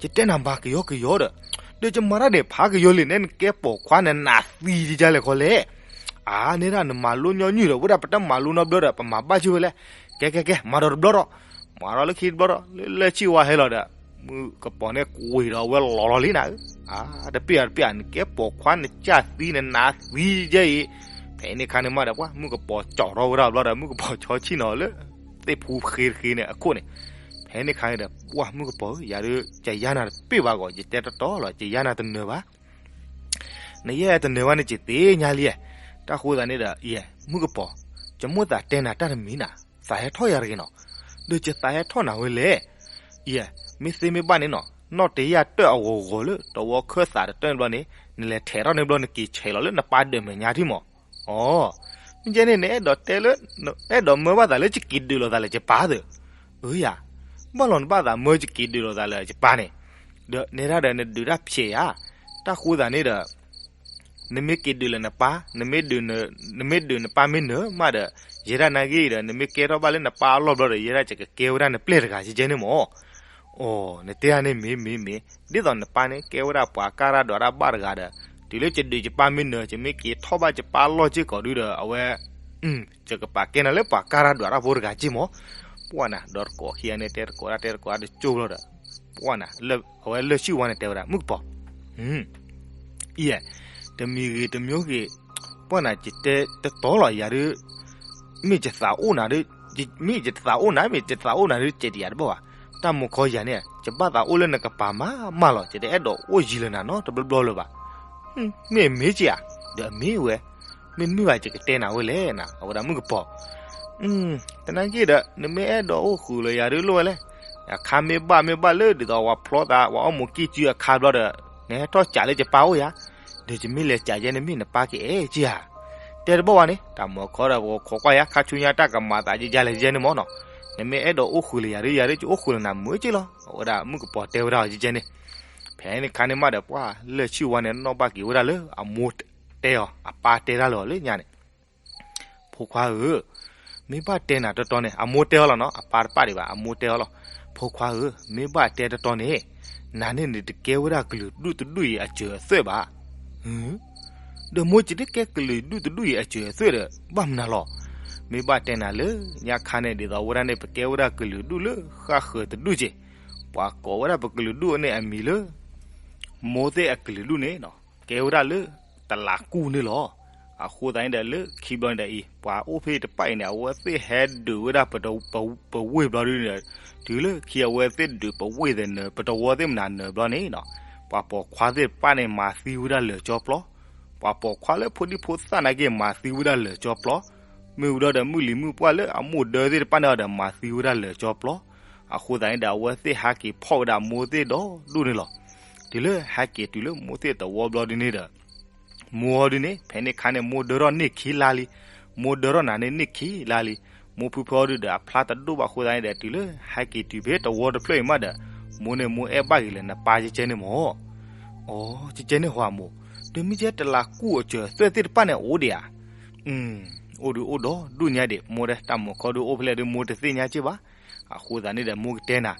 ယတဲနၤမၤကယီကယီဒီး, ဒီးယမၤတၢ်ဒဲးဖးကယီလံန့ၣ် နကဲပိာ်ခွါန့ၣ် နသံယကလဲၣ်ခီလဲၣ်. အါန့ၢ်ဒၣ်နမၤလိညီနုၢ်ဒီး ဝဲဒၣ်ပတမၤလိနီတဘျီဒီး ပမၤဘၣ်က့ၤဝဲလဲၣ်. ကဲကဲကဲ မၤဒီးတဘျီဒီး, မၤဒီးလၢခံတဘျီဒီး လၢလၢၢ်ဆံၣ်ဝါဟဲလီၤဒီး မုၣ်ကပီၤန့ၣ်ကွံာ်ဒီးဝဲလီၤလီၤလံနၤဧၢ. အါ တပ့ၢ်အတပ့ၢ် နကဲပိာ်ခွါနကၢ်သံနနါသံကဲအံၤ. ဖဲန့ၣ်ခါန့ၣ်မးဒီး ပှၢ်မုၣ်ကပီၤကၠီထီၣ်ဝဲဒၣ်ဘျီဒီး မုၣ်ကပီၤဆီဆံၣ်နီၤလၢ သ့ၣ်ဖူဃ့တဃ့န့ၣ်အခိၣ်န့ၣ်. ဖဲန့ၣ်ခါန့ၣ်ဒီး ပှၢ်မုၣ်ကပီၤဧၢ ယၤဒုး ယယါနၤတပ့ၢ်ဘၣ်ဂီၤ ယတဲတတီလီၤ ယယါနၤတနၢၤဘၣ် နယဲၢ်တနၢၤဘၣ်န့ၣ် ယသ့ၣ်ညါလံ. တၢ်ဃိသးန့ၣ်ဒီး ယဲ မုၣ်ကပီၤ, ယမိၣ်သးတဲနၤတၢ်တမံၤနၤ, သးဟဲထီၣ်ယၤတဂ့ၤနီၤ. ဒီးယသးဟဲထီၣ်နၤဝဲလဲၣ်. ယဲ မ့ၢ်သ့မ့ၢ်ဘၣ်န့ၣ်နီၤ, နီၣ်တယၢ်တၢၣ်အဂီၤဂီၤလၢ တဝီခၢၣ်သးတတၢၢ်န့ၣ်ဘျီန့ၣ် နလဲၤထဲးထီၣ်န့ၣ်ဘျီ နက့ၤဆဲးလီၤလၢနပၢ်ဒၢးမဲာ်ညါထံၣ်မး. အိ မ့ၢ်ကဲန့ၣ် နအဲၣ်ဒိးတဲလၢ အဲၣ်ဒိးမၢဘၣ်သးလၢယက့ၤဒုးလိာ်သးလၢယပၢ်သၢ. အၢယၤ, ဘၣ်လီၤနဘၣ်သးမၢယက့ၤဒုးလိာ်သးလၢယပၢ်န့ၣ်, ဒီးနဲဒၣ်ဒီးနဒုးတၢ်ဖျဲးယၤ. တၢ်ဃိသးန့ၣ်ဒီး နမ့ၢ်က့ၤဒုးလၢနပၢ်, နမ့ၢ်ဒုးနပၢ်မ့ၢ်နၢၤမးဒီး ယဲဒၣ်နာ်ဂ့ၤဒီး နမ့ၢ်ကဲထီၣ်ဘၣ်လၢနပၢ်အလီၢ်ဘျီဒီး ယဲဒၣ်ယကကဲဝဲဒၣ်နပျဲၢ်တဂၤကဲန့ၣ်မး. အိ နတဲဒၣ်န့ၣ်မ့ၢ်မ့ၢ်မ့ၢ်, ဒ်သိးနပၢ်န့ၣ်ကဲဝဲဒၣ်ပှၤကၢ်ရၢ်ဒွးရၢ်ဘၣ်တဂၤဒီး တုၤလၢယဒုးယပၢ်မ့ၢ်နၢၤ ယမ့ၢ်က့ၤထီၣ်ဘၣ်ယပၢ်လီၢ်စ့ၢ်ကီးဒုဒီး အဝဲ ယကပာ်ကဲနၤလၢပှၤကၢ်ရၢ်ဒွးရၢ်ဖိတဂၤကဲမး. ပှၢ်နၤ ဒီးတကိးခံဂၤန့ၣ် တဲတကိးဒၣ်တဲတကိးဒၣ်တကၠိဘျီဒီး ပှၢ်နၤ အဝဲလၢၢ်ဆံၣ်ဝါန့ၣ်တဲဝဲဒၣ် မုၣ်ကပီၤ ယဲ တမံၤဂ့ၤတမံၤဂ့ၤ, ပှၢ်နၤ ယတဲတတီလီၤယၤဒုး, မ့ၢ်ယသးအိၣ်နၤဒုး, မ့ၢ်ယတသးအိၣ်နၤ မ့ၢ်ယတသးအိၣ်နၤဒုး ကဲဒံးယၤတဘၣ်ဘၣ်. တၢ်မူခီယၤန့ၣ် ယဘၣ်သးအိၣ်လၢနကပၤမးမးလီၤ ယတအဲၣ်ဒိးအိၣ်ယံၤလၢနၤနီတဘျီဘျီလၢၤဘၣ်. မ့ၢ်မ့ၢ်ကဲဧါ, ဒီးအမ့ၢ်ဝဲ, မ့တမ့ၢ်ဘၣ်ယကတဲနၤဝဲလဲၣ်နၤ အဝဲဒၣ်မုၣ်ကပီၤ တနာ်က့ဒီး နမ့ၢ်အဲၣ်ဒိးအိၣ်ဃုာ်လၢယၤဒုးလိၣ်ဝဲလဲၣ်. အခါမ့ၢ်ဘၣ်မ့ၢ်ဘၣ်လၢဒ်သိးပှၤဖျီသး ပှၤအီၣ်မူးကံၢ်စုအခါဘျီဒီး နဟဲထီၣ်ကးလၢယပၢ်အိၣ်ယၤ, ဒီးယမ့ၢ်လဲၤကးယဲန့ၣ်မ့ၢ်နပၢ်ကအဲၣ်ကဲဧါ. တဲတဘၣ်ဝဲန့ၣ် တၢ်မူခီဒီးပခိးကွၢ်ယၤ ခါဆူညါတၢ်ကမၤသးယဲယဲလဲၣ်ယဲန့ၣ်မ့ၢ်နီၤ. နမ့ၢ်အဲၣ်ဒိးအိၣ်ဃုာ်လၢယၤဒုး ယၤဒုးယအိၣ်ဃုာ်လၢနၤမုာ်က့လီၤ အဝဲဒၣ်မုၣ်ကပီၤတဲဝဲဒၣ်ယဲန့ၣ်. ဖဲန့ၣ်ခါန့ၣ်မးဒီး ပှၢ်လၢၢ်ဆံၣ်ဝါန့ၣ် နီၣ်ဘၣ်က့ၤဝဲဒၣ်လၢအမိၢ်တဲအီၤ အပၢ်တဲတၢ်လၢအီၤလၢညါန့ၣ် ဖိခွါဧၢ, မ့ၢ်ဘၣ်တဲနၤတတီန့ၣ် အမိၢ်တဲအီၤလီၤနီၤ အပၢ်တပာ်ဒံးဘၣ် အမိၢ်တဲအီၤလီၤ. ဖိခွါဧၢ, မ့ၢ်ဘၣ်တဲတတီန့ၣ် နၤန့ၣ်နတကဲဝဲဒၣ်ကလုာ်ဒူၣ်တဒူၣ်အံၤအစၢၤအသွဲၣ်ဘၣ်. ဒီးမိၢ်ယတကဲကလုာ်ဒူၣ်တဒူၣ်အံၤအစၢၤအသွဲၣ်ဒီး ဘၣ်မနုၤလီၤ. မ့ၢ်ဘၣ်တဲနၤလၢညါခါန့ၣ် ဒ်သိးဝဲဒၣ်န့ၣ် ပကဲဝဲဒၣ်ကလုာ်ဒူၣ်လၢဃၣ်ဃၢၤတဒူၣ်က့ၤ, ပှၤကိးဝဲဒၣ်ပကလုာ်ဒူၣ်န့ၣ်အမံၤလၢ မိၢ်သ့ၣ်အကလုာ်ဒူၣ်န့ၣ် ကဲဝဲဒၣ်လၢတလးကူၢ်န့ၣ်လီၤ. အဃိသတးန့ၣ်ဒီး လၢခံဘျီန့ၣ်ဒီးအံၤ ပှၤအိၣ်ဖဲတဖၣ်အံၤန့ၣ် အဝဲသ့ၣ်ဟဲဒုးဝဲဒၣ်ပ ပဝ့ၢ်ဘျီဒုန့ၣ်, တုၤလၢခံအဝဲသ့ၣ်ဒုးပဝ့ၢ်သ့ၣ်နၢၤ ပတဝီသ့ၣ်မနုၤနၢၤဘျီန့ၣ်, ပှၤပိာ်ခွါသ့ၣ်တဖၣ်န့ၣ် မၤသံဝဲဒၣ်လၢာ်ကၠီပျီ, ပှၤပိာ်ခွါလၢဖိဒံဖိသၣ်နာ်က့ မၤသံဝဲဒၣ်လၢာ်ကၠီပျီ, မ့ၢ်ဝံၤဒီး မုၢ်လံၤမုၢ်ပှၢ်လၢအမိၢ်ဒၢသ့ၣ်တဖၣ်န့ၣ်ဒီး မၤသံဝဲဒၣ်လၢာ်ကၠီပျီ. အဃိသတးန့ၣ်ဒီး အဝဲသ့ၣ်ဟဲက့ၤဖီၣ်ဝဲဒၣ်မိၢ်သ့ၣ်ဒီဒူၣ်န့ၣ်လီၤ. တုၤလၢဟဲက့ၤတုၤလၢမိၢ်သ့ၣ်တဝီဘျီဒုန့ၣ်ဒီး မိၢ်အီၤဒုန့ၣ် ဖဲန့ၣ်ခါန့ၣ် မိၢ်ဒၢထီၣ်န့ၢ်ခံလါလံ, မိၢ်ဒၢထီၣ်နၤန့ၣ်န့ၢ်ခံလါလံ, မိၢ်ဖုဖုအီၤဒုဒီး အဖျါတဒိၣ်ဘၣ်အဃိသတးန့ၣ်ဒီး တုၤလၢဟဲက့ၤတုၤဖဲတဝီတဖျၢၣ်အံၤမးဒီး မိၢ်န့ၣ်မိၢ်အဲၣ်ဘၣ်က့ၤလၢနပၢ်ကဲန့ၣ်မး. အိ ကဲန့ၣ်ဟီမး, ဒီးမ့ၢ်ကဲတလးကူၢ်အစၢၤအသွဲၣ်သ့ၣ်တဖၣ်န့ၣ် အအိၣ်ဒံးဧါ. အိၣ်ဒုးအိၣ်ဒီးဒူၣ်ညါဒံး မိၢ်ဒီး တၢ်မူခီဒုးအိၣ်ဖဲလဲၣ်ဒုး မိၢ်တသ့ၣ်ညါက့ဘၣ်. အဃိသတးန့ၣ်ဒီး မိၢ်ကတဲနၤ,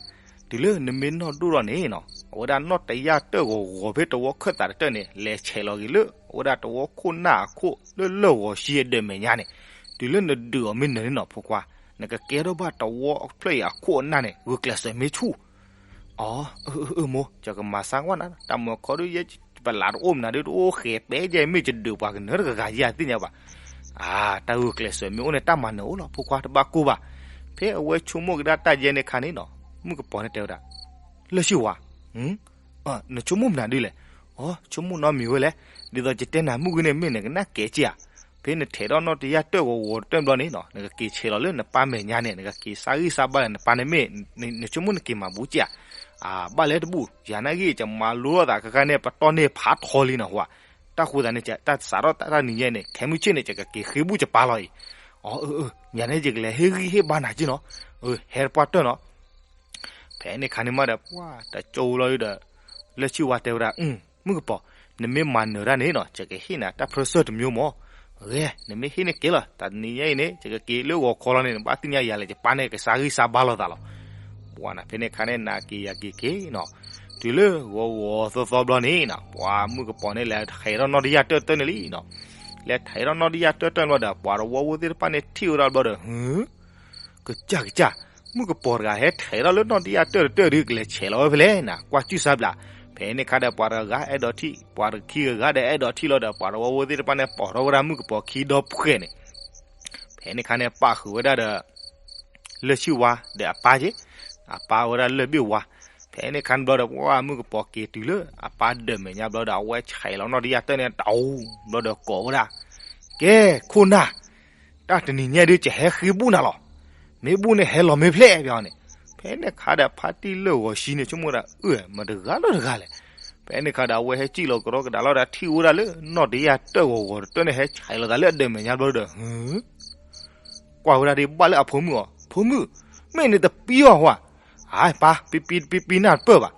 တုၤလၢနမ့ၢ်နီၢ်ဒိၣ်ထီၣ်န့ၣ်နီၤ အဝဲဒၣ်နီၣ်တယၢ်တၢၣ်ဂီၤဂီၤဖဲတဝီခၢၣ်သးတတၢၢ်န့ၣ် လဲၤဆဲးလီၤက့ၤလၢ အဝဲဒၣ်တဝီခိၣ်နၢ်အခိၣ်လၢလၢၢ်ဂီၤဆံအဒၢးမဲာ်ညါန့ၣ်, တုၤလၢနဒုးအီၤမ့ၢ်နၢၤန့ၣ်နီၤ ဖိခွါ, နကကဲထီၣ်ဘၣ်တဝီဖျၢၣ်အံၤအခိၣ်အနၢ်န့ၣ် ဂုာ်ကျဲးစၢးမ့ၢ်ဆူၣ် အိ အၢ အၢ မိၢ် ယကမၤဆါကွၢ်နၤ, တၢ်မူခီဒုးယဲ ပလးတအိၣ်မနုၤဒုး တအိၣ်ဃဲၤပဲယဲ မ့ၢ်ယဒုးပှၤကနၢၤတဂၤဂၤယဲ သ့ၣ်ညါဘၣ်. အၢ တၢ်ဂုာ်ကျဲးစၢးမ့ၢ်အိၣ်န့ၣ် တၢ်မၤနၢၤအိၣ်လီၤ ဖိခွါ တဘၣ်ကိၢ်ဘၣ်. ဖဲအဝဲဆိကမိၣ်ကဒါတၢ်ယဲန့ၣ်ခါန့ၣ်နီၤ မုၣ်ကပီၤန့ၣ်တဲဝဲဒၣ် လၢၢ်ဆံၣ်ဝါ, နဆိကမိၣ်မနုၤဒုးလဲၣ်. အိ ဆိကမိၣ်နီတမံၤဝဲလဲၣ်, ဒ်သိးယတဲနၤမုၢ်ဂ့ၤန့ၣ် မ့ၢ်နကနၣ်ကဲက့ဧါ. ဖဲနထဲးထီၣ်နီၣ်တယၢ်တၢၣ်ဂီၤဂီၤတတၢၢ်ဘျီန့ၣ်နီၤ နကက့ၤဆဲးလီၤလၢနပၢ်မဲာ်ညါန့ၣ် နကက့ၤဆါဂံၢ်ဆါဘါလၢနပၢ်န့ၣ်မ့ၢ် နဆိကမိၣ်နက့ၤမၤဘူးက့ဧါ. အၢ ဘၣ်လဲၣ်တဘူၣ် ယၤနာ်ဂ့ၤ ယမၤလိထီၣ်သးခဲခါန့ၣ် ပတီၢ်န့ၢ်ဖးထီလံနီၤ ဟိဧါ. တၢ်ဃိသတးန့ၣ် တၢ်စးထီၣ်တၢ်တနံၤညါန့ၣ် ခဲမုၢ်ဆ့ၣ်န့ၣ် ယကက့ၤဃ့ဘူၣ်ယပၢ်လီၤအံၤ. အိ အၢ အၢ ယၤန့ၣ် ယကလဲၤဟ့ၣ်ဂံၢ်ဟ့ၣ်ဘါနၤက့နီၤ. အၢ ဟဲတပှၢ်တၢၢ်နီၤ. ဖဲန့ၣ်ခါန့ၣ်မးဒီး ပှၢ်တကၠိလီၤဒုဒီး လၢၢ်ဆံၣ်ဝါတဲဝဲဒၣ် မုၣ်ကပီၤ, နမ့ၢ်မၤနၢၤတၢ်န့ၣ်နီၤ ယကဟ့ၣ်နၤတၢ်ဖြၢၢ်စၢၢ်တမျိုးမး. ဂ့ၤ နမ့ၢ်ဟ့ၣ်န့ၣ်ကဲလီၤ တၢ်တနံၤညါအံၤန့ၣ် ယကက့ၤလၢဂီၤခီလီၤန့ၣ် နဘၣ်သ့ၣ်ညါယၤလဲၣ် ယပၢ်န့ၣ်ကစါဂံၢ်စါဘါလိာ်သးလီၤ. ပှၢ်နၤ ဖဲန့ၣ်ခါန့ၣ် နၤက့ၤယၤက့ၤက့ၤနီၤ. တုၤလၢဂီၤဂီၤသီသီဘျီန့ၣ်နီၤ ပှၤမုၣ်ကပီၤန့ၣ် လဲၤဟဲထီၣ်နီၣ်တယၢ်တၢၣ်တၢၢ်န့ၣ်လံနီၤ. လဲၤထဲးထီၣ်နီၣ်တယၢ်တၢၢ်တၢၢ်ဘျီဒီး ပှၤတဝီဖိသ့ၣ်တဖၣ်န့ၣ်ထံၣ်ဝဲဒၣ်ဘျီဒီး ဟု ကစၢ်ကစၢ်, မုၣ်ကပီၤတဂၤဟဲထဲးထီၣ်လၢနီၣ်တယၢ်တၢၢ်တၢၢ်ဒီး ကလဲၤဆဲးလီၤဝဲဖဲလဲၣ်နၤ, ကွၢ်စူၣ်စၢ်ဘျး. ဖဲန့ၣ်ခါဒီး ပှၤတဂၤအဲၣ်ဒိးထံၣ် ပှၤတခံဂၤဒီးအဲၣ်ဒိးထံၣ်လီၤဒီး ပှၤတဝီဖိသ့ၣ်တဖၣ်န့ၣ် ပိာ်ထီၣ်ဝဲဒၣ်မုၣ်ကပီၤခံဒီဖှဲးန့ၣ် ဖဲန့ၣ်ခါန့ၣ် ပာ်ဃုာ်ဝဲဒၣ်ဒီး လၢၢ်ဆံၣ်ဝါဒီးအပၢ်က့, အပၢ်ဝဲဒၣ်လၢၢ်ဘ့ၣ်ဝါ. ဖဲန့ၣ်ခါန့ၣ်ဘျီဒီး ပှၢ်မုၣ်ကပီၤက့ၤတုၤလၢအပၢ်ဒၢးမဲာ်ညါဘျီဒီး အဝဲဆဲးလီၤနီၣ်တယၢ်တၢၢ်န့ၣ် တအူဘျီဒီးကိးဝဲဒၣ်, ကဲ ခိၣ်နၢ်, တၢ်တနံၤညါဒုး ယဟဲဃ့ဘူၣ်နၤလီၤ. မ့ၢ်ဘူၣ်န့ၣ် ဟဲလီၤမ့ၢ်ဖျဲၣ် ပျီန့ၣ်. ဖဲန့ၣ်ခါဒီး ဖါတံၢ်လၢၢ်ဂီၤဆံန့ၣ် ဆိကမိၣ်ဒၣ် အၢ မတၤတဂၤလၢတဂၤလဲၣ်. ဖဲန့ၣ်ခါဒီး အဝဲဟဲစံၣ်လီၤကဒီးကဒါလီၤဒီး ထံၣ်ဝဲဒၣ်လၢနီၣ်တယၢ်တၢၢ်ဂီၤဂီၤတတၢၢ်န့ၣ် ဟဲဆဲးလီၤသးလၢအဒၢးမဲာ်ညါဘျီဒီး ဟု ကွၢ်ဝဲဒၣ်ဒ်ဘၣ်လၢအဖိမုၣ်အီၤ, ဖိမုၣ်, မ့ၢ်နတပံအီၤဟါ, အပၢ် ပံပံတပံပံနၢ်တပၢၢ်ဘၣ်.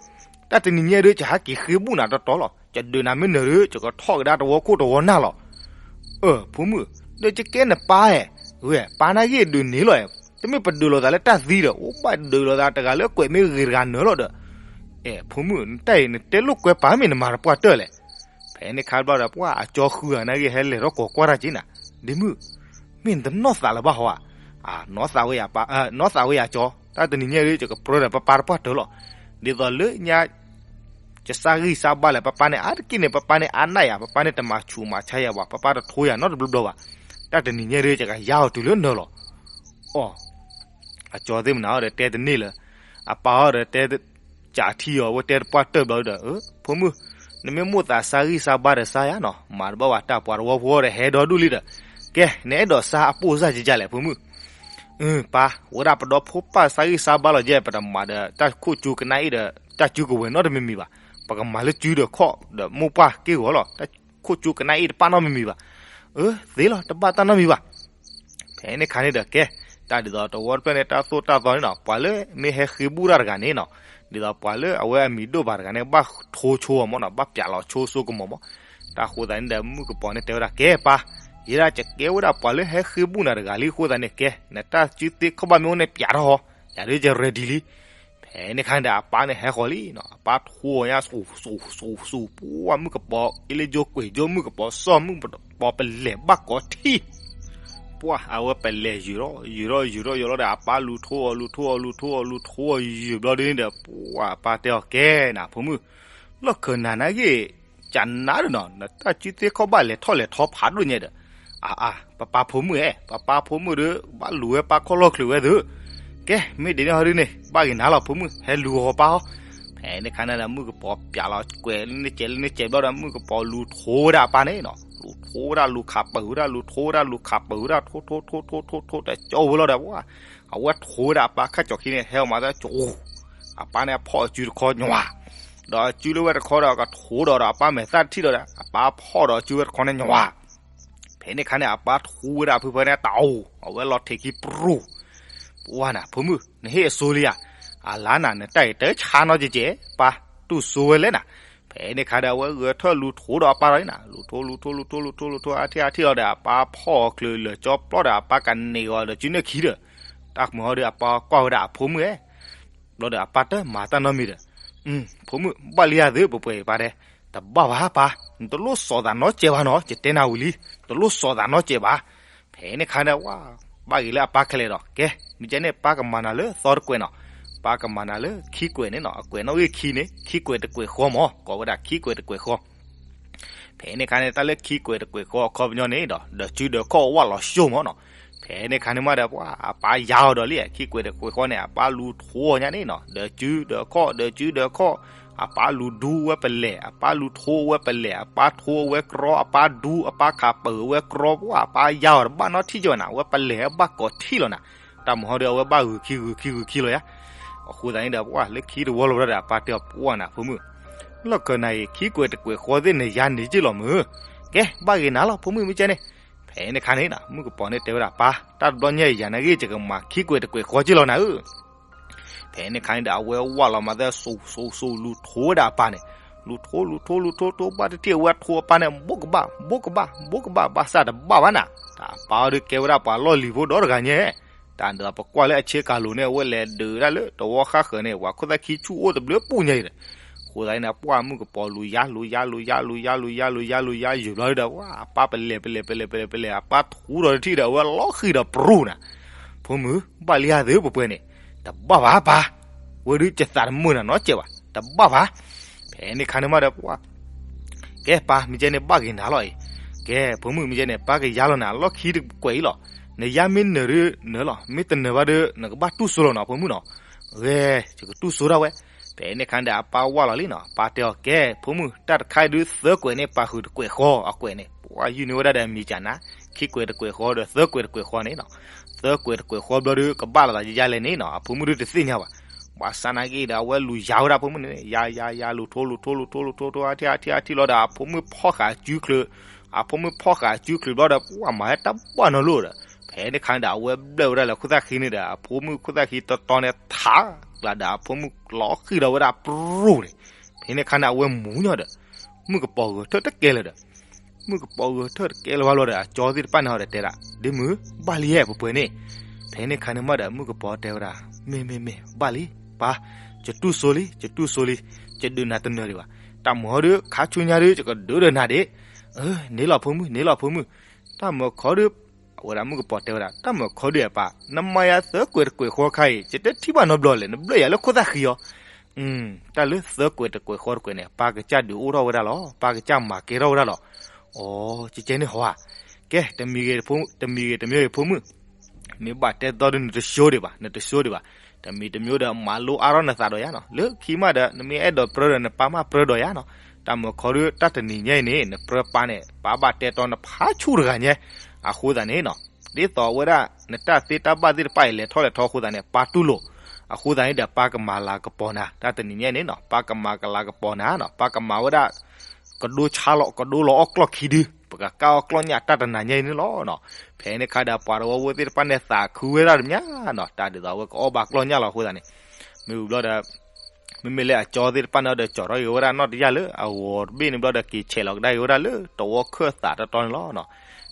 တၢ်တနံၤညါဒုး ယဟဲက့ၤဃ့ဘူၣ်နၤတီတီလီၤ. ယဒုးနၤမ့ၢ်နၢၤဒီး ယကထီၣ်ကဒါတဝီခိၣ်တဝီနၢ်လီၤ. အၢ ဖိမုၣ်, ဒီးယကဲနပၢ်ဧါ, ဝဲ ပၢ်နာ်က့ဒုးန့ၣ်လီၤ, တမ့ၢ်ပဒုးလိာ်သးလၢတၢ်သံဒီး အိၣ်ဘၣ်ဒုးလိာ်သးတဂၤလၢကွဲးမ့ၢ်ဂ့ၤတဂၤနၢၤလီၤဒီး အဲ ဖိမုၣ် နတၢ်အံၤ နတဲလိာ်ကွဲပာ်မ့ၢ်နမၤတပှၢ်တၢၢ်လဲၣ်. ဖဲန့ၣ်ခါဘျီဒီး ပှၢ်အကၠီဃုဂၤနာ်က့ ဟဲလဲၤထီၣ်ကိးကွၢ်တၢ်က့နၤ, ဒ့မုၣ်, မ့ၢ်နတနီၢ်သးလၢၤဘၣ်ဟီဧါ. နီၢ်သးဝဲယၤပၢ်, နီၢ်သးဝဲယၤကၠီ, တၢ်တနံၤညါဒုး ယကပြၢဒီးပၢ်ပၢ်တပှၢ်တၢၢ်လီၤ. ဒ်သိးလၢညါ ယစၢ်ဂံၢ်စၢ်ဘါလဲၣ် ပၢ်ပၢ်န့ၣ် အါတက့ၢ်န့ၣ် ပၢ်ပၢ်န့ၣ် အါနၢ်ယၤ, ပၢ်ပၢ်န့ၣ် တမၤဆူးမၤဆါယၤဘၣ်, ပၢ်ပၢ်တထိယၤနီတဘျီဘျီဘၣ်. တၢ်တနံၤညါဒုး ယကယါအီၤတုၤလၢနၢၤလီၤ. အီၤ အကၠီသ့ၣ်မနုၤအီၤဒီးတဲတန့ၢ်လၢၤ, အပၢ်အီၤဒီးတဲ ကးထံအီၤ ဝဲတဲတပှၢ်တၢၢ်ဘျီဒီး အၢ ဖိမုၣ်, နမ့ၢ်မိၣ်သးစၢ်ဂံၢ်စၢ်ဘါဒီးစၢ်ယၤနီၤ, မၤတဘၣ်ဝဲတၢ်ပှၤတဝီဖိဒီးဟဲဒီဒူၣ်လံဒီး, ကဲ နအဲၣ်ဒိးစၢ်အပိၢ်စၢ်ကကလဲၣ် ဖိမုၣ်. အၢ ပၢ်, ဝဲဒၣ်ပဒီဖိပၢ်စၢ်ဂံၢ်စၢ်ဘါလီၤကဲ ပတမၤဒီးတၢ်ခိၣ်ကၠူကနၣ်အံၤဒီး တၢ်စုကဝဲၤနီတမံၤမံၤဘၣ်. ပကမၤလၢစုဒီးခီၣ်ဒီးမိၢ်ပှၢ်က့ၢ်ဂီၤလီၤ. တၢ်ခိၣ်ကၠူကနၣ်အံၤတပၣ်နီတမံၤမံၤဘၣ်. အၢ သ့လီၤ တဘၣ်တၢ်နီတမံၤဘၣ်. ဖဲန့ၣ်ခါန့ၣ်ဒီးကဲ, တၢ်ဒ်သိးတဝီတဖျၢၣ်န့ၣ် တၢ်သိၣ်တၢ်သီန့ၣ်နီၤ, ပှၤလၢမ့ၢ်ဟဲဃ့ဘူၣ်တၢ်တဂၤန့ၣ်နီၤ, ဒ်သိးပှၤလၢအဝဲအမံၤဒိၣ်ဘၣ်တဂၤန့ၣ် ဘၣ်ထိဆိအီၤမ့ၢ်နီၤ, ဘၣ်ပၠးလီၤဆိစိကမီၤမ့ၢ်. တၢ်အဃိသတးန့ၣ်ဒီး မုၣ်ကပီၤန့ၣ်တဲဝဲဒၣ် ကဲပၢ်, ယဲဒၣ်ယကဲဝဲဒၣ်ပှၤလၢဟဲဃ့ဘူၣ်နၤတဂၤလံအဃိသတးန့ၣ် ကဲ နတၢ်စုသ့ခီၣ်ဘၣ်မ့ၢ်အိၣ်န့ၣ် ပၠးထီၣ်ဟီ, ယၤဒုးယ ready လံ. ဖဲန့ၣ်ခါန့ၣ်ဒီး အပၢ်န့ၣ်ဟဲဃီၤလံနီၤ, အပၢ်ထိအီၤညါ စူးစူးစူးစူး, ပှၢ်မုၣ်ကပီၤ အ့လ့ကၠိကွဲးကၠိ မုၣ်ကပီၤစီၣ်မုၣ်ကပီၤပလဲၤဘၣ်ကိးထံၣ်. ပှၢ်အဝဲပလဲၤယုာ်ထီၣ်ယုာ်ထီၣ်ယုာ်ထီၣ်ယုာ်လီၤဒီး အပၢ်လူၤထိအီၤလူၤထိအီၤလူၤထိအီၤလူၤထိအီၤယုာ်ဘျီဒ်န့ၣ်ဒီး ပှၢ်အပၢ်တဲအီၤ ကဲနၤ ဖိမုၣ်, လီၢ်ခၢၣ်နၤနာ်က့ ကနၤဒီးနီၤ, နတၢ်စုသ့ခီၣ်ဘၣ်လဲၤထီၣ်လဲၤထီဖးဒိၣ်ညါဒီး, အါအါ ပပၢ်ဖိမုၣ်ဧၢ, ပပၢ်ဖိမုၣ်ဒီး ဘၣ်လူၤဝဲပၢ်ခီၣ်လီၢ်ချုးဝဲသု. ကဲ မ့ၢ်ဒ်န့ၣ်ဟီဒ်န့ၣ် ဘၣ်ဂ့ၤနၤလီၤ ဖိမုၣ်, ဟဲလူၤအီၤပၢ်အီၤ. ဖဲန့ၣ်ခါန့ၣ်ဒီး မုၣ်ကပီၤပၠးလီၤကွဲးလၢန့ၣ်ကဲးလၢန့ၣ်ကဲးဘျီဒီး မုၣ်ကပီၤလူၤထိဝဲဒၣ်အပၢ်န့ၣ်နီၤ, လူၤထိဝဲဒၣ်လူၤခးပၢၤဝဲဒၣ် လူၤထိဝဲဒၣ်လူၤခးပၢၤဝဲဒၣ် ထိထိထိထိထိထိတကၠီဝဲလီၤဒီး ပှၢ် အဝဲထိဝဲဒၣ်အပၢ်ခၣ်ကၠီၤခံန့ၣ် ဟဲအီၤမၤသၢကၠိ, အပၢ်န့ၣ်အဖီၣ်အစုတခီညွၤ, ဒီးအစုလၢဝဲတခီဒီးကထိဒီးဒီး အပၢ်မဲာ်သၣ်တထံၣ်ဒီးဒီး အပၢ်ဖီၣ်ဒီးအစုဝဲတခီန့ၣ်ညွၤ. ဖဲန့ၣ်ခါန့ၣ် အပၢ်ထိဝဲဒၣ်ဖုဖၢန့ၣ်တၢ်အိၣ် အဝဲလီၤထဲးခံပြူၤ, ပှၢ်နၤ ဖိမုၣ် နဟ့ၣ်အစိလံဧါ, အလါနၤ နတၢ်အံၤတဆါနီတကဲး ပၢ်တူၢ်စိဝဲလဲၣ်နၤ. ဖဲန့ၣ်ခါဒီး အဝဲဂဲၤထၢၣ်လူၤထိဒီးအပၢ်လီၤန့ၣ်နၤ, လူၤထိ လူၤထိ လူၤထိ လူၤထိ လူၤထိ အါထံၣ်အါထံၣ်လီၤဒီး အပၢ်ဖီၣ်အီၤချုးလၢာ်ကၠီပျီဒီး အပၢ်ကန့ၢ်အီၤဒီးစုန့ၢ်ခံဒီး, တၢ်မုၢ်ဟီဒီး အပၢ်ကွၢ်ဝဲဒၣ်အဖိမုၣ်ဧၢ, ဘျီဒီးအပၢ်တမၤတၢ်နီတမံၤဒီး, ဖိမုၣ် ဘၣ်လံဧါသု ပှဲၤပှဲၤပၢ်တဲ, တဘၣ်ဘၣ်ပၢ်, နတလိၣ်စီၤသးနီတစဲးဘၣ်နီၤ ယတဲနၤဝံၤလံ, တလိၣ်စီၤသးနီတစဲးဘၣ်. ဖဲန့ၣ်ခါန့ၣ် ဝဲ ဘၣ်ဂ့ၤလၢအပၢ်ခဲလၢာ်ဒီး ကဲ မ့ၢ်ကဲန့ၣ် ပၢ်ကမၤနၤလၢသီတကွဲးနီၤ, ပၢ်ကမၤနၤလၢခံကွဲးန့ၣ်နီၤ, အကွဲးနီၣ်ဂံၢ်ခံန့ၣ် ခံကွဲးတကွဲးဃီမး ကိးဝဲဒၣ်ခံကွဲးတကွဲးဃီ. ဖဲန့ၣ်ခါန့ၣ် တၢ်လၢခံကွဲးတကွဲးဃီအခီပညီန့ၣ်ဒီး ဒီးစုဒီးခီၣ်ဝၣ်လီၤၡိၣ်မးနီၤ. ဖဲန့ၣ်ခါန့ၣ်မးဒီး ပှၢ်အပၢ်ယါအီၤဒီးလံ ခံကွဲးတကွဲးဃီန့ၣ် အပၢ်လူၤထိအီၤညါန့ၣ်နီၤ, ဒီးစုဒီးခီၣ် ဒီးစုဒီးခီၣ်, အပၢ်လူၤဒူဝဲပလဲၣ်, အပၢ်လူၤထိဝဲပလဲၣ်, အပၢ်ထိဝဲကြီ, အပၢ်ဒူ အပၢ်ခးပၢၤဝဲကြီ, ပှၢ်အပၢ်ယါအီၤတဘၣ်နီတထံၣ်ကီးနၤ, ဝဲပလဲၣ်ဘၣ်ကိးထံၣ်လီၤနၤ. တၢ်မုၢ်ဟီဒီး အဝဲဘၣ်ဂုာ်ခံဂုာ်ခံဂုာ်ခံလီၤယါ. အဃိသတးန့ၣ်ဒီး ပှၢ်လၢခံတဝီလီၤဘျီဒီး အပၢ်တဲအီၤ ပှၢ်နၤ ဖိမုၣ်, လီၢ်ခၢၣ်နၤအံၤ ခံကွဲးတကွဲးဃီသ့ၣ်န့ၣ် ယါန့ၣ်က့ၢ်လီၤမုၢ်. ကဲ ဘၣ်ဂ့ၤနၤလီၤ ဖိမုၣ် မ့ၢ်ကဲန့ၣ်. ဖဲန့ၣ်ခါန့ၣ် မုၣ်ကပီၤန့ၣ်တဲဝဲဒၣ် ပၢ်, တၢ်တဘျီညါအံၤ ယၤနာ်ဂ့ၢ် ယကမၤခံကွဲးတကွဲးဃီက့ၢ်လီၤနၤဧၢ. ဖဲန့ၣ်ခါန့ၣ်ဒီး အဝဲဝၣ်လီၤမၤသၢ စူးစူးစူး လူၤထိဝဲဒၣ်အပၢ်န့ၣ်, လူၤထိ လူၤထိ လူၤထိ ထိဘၣ်တထံၣ် အဝဲထိအပၢ်န့ၣ် ဘိးကဘၣ် ဘိးကဘၣ် ဘိးကဘၣ် ဘၣ်ဆၣ်တဘၣ်ဘၣ်နၤ. တၢ်အပၢ်အီၤဒီးကဲဝဲဒၣ်ပှၤလီၢ်လံၤဖိဒီတဂၤညါ, တၢ်ဒ်သိးပကွၢ်လၢအဆ့ကၤလိၤန့ၣ် အဝဲလဲၤဒုးဒၣ်လၢတဝီဃၣ်ဃၢၤန့ၣ် ပှၤခိၣ်သၣ်ခံဆူၣ်အိၣ်တဘျုးပူၤညါအံၤဒီး, အဃိသတးန့ၣ် ပှၢ်မုၣ်ကပီၤလူၤယါ လူၤယါ လူၤယါ လူၤယါ လူၤယါ လူၤယါ လူၤယါ လူၤယါ လူၤယါ လူၤယါ ယူၤဘျီဒီး ပှၢ်ပလဲၤ ပလဲၤ ပလဲၤ ပလဲၤ ပလဲၤ အပၢ်ထူဒီးတထံၣ်ဒီး အဝဲလီၤဃံၤဒီးပရူၢ်နၤ, ဖိမုၣ် ဘၣ်လံဧါသုပှဲၤပှဲၤန့ၣ်, တဘၣ်ဘၣ်ပၢ်, ဝဲဒုးကသးတမုာ်နၤနီတစဲးဘၣ်, တဘၣ်ဘၣ်. ဖဲန့ၣ်ခါန့ၣ်မးဒီး ပှၢ် ကဲပၢ် မ့ၢ်ကဲန့ၣ်ဘၣ်က့ၤနၤလီၤအံၤ, ကဲဖိမုၣ် မ့ၢ်ကဲန့ၣ် ပၢ်ကယါလီၤနၤ လီၢ်ခံတကွဲးအံၤလီၤ, နယါမ့ၢ်နၢၤဒုးနၢၤလီၤ, မ့ၢ်တနၢၤဘၣ်ဒီး နကဘၣ်တူၢ်စိလီၤနီၤ ဖိမုၣ်နီၤ, ဂဲၤ ယကတူၢ်စိဒၣ်ဝဲ. ဖဲန့ၣ်ခါန့ၣ်ဒီး အပၢ်ဝၢ်လီၤလံနီၤ, ပၢ်တဲအီၤ ကဲ ဖိမုၣ် တၢ်တခါအံၤဒုး သၢကွဲးန့ၣ် ပာ်ဃုာ်တကွဲးဃီအကွဲးန့ၣ် ပှၢ်ယုၢ်န့ၢ်ဝဲဒၣ်ဒီးအမံၤကနၤ, ခံကွဲးတကွဲးဃီဒီး သၢကွဲးတကွဲးဃီန့ၣ်နီၤ, သၢကွဲးတကွဲးဃီဘျီဒီး ကဘၣ်လိာ်သးယါလဲၣ်န့ၣ်နီၤ, အဖိမုၣ်ဒုးတသ့ၣ်ညါဘၣ်. ဘၣ်ဆၣ်နာ်က့ဒီး အဝဲလူၤယါဝဲဒၣ်ဖိမုၣ်န့ၣ် ယါယါယါ လူၤထိ လူၤထိ လူၤထိ လူၤထိ ထိ အါထံၣ် အါထံၣ် အါထံၣ်လီၤဒီး အဖိမုၣ်ဖီၣ်ဃာ်စုချုး, အဖိမုၣ်ဖီၣ်ဃာ်စုချုးဘျီဒီး ပှၢ်မၤဝဲတၢ်ဘၣ်နီတလိၣ်ဒီး ဖဲန့ၣ်ခါန့ၣ်ဒီး အဝဲဘျၢၣ်ဝဲဒၣ်လၢခိၣ်သၣ်ဃံန့ၣ်ဒီး အဖိမုၣ်ခိၣ်သၣ်ဃံတတီန့ၣ် ထးကျးဒီး အဖိမုၣ်လီၤဃံၤဒီးဝဲဒၣ်ပရူၢ်န့ၣ်, ဖဲန့ၣ်ခါန့ၣ် အဝဲမူညီဒီး မုၣ်ကပီၤဂဲၤထၢၣ်တကဲလၢၤဒီး မုၣ်ကပီၤဂဲၤထၢၣ်တကဲလၢၤဘၣ်ဘျီဒီး အကၠီသ့ၣ်တဖၣ်န့ၣ်ဟီဒီးတဲဒၣ် ဒ့မုၣ် ဘၣ်လံဧါ ပှဲၤပှဲၤန့ၣ်. ဖဲန့ၣ်ခါန့ၣ်မးဒီး မုၣ်ကပီၤတဲဝဲဒၣ် မ့ၢ်မ့ၢ်မ့ၢ် ဘၣ်လံ ပၢ်, ယတူၢ်စိလံ ယတူၢ်စိလံ, ယဒုးနၤတနၢၤဒံးဘၣ်, တၢ်မုာ်ဟီဒုး ခါဆူညါဒုး ယကဒုးဒီးနၤဒံး, န့ၣ်လီၤဖိမုၣ် န့ၣ်လီၤဖိမုၣ်, တၢ်မုာ်ခီဒုး အဝဲဒၣ်မုၣ်ကပီၤတဲဝဲဒၣ် တၢ်မုာ်ခီဒုးအပၢ် နမၤယၤသၢကွဲးတကွဲးဃီခါအံၤ ယတထံၣ်ဘၣ်နီတဘျီလဲၣ် နဘျၢၣ်ယၤလၢခိၣ်သၣ်ဃံအီၤ တၢ်လၢသၢကွဲးတကွဲးဃီတကွဲးန့ၣ် ပၢ်ကစၢ်ဒုးအိၣ်ထီၣ်ဝဲဒၣ်လီၤ, ပၢ်ကစၢ်မၤကဲထီၣ်ဝဲဒၣ်လီၤ. အိ ကကဲန့ၣ်ဟီဧါ, ကဲ တမံၤဂ့ၤတမံၤဂ့ၤဖိမုၣ်, မ့ၢ်ဘၣ်တဲတီဒုးနတဆိဒံးဘၣ်, နတဆိဒံးဘၣ်, တမံၤတမံၤဒီး မၤလိအါထီၣ်နသးဒီးယၤနီၤ, လၢခံမးဒီး နမ့ၢ်အဲၣ်ဒိးပြၢဒီး နပၢ်မးပြၢဒီးယၤနီၤ, တၢ်မုာ်ခီဒုး တၢ်တနံၤညါအံၤန့ၣ် နပြၢပၢ်န့ၣ် ပၢ်ဘၣ်တဲတီနဖးဆူၣ်တဂၤညါ, အဃိသတးန့ၣ်နီၤ ဒ်သိးအဝဲဒၣ် နတၢ်သ့တၢ်ဘၣ်သ့ၣ်တဖၣ်အံၤ လဲၤထီၣ်လဲၤထီအဃိသတးန့ၣ် ပၢ်တူၢ်လိာ်, အဃိသတးန့ၣ်ဒီး ပၢ်ကမၤလၤကပီၤနၤ တၢ်တနံၤညါန့ၣ်နီၤ ပၢ်ကမၤကလၤကပီၤနၤနီၤ ပၢ်ကမၤဝဲဒၣ် ကဒိဆါလီၤ ကဒိလီၤအီၣ်ကျီၢ်ခံဒု ပကကၢ်အီၣ်ကျီၢ်ညၣ်တၢ်တနၤညါအံၤန့ၣ်လီၤနီၤ. ဖဲန့ၣ်ခါဒီး ပှၤတဝီဖိသ့ၣ်တဖၣ်န့ၣ် သးခုဝဲဒၣ်တမံၤနီၤ တၢ်ဒ်သိးအဝဲကအီၣ်ဘၣ်ကျီၢ်ညၣ်လီၤအဃိသတးန့ၣ် မ့ၢ်ဝံၤဘျီဒီး မ့မ့ၢ်လၢအကၠီသ့ၣ်တဖၣ်န့ၣ်ဒီး ကၠီထီၣ်က့ၤဝဲဒၣ်နီၣ်တယၢ်လၢအဂီၤတဘ့ၣ်န့ၣ်ဘျီဒီး က့ၤဆဲးလီၤကဒါက့ၤဝဲဒၣ်လၢ တဝီခၢၣ်သးတတီန့ၣ်လီၤနီၤ.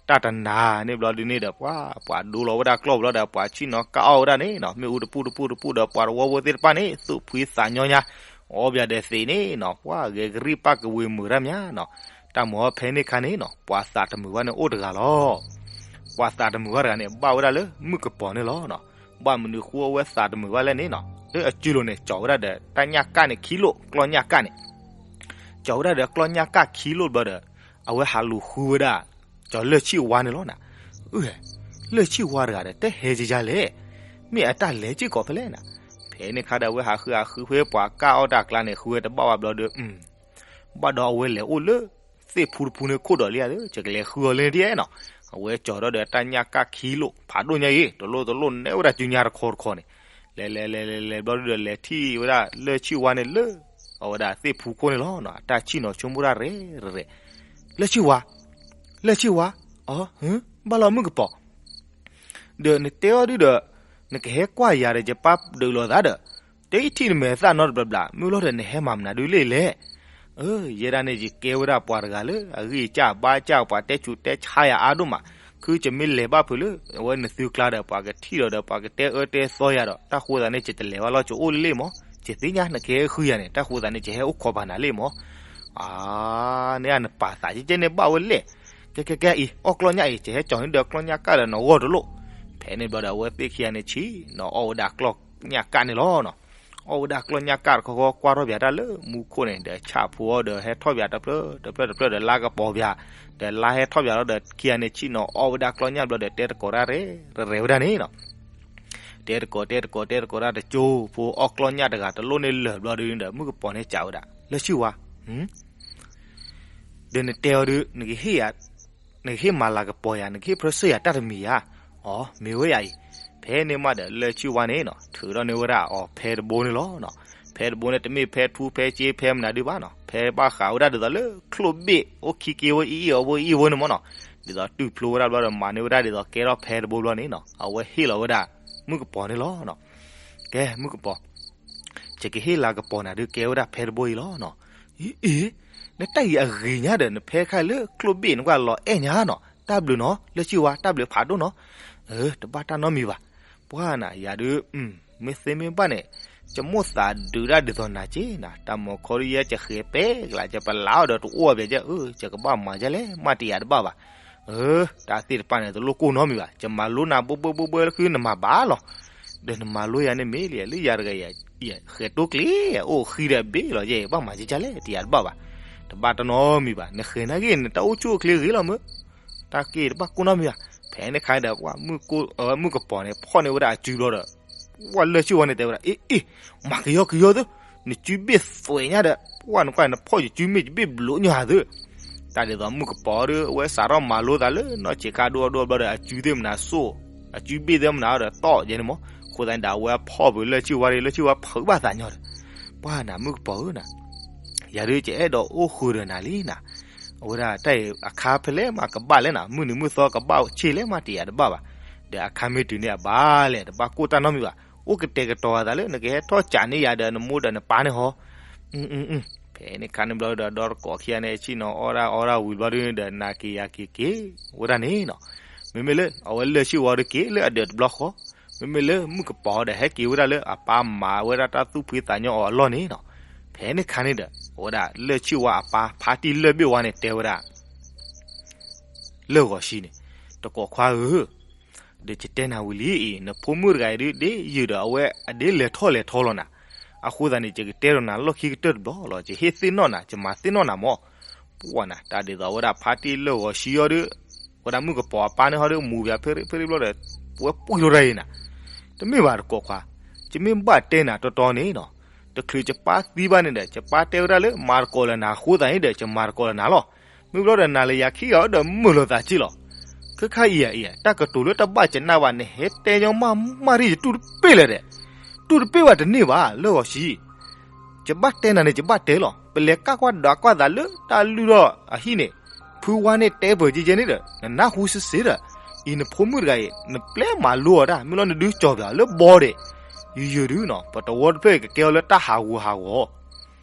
တၢ်တနၤန့ၣ်ဘျီဒုန့ၣ်ဒီး ပှၤ ပှၤဒိလီၤဝဲဒၣ်ကျီၢ်ဘျီဒီး ပှၤဆ့ၣ်နီၤကၢ်အီၣ်ဝဲဒၣ်န့ၣ်နီၤ မ့ၣ်အူတပူၤတပူၤတပူၤဒီး ပှၤတဝီဖိသ့ၣ်တဖၣ်န့ၣ် သူၣ်ဖှံသးညီညါ အီၣ်ဘၣ်ဒီးသ့းန့ၣ်နီၤ ပှၤဂဲၤကရံၣ်ပၢ်ကဝ့ၤမုာ်တၢ်မၢ်နီၤ. တၢ်မုာ်အီၤဖဲန့ၣ်ခါန့ၣ်နီၤ ပှၤသးတမုာ်ဘၣ်န့ၣ်အိၣ်တဂၤလီၤ. ပှၤသးတမုာ်ဘၣ်တဂၤန့ၣ် ဘၣ်ဝဲဒၣ်လၢမုၣ်ကပီၤန့ၣ်လီၤနီၤ. ဘၣ်မနုၤဃိအဝဲသးတမုာ်ဘၣ်လဲၣ်န့ၣ်နီၤ လၢအစုလိၤန့ၣ် ကၠီဝဲဒၣ်ဒီးတၢ်ညၣ်ကၣ်န့ၣ်ခံလိၣ် ကျီၢ်ညၣ်ကၣ်န့ၣ် ကၠီဝဲဒၣ်ဒီးကျီၢ်ညၣ်ကၣ်ခံလိၣ်ဘျီဒီး အဝဲဟးလူၤဃုဝဲဒၣ် ကၠီလၢၢ်ဆံၣ်ဝါန့ၣ်လီၤနၤ. အၢ လၢၢ်ဆံၣ်ဝါတဂၤဒီး တဟဲကယါလဲၣ်. မ့ၢ်အတၢ်လဲၤစ့ၢ်ကီးဖဲလဲၣ်နၤ. ဖဲန့ၣ်ခါဒီး အဝဲဟးဃုဟးဃုဖဲပှၤကၢ်အီၣ်တၢ်ကျါန့ၣ် ဃုဝဲတဘၣ်ဝဲဘျီဒီး ဘၣ်ဒီးအဝဲလဲၤအိၣ်လၢ သ့ၣ်ဖူတဖူန့ၣ်ခိၣ်ဒီးလံဧါ ယကလဲၤဃုအီၤလၢန့ၣ်ဒ်နီၤ. အဝဲကၠီၤထီၣ်ဒီးတၢ်ညၣ်ကၣ်ခံလိၣ် ဖးဒိၣ်ညါအံၤ တလိၣ်တလိၣ်နဲၣ်ဝဲဒၣ်စုညါတခီတခီန့ၣ် လဲၤလဲၤလဲၤလဲၤလဲၤဘျီဒုဒီး လဲၤထံၣ်ဝဲဒၣ်လၢၢ်ဆံၣ်ဝါန့ၣ်လၢ အဝဲဒၣ်သ့ၣ်ဖူခိၣ်န့ၣ်လီၤ. အတၢ်ဆံၣ်နီၤဆိကမိၣ်တၢ်ရဲၣ်ရဲၣ် လၢၢ်ဆံၣ်ဝါ လၢၢ်ဆံၣ်ဝါ အၢ ဘၣ်လီၤမုၣ်ကပီၤ ဒီးနတဲအီၤဒုဒီး နကဟဲကွၢ်ယၤဒီး ယပၢ်ဒုးလိာ်သးဒီး တဲအံၤထံၣ်နမဲာ်သၣ်နီတဘျီဘျီ မ့ၢ်လီၤဒီးနဟဲမၤမနုၤဒုလဲၣ်လဲၣ်. အၢ ယဲဒၣ်န့ၣ် ယကဲဝဲဒၣ်ပှၤတဂၤလၢ အဂံၢ်အစၢ်အဘါစၢ် ပှၤတဲဆူးတဲဆါယၤအါဒိၣ်မး, ခုယမ့ၢ်လဲၤဘၣ်ဖုးလၢ အဝဲနသုကျါဒီး ပှၤကထံၣ်ဒီး ပှၤကတဲအၢတဲသီယၤဒီး တၢ်ဃိသးန့ၣ် ယတလဲၤဘၣ်လီၤ ယအိၣ်လၢလ့ၣ်မး, ယသ့ၣ်ညါနကဟဲဃုယၤန့ၣ် တၢ်ဃိသးန့ၣ် ယဟဲအိၣ်ခိးပာ်နၤလ့ၣ်မး. အါ န့ၣ်နပာ်သးကဲကဲန့ၣ်ဘၣ်ဝဲလဲၣ်. ကဲကဲကဲအံၤ အီၣ်ကျီၢ်ညၣ်အံၤ ယဟဲကၠီၤန့ၢ်ဒီးကျီၢ်ညၣ်ကၣ်ဒီးနဂီၢ်တလိၣ်. ဖဲန့ၣ်ဘျီဒီး အဝဲသ့ၣ်ခံဂၤန့ၣ်ဆံၣ်နီၤ အီၣ်ဝဲဒၣ်ကျီၢ်ညၣ်ကၣ်န့ၣ်လီၤနီၤ. အီၣ်ဝဲဒၣ်ကျီၢ်ညၣ်ကၣ်တခီခီ ကွၢ်ထီၣ်ပၠးတၢ်လၢမူခိၣ်န့ၣ် ဒီးဆၣ်ဖိအီၤဒီး ဟဲထီၣ်ပၠးတဖျၢၣ်တဖျၢၣ်တဖျၢၣ်ဒီး လါကပီၤပၠး ဒီးလါဟဲထီၣ်ပၠးလီၤဒီး ခံဂၤန့ၣ်ဆံၣ်နီၤ အီၣ်ဝဲဒၣ်ကျီၢ်ညၣ်ဘျီဒီး တဲတကိးတၢ်ရဲၣ်ရဲၣ်ဝဲဒၣ်န့ၣ်နီၤ. တဲတကိးတဲတကိးတဲတကိးတၢ်တကၠိဖိ အီၣ်ကျီၢ်ညၣ်တဂၤတလိၣ်န့ၣ်လၢာ်ဘျီဒုဒီး မုၣ်ကပီၤန့ၣ်စံးဝဲဒၣ် လၢၢ်ဆံၣ်ဝါ ဒီးနတဲအီၤဒု နကဟ့ၣ်မၤလၤကပီၤယၤ နကဟ့ၣ်ဖြၢၣ်စၢၢ်ယၤတၢ်တမံၤဧါ. အီ မ့ၢ်ဝဲယၤအံၤ. ဖဲန့ၣ်မးဒီး လၢၢ်ဆံၣ်ဝါန့ၣ်နီၤ ထုးထီၣ်န့ၢ်ဝဲဒၣ်အီၤဖဲတဘိန့ၣ်လီၤနီၤ. ဖဲတဘိန့ၣ် တမ့ၢ်ဖဲထူဖဲစ့ဖဲမနုၤဒုဘၣ်နီၤ. ဖဲဘၣ်ဃးဝဲဒၣ်ဒ်သိးလၢချိၣ်ဘ့ၣ် အိၣ်ခံက့ဝဲအံၤအံၤအဝဲအံၤဝဲန့ၣ်မးနီၤ. ဒ်သိးတုၤဖျိဝဲဒၣ်ဘျီဒီး မၤန့ၢ်ဝဲဒၣ်ဒ်သိးကဲထီၣ်ဖဲတဘိဘျီန့ၣ်နီၤ အဝဲဟ့ၣ်လီၤဝဲဒၣ် မုၣ်ကပီၤန့ၣ်လီၤနီၤ. ကဲ မုၣ်ကပီၤ ယကဟ့ၣ်လၤကပီၤနၤဒုးကဲဝဲဒၣ်ဖဲတဘိအံၤလီၤနီၤ. အ့ အ့ နတၢ်အံၤအဂ့ၤညါဒီး နဖဲခါလၢချိၣ်ဘ့ၣ် နကွၢ်လီၤအဲၣ်ညါနီၤ. တၢ်ဘျုးနီၤ လၢၢ်ဆံၣ်ဝါ တၢ်ဘျုးဖးဒိၣ်နီၤ. အၢ တဘၣ်တၢ်နီတမံၤဘၣ်. ပှၢ်နၤ ယၤဒုး မ့ၢ်သ့မ့ၢ်ဘၣ်န့ၣ် ယမိၣ်သးဒုးဒၣ်ဒ်သိးနၤက့နၤ, တၢ်မုၢ်ခီဒုးယဲ ယဃဲၤပဲကျါ ယပလးအီၤဒီးတအိၣ်ဘၣ်ကဲ, အၢ ယကဘၣ်မၤဒ်လဲၣ် မ့ၢ်တယာ်တဘၣ်ဘၣ်. အၢ တၢ်သ့ၣ်တဖၣ်န့ၣ် တလိၣ်ကိၢ်နီတမံၤဘၣ်, ယမၤလိနၤဘှီဘှီဘှီဘှီလၢခုနမၤဘၣ်လီၤ. ဒီးနမၤလိယၤန့ၣ်မ့ၢ်လံ လၢယၤတဂၤ ယဃဲၤတိကျ့ အိၣ်ဃံဒီးဘ့ၣ်လီၤ ယဲ ယဘၣ်မၤကကလဲၣ် တယာ်တဘၣ်ဘၣ်. တဘၣ်တၢ်နီတမံၤဘၣ်, နဃဲၤနာ်က့ နတၢ်အိၣ်ဆူၣ်အိၣ်ချ့ဂ့ၤလီၤမ့ၢ်. တၢ်က့တဘၣ်ကိၢ်နီတမံၤဘၣ်. ဖဲန့ၣ်ခါဒီး မုၣ်ကပီၤန့ၣ် ဖီၣ်န့ၢ်ဝဲဒၣ်အစုဘျီဒီး ပှၢ်လၢၢ်ဆံၣ်ဝါန့ၣ်တဲဝဲဒၣ် အ့ အ့ မၤကယီကယီသု, နစုဘ့ၣ်သွဲၣ်ညါဒီး ပှၢ်နကွၢ်နဖီၣ်ယစုမ့ၢ်ယဘ့ၣ်ဘျိးညါသု. တၢ်ဒ်သိးမုၣ်ကပီၤဒီး အဝဲစးထီၣ်မၤလိသးလၢနီၢ်ဆံးခါဒိၣ်ဒိၣ်ဘျီဒီး အစုသ့ၣ်မနုၤစိၣ်, အစုဘ့ၣ်သ့ၣ်မနုၤဒီးသီၣ်ယဲန့ၣ်မ့ၢ်. အဃိသတးန့ၣ်ဒီး အဝဲဖီၣ်ပှၢ်လၢၢ်ဆံၣ်ဝါဒီး လၢၢ်ဆံၣ်ဝါဖုးဘၣ်သးညီဒီး ပှၢ်နၤမုၣ်ကပီၤဧၢနၤ, ယၤဒုးယအဲၣ်ဒိးအိၣ်ဃုာ်ဒီးနၤလံနၤ. အဝဲဒၣ်တၢ်အံၤအခါဖဲလဲၣ်မးကဘၣ်လဲၣ်နၤ, မုၢ်နံၤမုၢ်သီကဘၣ်ဆ့ၣ်လဲၣ်မး တယာ်တဘၣ်ဘၣ်. ဒီးအခါမ့ၢ်တုၤန့ၣ်အဘၣ်လဲၣ် တဘၣ်ကိၢ်တၢ်နီတမံၤဘၣ်. အိၣ်ကတဲာ်ကတီၤအသးလၢ နကဟဲထီၣ်ကးန့ၢ်ယၤဒီးနမိၢ်ဒီးနပၢ်န့ၣ်ဟီ. ဖဲန့ၣ်ခါန့ၣ်ဘျီဒီး ဒီတကိးခံဂၤန့ၣ် ဆ့ၣ်နီၤအီၣ်ဒၣ်အီဒၣ်ဝံၤဘျီဒုးဒီး နၤက့ၤယၤက့ၤက့ၤဝဲဒၣ်န့ၣ်နီၤ. မ့မ့ၢ်လၢအဝဲလၢၢ်ဆံၣ်ဝါဒီးက့ၤလၢအဒၢးတဘျီဃီ, မ့မ့ၢ်လၢမုၣ်ကပီၤဒီး ဟဲက့ၤဝဲဒၣ်လၢအပၢ်မၤဝဲဒၣ်တၢ်သူၣ်ဖှံသးညီအီၤအလီၢ်န့ၣ်နီၤ. ဖဲန့ၣ်ခါန့ၣ်ဒီး အဝဲဒၣ်လၢၢ်ဆံၣ်ဝါအပၢ် ဖါတံၢ်လၢၢ်ဘ့ၣ်ဝါန့ၣ် တဲဝဲဒၣ် လၢၢ်ဂီၤဆံန့ၣ်, တကိးခွါဧၢ, ဒီးယတဲနၤဝံၤလံအံၤ နဖိမုၣ်တဂၤအံၤဒုး ဒ်ယုာ်ဒီးအဝဲအဒ်လဲၤထီၣ်လဲၤထီလီၤနၤ. အဃိသတးန့ၣ် ယကတဲဒီးနၤလီၢ်ခံကတၢၢ်တဘျီလီၤ. ယဟ့ၣ်သ့ၣ်နီၣ်နၤ, ယမၤသ့ၣ်နီၣ်နၤမၢ်. ပှၢ်နၤ တၢ်ဒ်သိးအဝဲဒၣ်ဖါတံၢ်လၢၢ်ဂီၤဆံအီၤဒီး အဝဲဒၣ်မုၣ်ကပီၤအပၢ်န့ၣ်ဟီဒီး မူၤပၠးဖဲရ့ဖဲရ့ဘျီဒီး ပဝဲပှံၢ်ထီၣ်တၢ်အံၤနၤ. တမ့ၢ်ဘၣ်တကိးခွါ, ယမ့ၢ်ဘၣ်တဲနၤတီတီန့ၣ်နီၤ, တချုးယပၢ်သံဘၣ်န့ၣ်ဒီး ယပၢ်တဲဝဲဒၣ်လၢ မၤသကိးလၢနၤအဃိသတးန့ၣ်ဒီး ယမၤသကိးလၢနၤလီၤ. မ့ၢ်ဘျီဒီးနၤလၢယၤခံဂၤအံၤဒီးမုာ်လိာ်သးက့လီၤ. ခဲခါအံၤဧါ, တၢ်ကတိၤလၢတၢ်ဘၣ်ကနၣ်ဘၣ် နဟဲတဲညီမးမးရံၣ် ယတူၢ်တပ့ၢ်လၢၤဒီး, တူၢ်တပ့ၢ်ဘၣ်တန့ၢ်ဘၣ် လၢၢ်ဂီၤဆံ. ယဘၣ်တဲနၤန့ၣ် ယဘၣ်တဲလီၤ. ပလဲၤကၣ်ကွၢ်ဒွးကွၢ်သးလၢတၢ်လုၢ်ထီၣ်အဟံၣ်န့ၣ်, ဖုဝါန့ၣ်တဲပၢၤကဲကဲန့ၣ်ဒီး နနၢ်ဟူစ့စ့ဒီး, အံၤနဖိမုၣ်တဂၤအံၤ နပျဲမၤလိအီၤတၢ် မ့ၢ်လီၤနဒုးကၠီၤပၠးလၢဘီဒီး, ယယုာ်ဒုးနီၤ ပတဝီတဖျၢၣ်အံၤကကဲအီၤလၢတၢ်ဟးဂူာ်ဟးဂီၤ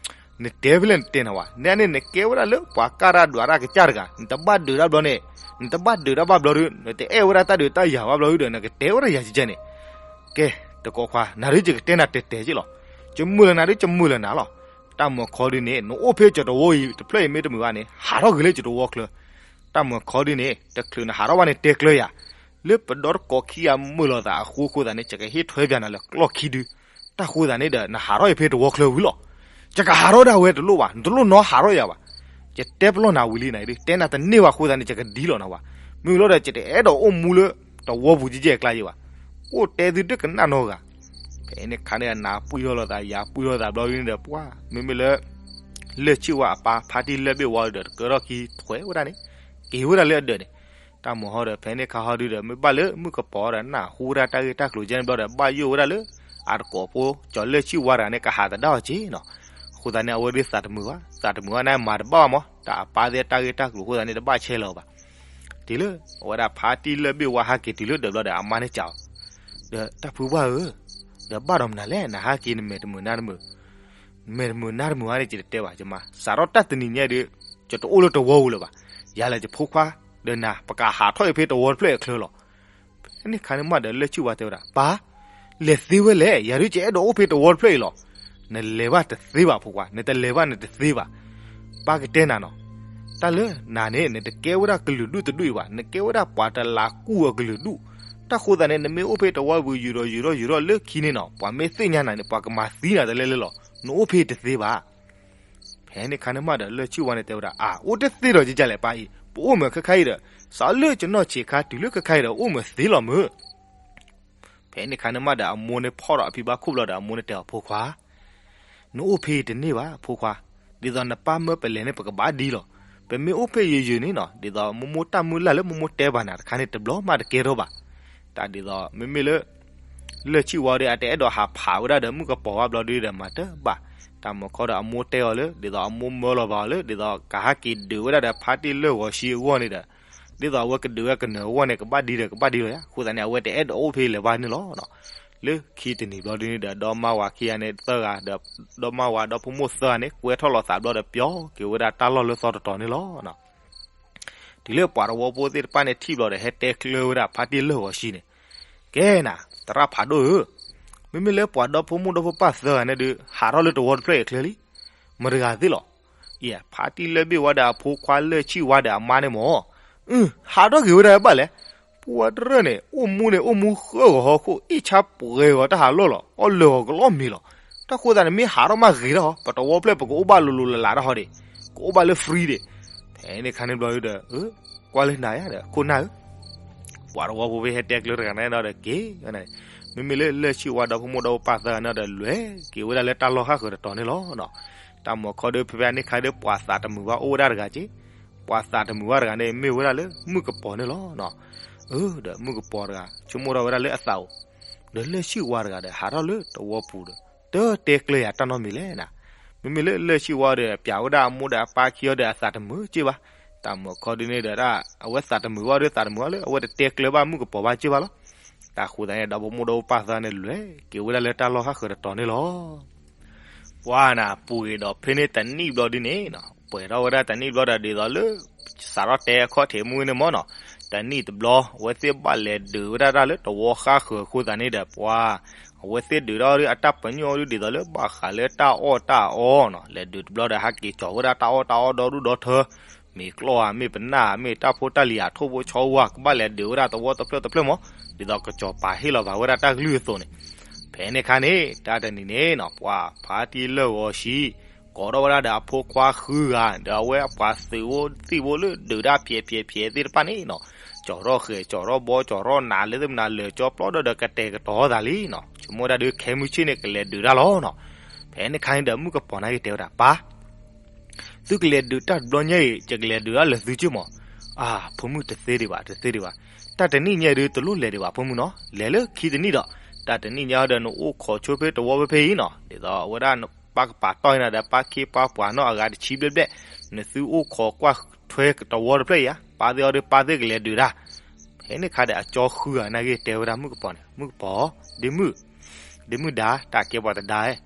နတဲဖဲလဲၣ်နတဲနၤဝဲ, နဲန့ၣ်နကဲဝဲဒၣ်လၢပှၤကၣ်တၢ်ဒွးတၢ်ကစၢ်တဂၤ, နတဘၣ်ဒုးတၢ်ဘျီန့ၣ်, နတဘၣ်ဒုးတၢ်ဘၣ်ဘျီဒီး နတအဲၣ်ဝဲဒၣ်တၢ်ဒုးတၢ်ယၤဘၣ်ဘျီဒီး နကတဲဝဲဒၣ်ယၤကကဲန့ၣ်. ကဲ, တကိးခွါ, နၤဒုးယကတဲနၤတဲာ်တဲာ်က့လီၤ. ယမုာ်လၢနၤဒုးယမုာ်လၢနၤလီၤ. တၢ်မုၢ်ခီဒုးန့ၣ် နအိၣ်ဖဲကၠီတဝီအံၤတဖျၢၣ်အံၤမ့ၢ်တမုာ်ဘၣ်န့ၣ် ဟးထီၣ်ဂ့ၤလၢကၠီတဝီချၢ. တၢ်မုၢ်ခီဒုးန့ၣ် တချုးနဟးထီၣ်ဘၣ်န့ၣ် တဲကျၢၤယၤ လၢပဒီတကိးခံဂၤမုာ်လိာ်သးအဃိဃိသးန့ၣ် ယကဟ့ၣ်ထွဲပၠးနၤလၢကျီၢ်ခံဒု, တၢ်ဃိသးန့ၣ်ဒီး နဟးထီၣ်အံၤဖဲတဝီချၢဝံၤလီၤ. ယကဟးထီၣ်ဒၣ်ဝဲတလိၣ်ဘၣ်, နတလိၣ်နီဟးထီၣ်ယၤဘၣ်. ယတဲပလီၢ်နၤဝံၤလံနၤဒုး တဲနၤတန့ၢ်ဘၣ်အဃိသးန့ၣ် ယကဒ်လီၤနၤဝဲ, မ့ၢ်လီၤဒီး ယတအဲၣ်ဒိးအိၣ်မူလၢတဝီပူၤကဲကဲအကျါယဲဘၣ်. အိၣ်တဲသုတကနၣ်နီတဂၤ ဖဲန့ၣ်ခါန့ၣ် နၤပှံၢ်ထီၣ်လိာ်သး ယၤပှံၢ်ထီၣ်သးဘျီဒုးန့ၣ်ဒီး ပှၤ မ့မ့ၢ်လၢ လၢၢ်ဆံၣ်ဝါအပၢ် ဖါတံၢ်လၢၢ်ဘ့ၣ်ဝါဒီး တကဲထီၣ်ခံထွဲဝဲဒၣ်န့ၣ် က့ၤဝဲဒၣ်လၢအဒၢးန့ၣ်. တၢ်မုၢ်ဟီဒီး ဖဲန့ၣ်ခါဟီဒုးဒီး မ့ၢ်ဘၣ်လၢမုၣ်ကပီၤဒီး နၢ်ဟူဝဲဒၣ်တၢ်ဂ့ၢ်တၢ်ကျိၤကဲန့ၣ်ဘျီဒီး ဘၣ်ယိၣ်ဝဲဒၣ်လၢ အတကိးဖိ ကၠီၤလၢၢ်ဆံၣ်ဝါတဂၤန့ၣ် ကဟးသဒၣ်အီၤက့နီၤ. အဃိသတးန့ၣ် အဝဲဒုးသးတမုာ်ဘၣ်, သးတမုာ်ဘၣ်န့ၣ်မၤတဘၣ်ဘၣ်မး, တၢ်အပၢ်သ့ၣ်တၢ်ဂ့ၢ်တၢ်ကျိၤအဃိသတးန့ၣ် တဘၣ်ဆဲးလီၤဘၣ်. တုၤလၢ အဝဲဒၣ်ဖါတံၢ်လၢၢ်ဘ့ၣ်ဝါဟဲက့ၤတုၤလၢဒၢးဘျီဒီး အမါန့ၣ်စံးအီၤ, ဒီးတၢ်ဖုပှၢ်ဧၢ, ဒီးဘၣ်ဒီးမနုၤလဲၣ် နဟဲက့ၤနမဲာ်တမုာ်နါတမုာ်, မဲာ်တမုာ်နါတမုာ်ဧါန့ၣ် ယတတဲဘၣ်, ယမါ စးထီၣ်တၢ်တနံၤညါဒီး ယတအိၣ်လၢတဝီပူၤလၢၤဘၣ်. ယၤလၢယဖိခွါ ဒီးနၤ ပကဟးထီၣ်အံၤဖဲတဝီတဖျၢၣ်အချၢလီၤ. ဖဲန့ၣ်ခါန့ၣ်မးဒီး လၢၢ်ဆံၣ်ဝါတဲဝဲဒၣ် ပၢ်, လဲၤသ့ဝဲလဲၣ်, ယၤဒုးယအဲၣ်ဒိးအိၣ်ဖဲတဝီတဖျၢၣ်အံၤလီၤ. နလဲၤဘၣ်တသ့ဘၣ်ဖိခွါ, နတလဲၤဘၣ်နတသ့ဘၣ်. ပၢ်ကတဲနၤနီၤ, တၢ်လၢနၤန့ၣ် နတကဲဝဲဒၣ်ကလုာ်ဒူၣ်တဒူၣ်အံၤဘၣ်, နကဲဝဲဒၣ်ပှၤတလးကူၣ်အကလုာ်ဒူၣ်. တၢ်ဃိသတးန့ၣ် နမ့ၢ်အိၣ်ဖဲတဝီပူၤ ယုာ်ဒီးယုာ်ဒီးယုာ်ဒီးလၢခံန့ၣ်နီၤ ပှၤမ့ၢ်သ့ၣ်ညါနၤန့ၣ် ပှၤကမၤသံနၤတလဲလဲလီၤ. နအိၣ်ဖဲတသ့ဘၣ်. ဖဲန့ၣ်ခါန့ၣ်မးဒီး လၢၢ်ဆံၣ်ဝါန့ၣ်တဲဝဲဒၣ် အါ အိၣ်တသ့ဒီးကကလဲၣ်ပၢ်အံၤ, ပအိၣ်မ့ၢ်ခဲခါအံၤဒီး စးလၢကနီၢ်ဆံးခါတုၤလၢခဲခါအံၤဒီး အိၣ်မ့ၢ်သ့လီၤမုၢ်. ဖဲန့ၣ်ခါန့ၣ်မးဒီး အမိၢ်န့ၣ်ဖီၣ်ဒီးအဖံဘၣ်ခိၣ်ဘျီဒီး အမိၢ်န့ၣ်တဲအီၤ ဖိခွါ, နအိၣ်ဖဲတန့ၢ်ဘၣ် ဖိခွါ, ဒ်သိးနပၢ်မၢပလဲၤန့ၣ် ပကဘၣ်ဒ်လီၤ. ပမ့ၢ်အိၣ်ဖဲယုာ်ယုာ်န့ၣ်နီၤ ဒ်သိးမိၢ်မိၢ်တၢ်မုၢ်လၢ်လၢမိၢ်မိၢ်တဲဘၣ်နၤတခါန့ၣ် တဘျီမးတကဲထီၣ်ဘၣ်. တၢ်ဒ်သိး မ့မ့ၢ်လၢ လၢၢ်ဆံၣ်ဝါဒီး အတအဲၣ်ဒိးဟးဖးဝဲဒၣ်ဒီးမုၣ်ကပီၤဘၣ်ဘျီဒုဒီး မၤတဘၣ်. တၢ်မုၢ်ခီဒီးအမိၢ်တဲအီၤလၢ ဒ်သိးအမိၢ်မၢလီၤဘၣ်အီၤလၢ ဒ်သိးကဟးက့ၤဒုးဝဲဒၣ်ဒီးဖါတံၢ်လၢၢ်ဂီၤဆံအဂီၢ်န့ၣ်ဒီး ဒ်သိးအဝဲကဒုးဝဲကနၢၤအဂီၢ်န့ၣ် ကဘၣ်ဒ်ဒီးကဘၣ်ဒ်လီၤယါ. အဃိသတးန့ၣ် အဝဲတအဲၣ်ဒိးအိၣ်ဖဲလၢၤဘၣ်န့ၣ်လီၤ. လၢခံတနံၤဘျီဒုန့ၣ်ဒီး ဒီမါဝၤခံဂၤန့ၣ်သၢဂၤဒီး ဒီမါဝၤဒီဖိမိၢ်သၢဂၤန့ၣ် ကွဲထီၣ်လိာ်သးဘျီဒီး ပျီက့ၤဝဲဒၣ်တၢ်လီၢ်လၢသီတတီၤန့ၣ်လီၤ. တုၤလၢပှၤတဝီဖိသ့ၣ်တဖၣ်န့ၣ်ထံၣ်ဘျီဒီး ဟဲတဲကျၢၤဝဲဒၣ်ဖါတံၢ်လၢၢ်ဂီၤဆံန့ၣ်, ကဲနၤ သရၣ်ဖးဒိၣ်ဧၢ, မ့မ့ၢ်လၢပှၤဒီဖိမိၢ်ဒီဖိပၢ်သၢဂၤန့ၣ်ဒုး ဟးထီၣ်လၢတဝီတဖျၢၣ်အံၤအချၢလံ. မတၤတဂၤသ့ၣ်လီၤ. အံၤ ဖါတံၢ်လၢၢ်ဘ့ၣ်ဝါဒီးအဖိခွါလၢၢ်ဆံၣ်ဝါဒီးအမါန့ၣ်မ့ၢ် အု ဟးထီၣ်က့ၤဝဲဒၣ်ဘၣ်လဲၣ်. ပှၤတရၢၢ်န့ၣ် အိၣ်မူန့ၣ်အိၣ်မူဃၢဂီၤဟီခိၣ် အ့ၣ်ဆါပှဲၤဂီၤတၢ်ဟးလီၢ်လီၤ အီၣ်လၢာ်ဂီၤကလီမံၤလီၤ. တၢ်ဃိသတးန့ၣ် မ့ၢ်ဟးထီၣ်မးဂ့ၤထီၣ်ဟီ ပတဝီဖျၢၣ်ပကအိၣ်ဘၣ်လိၤလိၤလးလးတၢ်ဟီဒံး ကအိၣ်ဘၣ်လၢ free ဒံး. ဖဲန့ၣ်ခါန့ၣ်ဘျီဒီး ကွၢ်လၢနၤယါဒီး ခိၣ်နၢ်ဧၢ ပှၤတဝီဖိဖဲဟဲတဲကျၢၤတဂၤန့ၣ်ဒီးက့ၤန့ၣ်, မ့မ့ၢ်လၢလၢၢ်ဆံၣ်ဝါဒီဖိမိၢ်ဒီဖိပၢ်သၢဂၤန့ၣ်ဒီး လဲၤက့ၤဝဲဒၣ်လၢတၢ်လီၢ်ဟးဃၢၤတတီၤန့ၣ်လီၤ. တၢ်မုၢ်ခီဒုး ဖဲဖဲန့ၣ်ခါဒုး ပှၤသးတမုာ်ဘၣ်အိၣ်ဝဲဒၣ်တဂၤက့ၤ, ပှၤသးတမုာ်ဘၣ်တဂၤန့ၣ် မ့ၢ်ဝဲဒၣ်လၢမုၣ်ကပီၤန့ၣ်လီၤ. အၢ ဒီးမုၣ်ကပီၤတဂၤ ဆိကမိၣ်ထီၣ်ဝဲဒၣ်လၢအသးအိၣ်, ဒီးလၢၢ်ဆံၣ်ဝါတဂၤဒီး ဟးထီၣ်လၢတဝီပူၤဒီး တတဲကျၢၤယၤတၢ်နီတမံၤလဲၣ်နၤ. မ့မ့ၢ်လၢလၢၢ်ဆံၣ်ဝါဒီး ပျးဝဲဒၣ်အမိၢ်ဒီးအပၢ်ခံအီၤဒီး အသးတမုာ်က့ၤဘၣ်. တၢ်မုၢ်ခီဒုးန့ၣ်ဒီး အဝဲသးတမုာ်ဘၣ်ဒီး သးတမုာ်ဘၣ်လၢ အဝဲတတဲကျၢၤဘၣ်မုၣ်ကပီၤဘၣ်က့ၤဘၣ်လီၤ. တၢ်ဃိသတးန့ၣ်ဒီး ဖိမိၢ်ဒီဖိပၢ်သၢဂၤန့ၣ် လဲၤက့ၤဝဲဒၣ်လၢတၢ်လီၢ်ဟးဃၢၤတတီၤန့ၣ်လီၤ. ပှၤနၤ ပူၤကွံာ်ဒီးဖဲန့ၣ်တနံၣ်ဘျီဒုးန့ၣ်နီၤ, ပှဲၤထီၣ်ဝဲဒၣ်တနံၣ်ဘျီဒီး ဒ်သိးလၢ စးထီၣ်တဲအခီၣ်ထံးမုၢ်န့ၣ်မ့ၢ်နီၤ, တနံၣ်တဘျီ အဝဲသ့ၣ်ဘၣ်လဲၤဒုးဝဲဒၣ်တၢ်လၢတဝီဃါဃၢၤအဃိသတးန့ၣ်ဒီး ပှၤ အဝဲသ့ၣ်ဒုးထီၣ်ဒီးအတၢ်ပညိၣ်ဒုး ဒ်သိးလၢဘၣ်ဃးလၢတၢ်အီၣ်တၢ်အီနီၤ, လဲၤဒုးတဘျီဒီး ဟးက့ၤကၠီၤဝဲဒၣ်တၢ်အီၣ်တၢ်အီဒီဒူၣ်ဒီထၢ မ့ၤကျီၢ်ဧါ မ့ၢ်ပနၢ်ဧါ မ့ၢ်တၢ်ဖိတၢ်လံၤဧါ ထိၣ်ဖိဆီအူဧါ ကဘၣ်လဲၤဒုးဝဲဒၣ်တဝီတဖျၢၣ်တဖျၢၣ်မး, ဒ်သိးကစီၤပၤဟ့ၣ်လီၤဘၣ်ဝဲဒၣ်တၢ်ကလုၢ်အသိးန့ၣ်. ဖဲန့ၣ်ခါန့ၣ် တၢ်တနံၤန့ၣ်နီၤ ပှၤဖါတံၢ်လၢၢ်ဂီၤဆံ ကိးထီၣ်ဝဲဒၣ်ဒီးအဖိခွါဃုဂၤ ဒီးအဝဲပှၤသုးဖိသံၣ်ဖိလၢဒုးတၢ်ဖျဲးဖျဲးဖျဲးသ့ၣ်တဖၣ်န့ၣ်နီၤ, ကၠီၤထီၣ်ဃဲၤ ကၠီၤထီၣ်ဘီ ကၠီၤထီၣ်နး လၢသ့ၣ်မနုၤလဲၤကၠီပျီဒီး ဒီးကတဲာ်ကတီၤသးလံနီၤ, ဆိကမိၣ်ဝဲဒၣ်ဒီး ခဲမုၢ်ဆ့ၣ်န့ၣ် ကလဲၤဒုးတၢ်လီၤနီၤ. ဖဲန့ၣ်ခါန့ၣ်ဒီး မုၣ်ကပီၤန့ၣ်က့ၤတဲဝဲဒၣ် ပၢ် သုကလဲၤဒုးတၢ်တဘျီညါအံၤ ယကလဲၤဒုးဒၣ်လၢသုက့ၢ်မး. အါ ဖိမုၣ်တသ့ဒံးဘၣ် တသ့ဒံးဘၣ်, တၢ်တနံၣ်ညါဒုးတလိၣ်လဲၤဒံးဘၣ်ဖိမုၣ်နီၤ, လဲၤလၢခံတနံၣ်ဒီး, တၢ်တနံၣ်ညါဒီးနအိၣ်ခိးဆိဖဲတဝီဖဲဖဲအံၤနီၤ, ဒ်သိးအဝဲဒၣ်ပၢ်ကပာ်တီၢ်အံၤနၤဒီး ပၢ်ခ့ပၢ်ပှၤနီၢ်အဂၤတဆံဘျဲၣ်ဘျဲၣ်, နသုအိၣ်ခိးကွၢ်ထွဲတဝီတဖျၢၣ်အံၤဧါ, ပၢ်သ့ၣ်အီၤဒီးပၢ်သ့ၣ်ကလဲၤဒုးတၢ်. ဖဲန့ၣ်ခါဒီးအကၠီဃုဂၤန့ၣ်က့ၤတဲဝဲဒၣ်မုၣ်ကပီၤန့ၣ်, မုၣ်ကပီၤ, ဒ့မုၣ် ဒ့မုၣ်ဒါ တၢ်ကဲပှၤတဒါဧၢ, ဒ်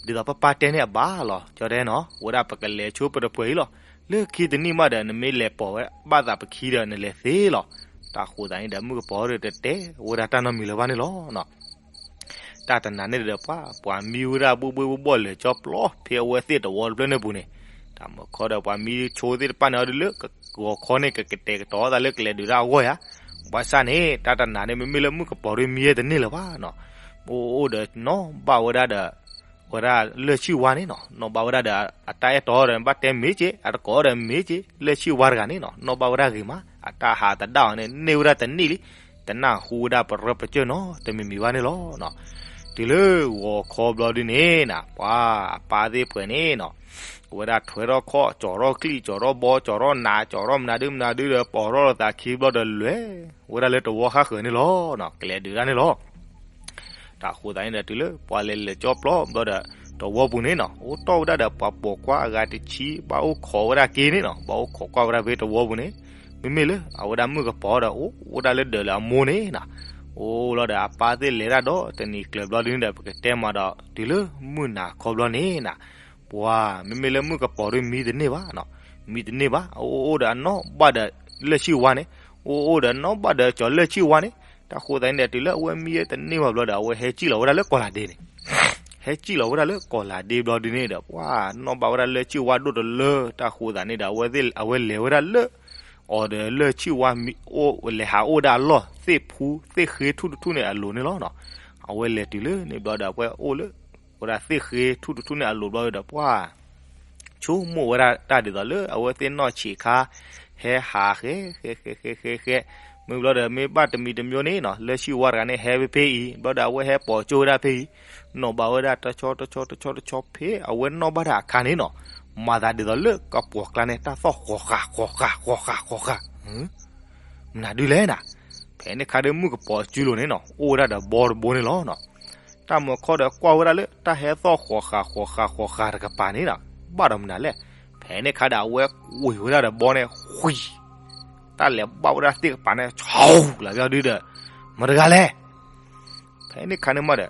သိးပၢ်ပၢ်တဲန့ၣ်အဘၣ်လီၤ, ကၠီတဲနီၤ ဝဲဒၣ်ပကလဲၤဆိပတပှဲၤအံၤလီၤ, လၢခံတနံၣ်မးဒီး နမ့ၢ်လဲၤပိာ်ဝဲဘၣ်သးပခံဒီးနလဲၤသ့လီၤ. တၢ်ဃိသတးန့ၣ်ဒီး မုၣ်ကပီၤဒီးတတဲဝဲဒၣ်တၢ်နီတမံၤလၢၤဘၣ်န့ၣ်လီၤ. တၢ်တနၤန့ၣ်ဒီးပှၤ ပှၤမံဝဲဒၣ်ဘှ့ၣ်ဘှ့ၣ်ဘှီၣ်ဘှီၣ်လဲၤကၠီပျီ ဖဲအဝဲသ့ၣ်တဝီတဖျၢၣ်န့ၣ်ပူၤန့ၣ်, တၢ်မုၢ်ခီဒီးပှၤမံဆိသ့ၣ်တဖၣ်န့ၣ်အီၤဒုးလၢ ဂီၤခီန့ၣ် ကကတဲာ်ကတီၤသးလၢကလဲၤဒုးတၢ်အဂီၢ်ဧါ. ဘၣ်ဆၣ်န့ၣ် တၢ်တနၤန့ၣ် မ့မ့ၢ်လၢမုၣ်ကပီၤဒီးမံဝဲတန့ၢ်လၢၤဘၣ်နီၤ, အိၣ်အိၣ်ဒီးနီၣ်ဘၣ်ဝဲဒၣ်ဒီး ဝဲဒၣ်လၢၢ်ဆံၣ်ဝါန့ၣ်နီၤ, နီၣ်ဘၣ်ဝဲဒၣ်ဒီးအတၢ်အဲၣ်တီဒီး ဘၣ်တဲမ့ၢ်က့ၤ အတကိးဒီးမ့ၢ်က့ၤ လၢၢ်ဆံၣ်ဝါတဂၤန့ၣ်နီၤ, နီၣ်ဘၣ်ဝဲဒၣ်ဂ့ၤမး အတၢ်ဟးသဒၣ်အီၤန့ၣ် န့ၢ်ဝဲဒၣ်တနံၣ်လံ, တနၢ်ဟူဝဲဒၣ်ပရၢပကၢၢ်နီတမံၤမံၤဘၣ်န့ၣ်လီၤ. တုၤလၢဂီၤခီဘျီဒုန့ၣ်နၤ ပှၤအပၢ်သ့ၣ်ပှဲၤန့ၣ်နီၤ, အဝဲဒၣ်ထွဲထီၣ်ခီၣ် ကၠီၤထီၣ်ကျံၣ် ကၠီၤထီၣ်ဘီ ကၠီၤထီၣ်နး ကၠီၤထီၣ်မနုၤဒုမနုၤဒုဒီး ပိာ်ထီၣ်လီၤသးခံဘျီဒီးလဲၤဝဲဒၣ်လၢတဝီဃါဃၢၤန့ၣ်လီၤ, ကလဲၤဒုးတၢ်န့ၣ်လီၤ. တၢ်ဃိသတးန့ၣ်ဒီး တုၤလၢပှၤလဲၤလဲၤကၠီပျီဘျီဒီး တဝီပူၤန့ၣ်နီၤ အိၣ်တီၢ်ဝဲဒၣ်ဒီးပှၤပိာ်ခွါအဂၤတဆံ ဘၣ်အိၣ်ခိးဝဲဒၣ်က့ၤန့ၣ်နီၤ, ဘၣ်အိၣ်ခိးကွၢ်ဝဲဒၣ်ဖဲတဝီပူၤန့ၣ်, မ့မ့ၢ်လၢအဝဲဒၣ်မုၣ်ကပီၤဒီး အိၣ်ဝဲဒၣ်လၢဒၢးလၢအမိၢ်န့ၣ်နီၤ, အိၣ်လီၤဒီးအပၢ်သ့ၣ်လဲၤတၢ်ဒီးတနံၤကျၢၤဘျီဒုန့ၣ်ဒီး ပကတဲမးဒီး တုၤလၢမုၢ်နၤခီဘျီန့ၣ်နၤ ပှၤ မ့မ့ၢ်လၢမုၣ်ကပီၤဒီးမံတန့ၢ်ဘၣ်နီၤ, မံတန့ၢ်ဘၣ် အအိၣ်အိၣ်ဒီးအနီၣ်ဘၣ်ဒီးလၢၢ်ဆံၣ်ဝါန့ၣ်, အိၣ်အိၣ်ဒီးအနီၣ်ဘၣ်ဒီးကၠီၤလၢၢ်ဆံၣ်ဝါန့ၣ်, တၢ်ဃိသတးန့ၣ်ဒီး တုၤလၢအဝဲမံတန့ၢ်ဘၣ်ဘျီဒီး အဝဲဟဲကံၣ်လီၤဝဲဒၣ်လၢကီၢ်လၤဒ့န့ၣ်, ဟဲကံၣ်လီၤဝဲဒၣ်လၢကီၢ်လၤဒ့ဘျီဒုန့ၣ်ဒီး ပှၤနီၣ်ဘၣ်ဝဲဒၣ်လၢၢ်ဆံၣ်ဝါဒိၣ်တလၢ, တၢ်ဃိသတးန့ၣ်ဒီး အဝဲလဲၤဝဲဒၣ်လၢ အီၤဒီးလၢၢ်ဆံၣ်ဝါမံ အိၣ်လဲၤဟးအိၣ်ဝဲဒၣ်အလီၢ်သ့ၣ်ဖူသ့ၣ်ဃ့ထူၣ်တထူၣ်န့ၣ်အလိၤန့ၣ်လီၤနီၤ, အဝဲလဲၤတုၤလၢန့ၣ်ဘျီဒီး အဝဲအိၣ်လၢ ဝဲဒၣ်သ့ၣ်ဃ့ထူၣ်တထူၣ်န့ၣ်အလိၤဘျီဒီး ပှၤ ဆိကမိၣ်ဝဲဒၣ်တၢ်ဒ်သိးလၢအဝဲသ့ၣ်နီၢ်ဆံးခါ ဟဲဟးဃဲ ဃဲ ဃဲ ဃဲ ဃဲ ဃဲ ဃဲ, မ့ၢ်ဘျီဒီးမ့ၢ်ဘၣ်တမံၤတမံၤန့ၣ်နီၤ လၢၢ်ဆံၣ်ဝါတဂၤန့ၣ် ဟဲဖဲဖဲအံၤ ဘျီဒီးအဝဲဟဲပိာ်ကၠိဝဲဒၣ်ဖဲအံၤ, နီၣ်ဘၣ်ဝဲဒၣ်တဆီတဆီတဆီတဆီဖဲအဝဲနီၣ်ဘၣ်တၢ်အခါန့ၣ်နီၤ, မၤသးဒ်သိးလၢကပှီၤကျါန့ၣ် တၢ်သီၣ်ဃီၤဃာ်ဃီၤဃာ်ဃီၤဃာ်ဃီၤဃာ် မနုၤဒုလဲၣ်နၤ, ဖဲန့ၣ်ခါဒီးမုၣ်ကပီၤစုလိၤန့ၣ်နီၤ အိၣ်ဝဲဒၣ်ဒီးဘီတဘိန့ၣ်လီၤနီၤ, တၢ်မုၢ်ခီဒီးကွၢ်ဝဲဒၣ်လၢ တၢ်ဟဲသီၣ်ဃီၤဃာ်ဃီၤဃာ်ဃီၤဃာ်တကပၤန့ၣ်နီၤ, ဘၣ်ဒီးမနုၤလဲၣ်, ဖဲန့ၣ်ခါဒီးအဝဲကွံာ်ဝဲဒၣ်ဒီးဘီန့ၣ် ဃံၤ, တၢ်လဲၤဘၣ်ဝဲဒၣ်သ့ၣ်ကပၤန့ၣ် ဆီလီၤဘျီဒုဒီး မတၤတဂၤလဲၣ် ဖဲန့ၣ်ခါန့ၣ်မးဒီး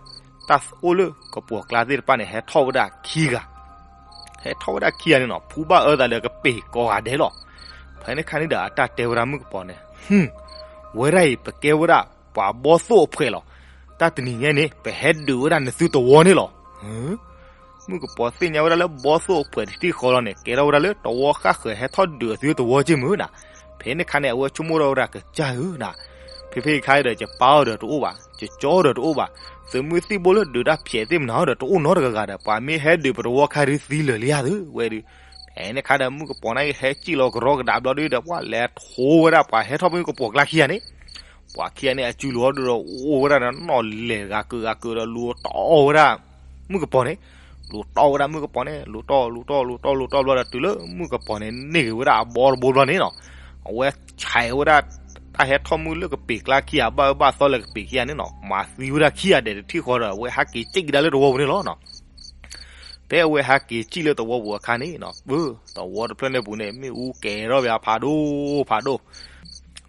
တၢ်အိၣ်လၢကပှီၤကျါသ့ၣ်တဖၣ်န့ၣ် ဟဲထီၣ်ဝဲဒၣ်ခံဂၤ, ဟဲထီၣ်ဝဲဒၣ်ခံဂၤန့ၣ်နီၤ ဖူဘၣ်အၢသးဒီးကပ့ၤကိးဂၤဒဲးလီၤ. ဖဲန့ၣ်ခါန့ၣ်ဒီး အတၢ်တဲဝဲဒၣ်မုၣ်ကပီၤန့ၣ်, ဟူ, ဝဲဒၣ်အံၤ ပကဲဝဲဒၣ်ပှၤဘီသိၣ်အဖှဲးလီၤ. တၢ်တနံၤညါန့ၣ် ပဟဲဒုးဝဲဒၣ်နသုတဝီန့ၣ်လီၤ. မုၣ်ကပီၤသ့ၣ်ညါဝဲဒၣ်လၢဘီသိၣ်အဖှဲးတထံၣ်ဃီလီၤန့ၣ် ကဲထီၣ်ဝဲဒၣ်လၢတဝီဃၣ်ဃၢၤဟဲထီၣ်ဒုးအသုတဝီက့ၢ်မုၢ်နၤ. ဖဲန့ၣ်ခါန့ၣ် အဝဲဆိကမိၣ်ထီၣ်ဝဲဒၣ်ကစၢ်ဧၢနၤ, ဖဲဖဲခါဒီး ယပၢ်အီၤဒီးတအိၣ်ဘၣ်, ယကၠီဒီးတအိၣ်ဘၣ်, သုးမုၢ်သံၣ်ဘိလၢဒုးတၢ်ဖျဲးသ့ၣ်မနၤအီၤဒီးတအိၣ်နီတဂၤဂၤဒီး ပှၤမ့ၢ်ဟဲဒုးပတဝီခါဒုးသံလၢာ်လံဧါသုဝဲဒုး. ဖဲန့ၣ်ခါဒီး မုၣ်ကပီၤန့ၣ်ဟဲစံၣ်လီၤကရီကဒါဘျီဒုးဒီး ပှၤလဲၤထိဝဲဒၣ်ပှၤဟဲထီၣ်မုၣ်ကပီၤကျါခံဂၤန့ၣ် ပှၤခံဂၤန့ၣ်အစုလိၤအီၤဒုးဒီးအိၣ်ဝဲဒၣ်ဒီးနီၣ်လဲၤဂၤကုာ်ဂၤကုာ်ဒီးလူၤတီဝဲဒၣ် မုၣ်ကပီၤန့ၣ်, လူၤတီဝဲဒၣ်မုၣ်ကပီၤန့ၣ် လူၤတီ လူၤတီ လူၤတီ လူၤတီဘျီဒီးတုၤလၢမုၣ်ကပီၤန့ၣ်န့ၢ်က့ၤဝဲဒၣ်အဘီတဘိဘျီန့ၣ်နီၤ, အဝဲဆဲးဝဲဒၣ် တၢ်ဟဲထီၣ်မုၣ်လၢကပ့ၤကျါခံဂၤဘၣ်အၢဘၣ်သီလၢကပ့ၤခံဂၤန့ၣ်နီၤ မၤသံဝဲဒၣ်ခံဂၤဒဲးတထံၣ်ဃီဒီး အဝဲဟးက့ၤစံၣ်ကဒါလၢတဝီပူၤန့ၣ်လီၤနီၤ. ဖဲအဝဲဟဲက့ၤစံၣ်လၢတဝီပူၤအခါန့ၣ်နီၤ ပၢ် တဝီတဖျၢၣ်န့ၣ်ပူၤန့ၣ် မ့ၣ်အူကဲၤထီၣ်ဘၣ်ဖးဒိၣ်ဖးဒိၣ်,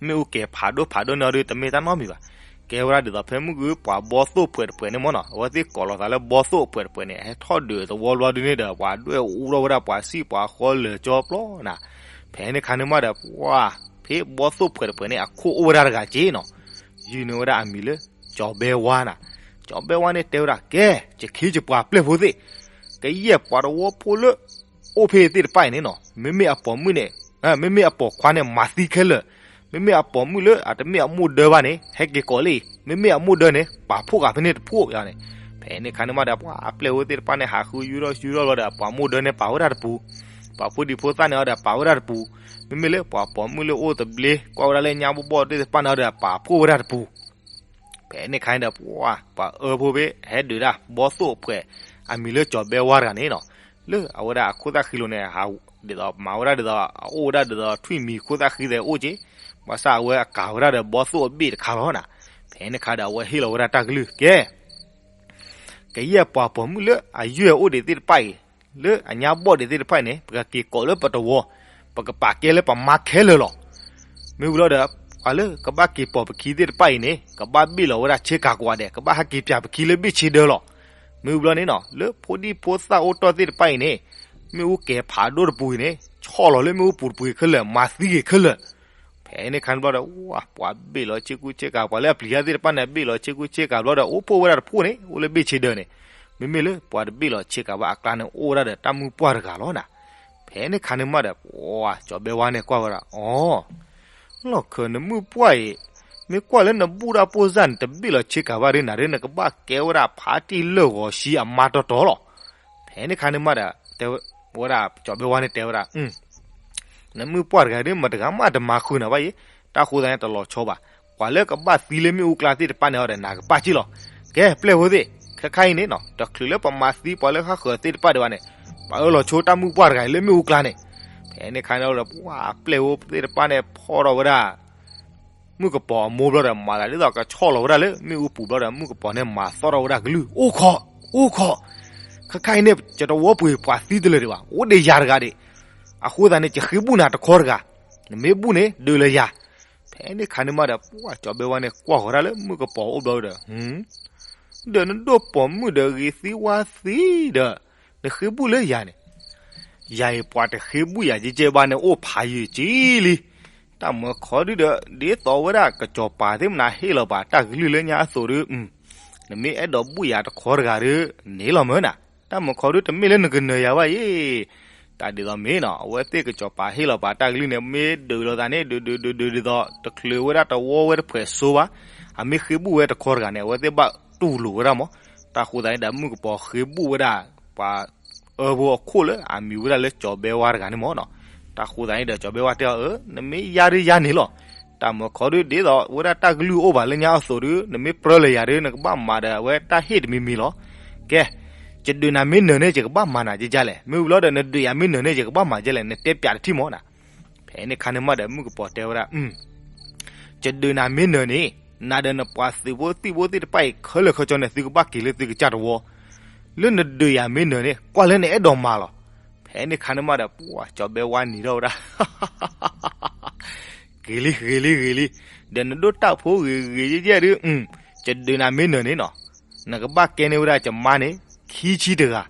မ့ၣ်အူကဲၤဖးဒိၣ်ဖးဒိၣ်န့ၣ်အီၤဒုး တမ့ၢ်တၢ်နီတမံၤဘၣ်. ကဲဝဲဒၣ်ဒ်သိးဖဲမုၢ်ကပီၤဘီသိၣ်အဖှဲးတဖှဲးန့ၣ်မ့ၢ်နီၤ အဝဲသ့ၣ်ကိးလီၤသးလၢဘီသိၣ်အဖှဲးတဖှဲးန့ၣ် ဟဲထီၣ်ဒုးတဝီဘျီဒုးန့ၣ်ဒီး ပှၤဒွဲၣ်အူထီၣ်ဝဲဒၣ်ပှၤစံၣ်ပှၤဃီလၢာ်ကၠီပျီနၤ. ဖဲန့ၣ်ခါန့ၣ်မးဒီး ပှၤ ဖဲဘီသိၣ်အဖှဲးတဖှဲးန့ၣ် အခိၣ်အိၣ်ဝဲဒၣ်တဂၤက့ၢ်နီၤ, ယုၢ်န့ၢ်ဝဲဒၣ်အမံၤလၢ ကၠီၤဘဲဝါနၤ. ကၠီၤဘဲဝါန့ၣ်တဲဝဲဒၣ် ကဲ ယခ့ယပှၤပျဲၢ်ဖိသ့ၣ်, ကယဲၢ်ပှၤတဝီဖိလၢ အိၣ်ဖဲသ့ၣ်တဖၣ်အံၤန့ၣ်နီၤ မ့မ့ၢ်အပိာ်မုၣ်န့ၣ်, မ့မ့ၢ်အပိာ်ခွါန့ၣ် မၤသံခဲလၢာ်, မ့မ့ၢ်အပိာ်မုၣ်လၢအတမ့ၢ်အမိၢ်ဒၢဘၣ်န့ၣ် ဟဲက့ၤကိးလံ, မ့မ့ၢ်အမိၢ်ဒၢန့ၣ် ပာ်ဖှိၣ်ဃာ်ဖဲန့ၣ်တဖှိၣ်န့ၣ်. ဖဲန့ၣ်ခါန့ၣ်မးဒီး ပှၤအပျဲၢ်ဖိသ့ၣ်တဖၣ်န့ၣ် ဟးဃုယူထီၣ်ယူထီၣ်လီၤဒီး ပှၤမိၢ်ဒၢန့ၣ်ပာ်ဝဲဒၣ်တပူၤ, ပှၤဖိဒံဖိသၣ်န့ၣ်အီၤဒီးပာ်ဝဲဒၣ်တပူၤ, မ့မ့ၢ်လၢပှၤပိာ်မုၣ်လၢအိၣ်သဘျ့ ကွၢ်ဝဲဒၣ်လၢညါဘီဘီၣ်သ့ၣ်တဖၣ်န့ၣ်အီၤဒီးပာ်ဖှိၣ်ဝဲဒၣ်တပူၤ ဖဲန့ၣ်ခါန့ၣ်ဒီး ပှၤ ပှၤအၢဖိဖဲ ဟဲဒုးဒၣ်ဘီသိၣ်အဖှဲး အမံၤလၢကၠီၤဘဲဝါတဂၤန့ၣ်နီၤ, လၢအဝဲဒၣ်အခိၣ်သၣ်ဃံလိၤန့ၣ် ဒ်သိးမၤဝဲဒၣ်ဒ်သိး အအိၣ်ဝဲဒၣ်ဒ်သိးထွံၣ်မံၤခိၣ်သၣ်ဃံသဲးအိၣ်က့ၢ်, ဘၣ်ဆၣ်အဝဲအကၤဝဲဒၣ်ဒီးဘီသိၣ်အဘ့ၣ်တခါလီၤနၤ. ဖဲန့ၣ်ခါဒီး အဝဲဟ့ၣ်လီၤဝဲဒၣ်တၢ်ကလုၢ် ကဲ ကယဲၢ်ပှၤပိာ်မုၣ်လၢအယွဲၢ်အိၣ်ဒံးသ့ၣ်တဖၣ်အံၤ, လၢအညါဘီၣ်ဒံးသ့ၣ်တဖၣ်အံၤန့ၣ် ပကက့ၤကိးလၢပတဝီ, ပကပာ်ကဲလၢပမါခဲလၢာ်လီၤ. မ့ၢ်ဝံၤလီၤဒီး ပှၤလၢကဘၣ်က့ၤပိာ်ပခံသ့ၣ်တဖၣ်အံၤန့ၣ် ကဘၣ်ဘ့ၣ်လီၤဝဲဒၣ်ဆ့ကၤကိးဂၤဒဲး, ကဘၣ်ဟဲက့ၤပၠးပခံလၢဘ့ၣ်ဆ့ဒၢလီၤ. မ့ၢ်ဝံၤလီၤန့ၣ်နီၤ လၢဖိဒံဖိသၣ်အိၣ်တီၢ်သ့ၣ်တဖၣ်အံၤန့ၣ် မ့ၣ်အူကဲၤဖးဒိၣ်တပူၤအံၤန့ၣ် ဆီၣ်လီၤလၢမ့ၣ်အူပူၤတပူၤအံၤခဲလၢာ်, မၤသံက့ၤခဲလၢာ် ဖဲန့ၣ်ခါန့ၣ်ဘျီဒီး ပှၤဘ့ၣ်လီၤဆ့ကူဆ့ကၤ ပှၤလၢအပျံၤတၢ်သ့ၣ်တဖၣ်န့ၣ် ဘ့ၣ်လီၤဆ့ကူဆ့ကၤဘျီဒီး အိၣ်ဖှိၣ်ဝဲဒၣ်တဖှိၣ်န့ၣ် အိၣ်လၢဘ့ၣ်ဆ့ဒၢန့ၣ်, မ့မ့ၢ်လၢပှၤတဘ့ၣ်လီၤဆ့ကၤဘၣ်အကျါန့ၣ် အိၣ်ဝဲဒၣ်ဒီးတၢ်မုၢ်ပှၢ်တဂၤလီၤနၤ. ဖဲန့ၣ်ခါန့ၣ်မးဒီး ပှၤကၠီၤဘဲဝါန့ၣ်ကွၢ်ဝဲဒၣ် အီ လီၢ်ခၢၣ်နမုၢ်ပှၢ်အံၤ, မ့ၢ်ကွၢ်လၢနဘူၣ်တၢ်ပိၢ်စၢ်န့ၣ် တဘ့ၣ်လီၤဆ့ကၤဘၣ်ဒ်နၤဒ် နကဘၣ်ကဲဝဲဒၣ်ဖးတံၢ်လၢာ်ဂီၤဆံအမါတီတီလီၤ. ဖဲန့ၣ်ခါန့ၣ်မးဒီး တဲဝဲဒၣ် ကၠီၤဘဲဝါန့ၣ်တဲဝဲဒၣ် နမုၢ်ပှၢ်တဂၤဒ် မတၤတဂၤမးတမၤဃုာ်နၤဘၣ်အံၤ, တၢ်ဃိသးန့ၣ်တလီၤဆီဘၣ်. ပှၤလၢကဘၣ်သံလၢမ့ၣ်အူကျါသ့ၣ်တဖၣ်န့ၣ်အီၤဒီး နကပာ်စ့ၢ်လီၤ. ကဲ ပျဲၢ်ဖိသ့ၣ်, ခဲခါအံၤန့ၣ်နီၤ တချုးလၢပမၤသံပှၤလၢဃၣ်ဃၢၤသ့ၣ်တဖၣ်ဒံးဘၣ်န့ၣ်, ပှၤအၢၣ်လီၤဆိတၢ်မုၢ်ပှၢ်တဂၤအံၤလၢမ့ၣ်အူကျါန့ၣ်. ဖဲန့ၣ်ခါန့ၣ်ဒီး ပှၤပျဲၢ်ဖိသ့ၣ်တဖၣ်န့ၣ် ဖီၣ်ထီၣ်ဝဲဒၣ် မုၣ်ကပီၤအမိၢ်ဘျီဒီး မၤသးဒ်သိးကဆီၣ်လီၤဝဲဒၣ်လၢမ့ၣ်အူပူၤဘျီဒီး မုၣ်ကပီၤန့ၣ်မၤသီၣ်ထီၣ်ဝဲဒၣ်ကလုၢ် အိၣ်ခိး, အိၣ်ခိး, ခဲခါအံၤန့ၣ် ယတဝီပှ့ၤပှၤသံတလၢာ်ဒံးဘၣ်, အိၣ်ဒံးယၤတဂၤဒံး. အဃိသတးန့ၣ် ယဃ့ဘူၣ်နၤတခီတဂၤ, နမ့ၢ်ဘူၣ်န့ၣ် ဒုးလၢယၤ. ဖဲန့ၣ်ခါန့ၣ်မးဒီး ပှၤကၠီၤဘဲဝါန့ၣ် ကွၢ်ဃီၤဒၣ်လၢမုၣ်ကပီၤအိၣ်ဘျီဒီး ဒီးနဒိၣ်ပိာ်မုၣ်ဒီးဂ့ၤသံဝါသံဒီး နဃ့ဘူၣ်လၢယၤန့ၣ် ယၤအံၤပှၤတဃ့ဘူၣ်ယၤကဲကဲဘၣ်န့ၣ် အိၣ်ဖးယံာ်ကံလံ. တၢ်မၢခီဒုဒီး ဒ်သိးဝဲဒၣ်ကစီၤပၤသ့ၣ်မနၤဟ့ၣ်လီၤပှၤတၢ်ကလုၢ်လၢညါအသိးဒီး နမ့ၢ်အဲၣ်ဒိးဘူၣ်ယၤတခီတဂၤဒီး န့ၣ်လီၤမၢ်နၤ. တၢ်မၢခီဒုတမ့ၢ်လၢနကနၢၤယၤဘၣ်အံၤ တၢ်ဒ်သိးမ့ၢ်နီၤ အဝဲသ့ၣ်ကစီၤပၤဟ့ၣ်လီၤပှၤတၢ်ကလုၢ်န့ၣ် မ့ၢ်ဒုးလိာ်သးန့ၣ် ဒုးဒုးဒုးဒုးဒ်သိး တချုးဝဲဒၣ်တဝီဝဲတဖှဲးစိဘၣ်. အမ့ၢ်ဃ့ဘူၣ်ဝဲတခီတဂၤန့ၣ် အဝဲသ့ၣ်ဘၣ်တူၢ်လိာ်ဝဲဒၣ်မး. တၢ်ဃိသတးန့ၣ်ဒီး မုၣ်ကပီၤဃ့ဘူၣ်ဝဲဒၣ် ပှၤအၢဖိအခိၣ်လၢအမံၤဝဲဒၣ်လၢကၠီၤဘဲဝါတဂၤန့ၣ်မ့ၢ်နီၤ. တၢ်ဃိသတးန့ၣ်ဒီး ကၠီၤဘဲဝါတဲအီၤ အၢ နမ့ၢ်ယါဒုယါန့ၣ်လီၤ. တၢ်မၢခီဒု ဒ်သိးဝဲဒၣ်တၢ်ကလုၢ်အိၣ်ဘၣ်လၢညါအသိးဒီး နမ့ၢ်ပြၢလၢယၤဒီး နကဘၣ်မၤဒီးအဝဲတၢ်ဟ့ၣ်တမံၤမံၤလီၤ. ကဲ ယဒုးနၤမ့ၢ်နၢၤန့ၣ် ယကဘၣ်မၤနၤကဲကဲလဲၣ်. မ့ၢ်ဝံၤလီၤဒီး နဒုးယၤမ့ၢ်နၢၤန့ၣ် ယကဘၣ်မၤကဲလဲၣ် နတဲပျးတထံၣ်မးနၤ. ဖဲန့ၣ်ခါန့ၣ်မးဒီး မုၣ်ကပီၤတဲဝဲဒၣ် ယဒုးနၤမ့ၢ်နၢၤန့ၣ် နၤဒီးနပှၤသုးဖိသံၣ်ဖိသ့ၣ်တဖၣ်အံၤ ခဲလၢာ်ခဲဆ့န့ၣ် သုကဘၣ်က့ၤလၢသုကစၢ်တဝီ, လၢနဒုးယၤမ့ၢ်နၢၤန့ၣ် ကွၢ်လၢနအဲၣ်ဒိးမၤလီၤ. ဖဲန့ၣ်ခါန့ၣ်မးဒီး ပှၤကၠီၤဘဲဝါနံၤထီၣ်ဝဲဒၣ် ဂ့ၤလံ ဂ့ၤလံ ဂ့ၤလံ, ဒီးနဒိၣ်တၢ်ဖိဂ့ၤဂ့ၤယဲၢ်ယဲၢ်ဒီး ယဒုးနၤမ့ၢ်နၢၤန့ၣ်နီၤ, နကဘၣ်ကဲန့ၢ်ဝဲဒၣ်ယမါန့ၣ် ခံဆံတဂၤ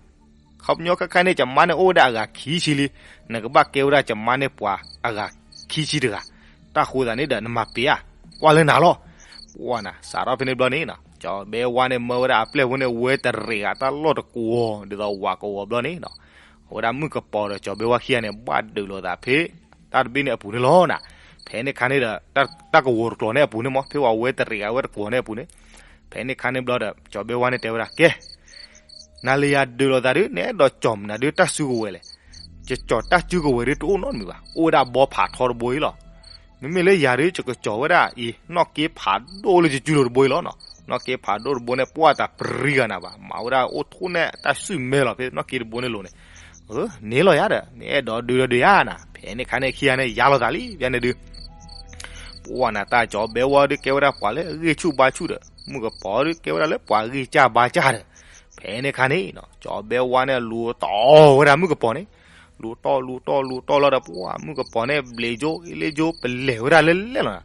ခီပညီခဲခါန့ၣ် ယမါန့ၣ်အိၣ်ဝဲဒၣ်အဂၤခံဆံလံ, နကဘၣ်ကဲဝဲဒၣ်ယမါန့ၣ်ပှၤအဂၤခံဆံတဂၤ, တၢ်ဃိသတးန့ၣ်ဒီး နမၤပ့ၤဧါ, ကွၢ်လၢနၤလီၤ. ပှၤနၤ စးထီၣ်ဖဲန့ၣ်ဘျီန့ၣ်နီၤ ကၠီၤဘဲဝါန့ၣ်မၢဝဲဒၣ်အပျဲၢ်ဖိန့ၣ် ဝဲတရံးဂၤတၢ်လီၢ်တကွီၤ ဒ်သိးဝးကဝီၤဘျီန့ၣ်နီၤ, အဝဲဒၣ်မုၣ်ကပီၤဒီးကၠီၤဘဲဝါခံဂၤန့ၣ် ဘၣ်ဒုးလိာ်သးဖဲ တၢ်တဘ့ၣ်န့ၣ်အပူၤန့ၣ်လီၤနၤ. ဖဲန့ၣ်ခါန့ၣ်ဒီး တၢ်ကဝီၤတကျိၤန့ၣ်အပူၤန့ၣ်မး ဖဲဝဲတရံးဂၤဝဲတကွီၤန့ၣ်အပူၤန့ၣ်, ဖဲန့ၣ်ခါန့ၣ်ဘျီဒီး ကၠီၤဘဲဝါန့ၣ်တဲဝဲဒၣ် ကဲ နၤလၢယၤဒုးလိာ်သးဒီး နအဲၣ်ဒိးကၠီၤမနုၤဒီးတၢ်စုကဝဲၤလဲၣ်. ယကၠီၤတၢ်စုကဝဲၤဒီးတအိၣ်နီတမံၤဘၣ်, အိၣ်ဝဲဒၣ်အဘီဖးထီတဘိအံၤလီၤ. မ့မ့ၢ်လၢယၤဒီး ယကကၠီၤဝဲဒၣ်အံၤ နီၣ်က့ဖးဒိၣ်လၢယစုလိၤတဘိအံၤလီၤနီၤ. နီၣ်က့ဖးဒိၣ်တဘိန့ၣ် ပှၢ်တၢ်ပရံဂၤနၤဘၣ်, မၤဝဲဒၣ်အိၣ်ထီၣ်န့ၢ်တၢ်စုမဲလီၤ ဖဲနီၣ်က့တဘိန့ၣ်လိၤန့ၣ်. အၢ န့ၣ်လီၤယၤဒီး နအဲၣ်ဒိးဒုးဒီးဒုးယၤနၤ. ဖဲန့ၣ်ခါန့ၣ်ခံဂၤန့ၣ် ယါလိာ်သးလံ ဖဲန့ၣ်ဒုး ပှၢ်နၤတၢ်ကၠီၤဘဲဝါဒီးကဲဝဲဒၣ်ပှၤလၢအဂံၢ်ဆူၣ်ဘါဆူၣ်ဒီး မုၣ်ကပီၤဒီးကဲဝဲဒၣ်လၢပှၤဂံၢ်စၢ်ဘါစၢ်ဒီး, ဖဲန့ၣ်ခါန့ၣ်နီၤ ကၠီၤဘဲဝါန့ၣ်လူၤတီၢ်ဝဲဒၣ်မုၣ်ကပီၤန့ၣ်, လူၤတီၢ်လူၤတီၢ်လူၤတီၢ်လီၤဒီး ပှၢ်မုၣ်ကပီၤန့ၣ် ဘျံးကၠိအ့လ့ကၠိပလဲၤဝဲဒၣ်လၢလဲၣ်လီၤနၤ.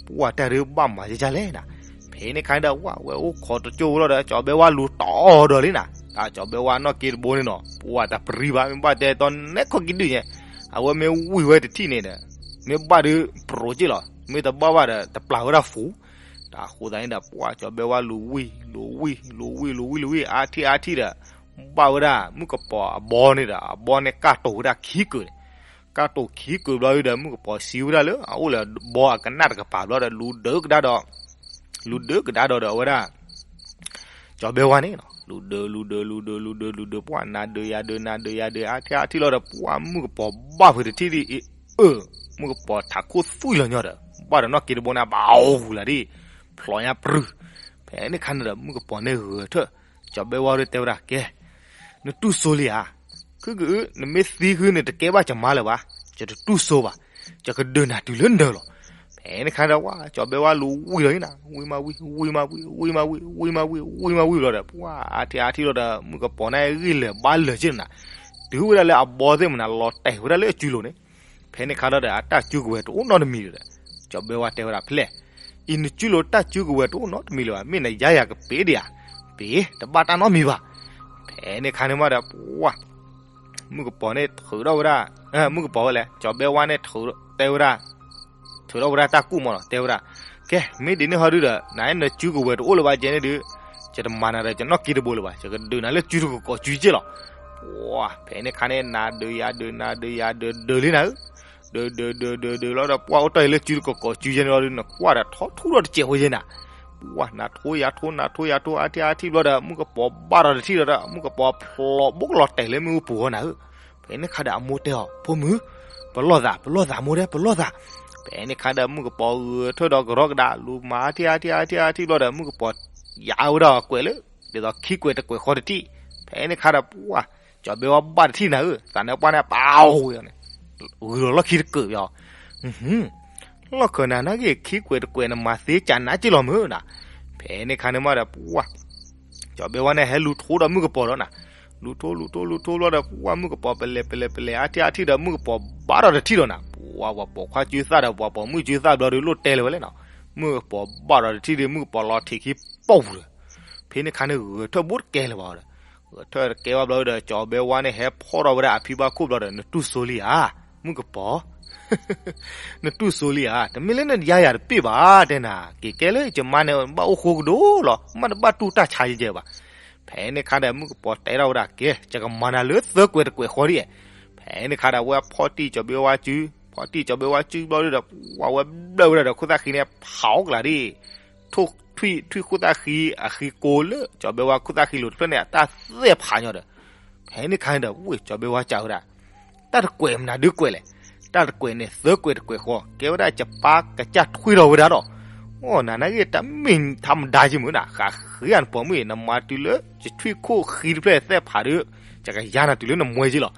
ပှၢ်တၢ်ဒုးဘၣ်မၤကကၢ်လဲၣ်နၤ. ဖဲန့ၣ်ခါဒီး ဝဲအိၣ်ခိးတကၠိၢ်ဝဲလီၤဒီး ကၠီၤဘဲဝါလူၤတီၢ်ဒီးလံနၤ. တၢ်ကၠီၤဘဲဝါနီၣ်က့တဘိန့ၣ်နီၤ ပှၢ်တၢ်ပရံဘၣ် မ့ၢ်ဘၣ်တဲတီနဲၣ်ခီၣ်ကံဒုၣ်ညါ, အဝဲမ့ၢ်ဝံၤဝဲတထံၣ်န့ၣ်ဒီး မ့ၢ်ဘၣ်ဒီး ပြိးက့ၢ်လီၤ, မ့ၢ်တဘၣ်ဘၣ်ဒီး တပျၢ်ဝဲဒၣ်ဖူး. တၢ်ဃိသတးန့ၣ်ဒီး ပှၢ်ကၠီၤဘဲဝါလူၤဝံၤ လူၤဝံၤ လူၤဝံၤ လူၤဝံၤ လူၤဝံၤ လူၤဝံၤ အါထံၣ်အါထံၣ်ဒီး ဘၣ်ဝဲဒၣ်မုၣ်ကပီၤအဘီန့ၣ်ဒီး အဘီန့ၣ်ကၢ်တိာ်ဝဲဒၣ်ခံကုာ်န့ၣ်, ကၢ်တိာ်ခံကုာ်ဘျီဒီး မုၣ်ကပီၤစံးဝဲဒၣ်လၢ အအိၣ်လၢဘီအကနၣ်တကပၤဘျီဒီး လူၤဒုးကဒါဒီး လူၤဒုးကဒါဒီးဒီးအဝဲဒၣ် ကၠီၤဘဲဝါန့ၣ်နီၤ လူၤဒုး လူၤဒုး လူၤဒုး လူၤဒုး လူၤဒုး ပှၢ်နၤဒုးယၤဒုး နၤဒုးယၤဒုး အါထံၣ်အါထံၣ်လီၤဒီး ပှၢ်မုၣ်ကပီၤဘၣ်ဖုးတထံၣ်ဒ်အံၤ, အၢ မုၣ်ကပီၤထးခိၣ်သွံၣ်လီၤညီဒီး ဘၣ်ဒီးနီၣ်က့တဘိန့ၣ် ဘၣ်အီၣ်ဃုာ်လၢဒ် ဖျိးညါပြူၤ. ဖဲန့ၣ်ခါန့ၣ်ဒီး မုၣ်ကပီၤန့ၣ်ဂဲၤထၢၣ် ကၠီၤဘဲဝါဒီးတဲဝဲဒၣ် ကဲ နတူၢ်စိလံဧါ, ခုက နမ့ၢ်သံဃု နတကဲဘၣ်ကမါလၢၤဘၣ်, ယတတူၢ်စိဘၣ်, ယကဒုးနၤတုၤလၢနၢၤလီၤ. ဖဲန့ၣ်ခါဒီး ဝဲ ကၠီၤဘဲဝါလူၤဝံၤလီၤအံၤနၤ, ဝံၤမးဝံၤ ဝံၤမးဝံၤ ဝံၤမးဝံၤ ဝံၤမးဝံၤ ဝံၤမးဝံၤဘျီဒီး ပှၢ်အါထံၣ်အါထံၣ်လီၤဒီး မုၣ်ကပီၤန့ၣ်ဂံၢ်လၢာ်ဘါလၢာ်က့နၤ, တုၤဝဲဒၣ်လၢအဘီသ့ၣ်မနၤ လီၤတဲာ်ဝဲဒၣ်လၢအစုလိၤန့ၣ်. ဖဲန့ၣ်ခါဒီး အတၢ်စုကဝဲၤတအိၣ်နီတမံၤဒီး ကၠီၤဘဲဝါတဲဝဲဒၣ် ဖဲလဲၣ်, အံၤနစုလိၤတၢ်စုကဝဲၤတအိၣ်နီတမံၤလၢၤဘၣ်, မ့ၢ်နယါယၤကပ့ၤဒံးဧါ, ပ့ၤ တဘၣ်တၢ်နီတမံၤဘၣ်. ဖဲန့ၣ်ခါန့ၣ်မးဒီး ပှၢ် မုၣ်ကပီၤန့ၣ်ထုးထီၣ်ဝဲဒၣ်, မုၣ်ကပီၤဝဲလဲၣ် ကၠီၤဘဲဝါန့ၣ် တဲဝဲဒၣ်, ထုးထီၣ်ဝဲဒၣ်တၢ်ကူၣ်မးနီၤ တဲဝဲဒၣ်, ကဲ မ့ၢ်ဒ်န့ၣ်ဟီဒုဒီး နအဲၣ်နစုကဝဲၤတအိၣ်လၢၤဘၣ်ကဲန့ၣ်ဒုး, ယတမၤနၤဒီး ယနီၣ်က့တဘိလၢၤဘၣ်, ယကဒုးနၤလၢစုတကကိးစုက့လီၤ. ပှၢ် ဖဲန့ၣ်ခါန့ၣ် နၤဒုးယၤဒုး နၤဒုးယၤဒုး ဒုးလံနၤဧၢ, ဒုး ဒုး ဒုး ဒုး ဒုးလီၤဒီး ပှၢ်အိၣ်တ့ၢ်လၢစုတကကိးစုက့န့ၣ်လီၤဒီး နကွၢ်ဒီးထီထူၣ်ဒီးတစဲးဝဲယဲနၤ ပှၢ် နၤထိယၤထိ နၤထိယၤထိ အါထံၣ်အါထံၣ်ဘျီဒီး မုၣ်ကပီၤဘၣ်ဒီးတထံၣ်ဒီး မုၣ်ကပီၤဖျိးဘိကလီၤတဲာ်လၢမ့ၣ်အူပူၤဃီနၤဧၢ. ဖဲန့ၣ်ခါဒီးအမိၢ်တဲအီၤ ဖိမုၣ်, ပလီၢ်သး ပလီၢ်သးမိၢ်ဒဲ ပလီၢ်သး. ဖဲန့ၣ်ခါဒီးမုၣ်ကပီၤဂဲၤထၢၣ်ဒီးကရီကဒါ လူၤမၤအါထံၣ်အါထံၣ်အါထံၣ်အါထံၣ်ဘျီဒီး မုၣ်ကပီၤယါဝဲဒၣ်အကွဲးလၢ ဒ်သိးခံကွဲးတကွဲးဃီတထံၣ်. ဖဲန့ၣ်ခါဒီးပှၢ် ကၠီၤဘဲဝါဘၣ်တထံၣ်နၤဧၢ, သးနၢ်ပှၢ်န့ၣ် ပဝဲန့ၣ် ဂုာ်လီၤလီၢ်ခံတကုာ်ဘၣ် လီၢ်ခၢၣ်နၤနာ်က့ ခံကွဲးတကွဲးနမၤသ့ကနးက့လီၤမုၢ်နၤ. ဖဲန့ၣ်ခါန့ၣ်မးဒီးပှၢ် ကၠီၤဘဲဝါန့ၣ် ဟဲလူၤထိဒီးမုၣ်ကပီၤဒီးနၤ, လူၤထိ လူၤထိ လူၤထိဘျီဒီး ပှၢ်မုၣ်ကပီၤပလဲၤ ပလဲၤ ပလဲၤ အါထံၣ်အါထံၣ်ဒီး မုၣ်ကပီၤဘၣ်ဒီးတထံၣ်ဒီးနၤ, ပှၢ်ပှၤပိာ်ခွါစုသၣ်ဒီး ပှၤပိာ်မုၣ်စုသၣ်ဘျီဒီး လိၣ်တဲလၢၤဝဲလဲၣ်နီၤ, မုၣ်ကပီၤဘၣ်ဒီးတထံၣ်ဒီး မုၣ်ကပီၤလီၤထံးခံပိာ်ဒီး ဖဲန့ၣ်ခါန့ၣ် ဂဲၤထၢၣ်ဘိတကဲလၢၤဘၣ်ဒီး ဂဲၤထၢၣ်တကဲဘၣ်ဘျီဒီး ကၠီၤဘဲဝါန့ၣ် ဟဲဖီၣ်ထီၣ်ဝဲဒၣ်အဖံဘၣ်ခိၣ်ဘျီဒီး နတူၢ်စိလံဧါ, မုၣ်ကပီၤ နတူၢ်စိလံဧါ, တမ့ၢ်လၢနယါယၤတပ့ၢ်ဘၣ်တဲနၤ, က့ၤကဲလၢယမါန့ၣ် ဘၣ်အိၣ်ဃိကဒီးလီၤ, မ့ၢ်တဘၣ်တူၢ်တၢ်ဆါယဲယဲဘၣ်. ဖဲန့ၣ်ခါဒီး မုၣ်ကပီၤတဲထီၣ်ဝဲဒၣ် ကဲ ယကမၤနၤလၢသၢကွဲးတကွဲးဃီဒ်, ဖဲန့ၣ်ခါဒီး ဝဲဖီၣ်တံၢ်ကၠီၤဘဲဝါစု, ဖီၣ်တံၢ်ကၠီၤဘဲဝါစုဘျီဒီး ပှၢ်ဝဲဘျၢဝဲဒၣ်ဒီး ခိၣ်သၣ်ဃံန့ၣ် ဖးအီၣ်ကလာ်ဒ် ထွံၣ်ထွံၣ်ခိၣ်သၣ်ဃံအဃံကိလၢ ကၠီၤဘဲဝါခိၣ်သၣ်ဃံလိၤတဖျၢၣ်န့ၣ် အတၢ်သဲၣ်ဖးညီဒီး ဖဲန့ၣ်ခါန့ၣ်ဒီး ဝ့ၢ်ကၠီၤဘဲဝါစံးဝဲဒၣ်, တၢ်တကွဲးမနုၤဒုးကွဲးလဲၣ်, တၢ်တကွဲးန့ၣ်သၢကွဲးတကွဲးဃီ, ကဲဝဲဒၣ်ယပၢ်ကစၢ်ထွံၣ်ထီၣ်ဝဲဒၣ်ဒီး, အိၣ် နၤနာ်က့ တၢ်မ့ၢ်ထးမဒါယဲမုၢ်နၤ, ဃးဃ့အနပိာ်မုၣ်အံၤ နမၤတုၤလၢ ယထွံၣ်ခိၣ်ဃံတဖျၢၣ်သဲၣ်ဖးဒီး ယကယါနၤတုၤလၢနမှဲက့လီၤ.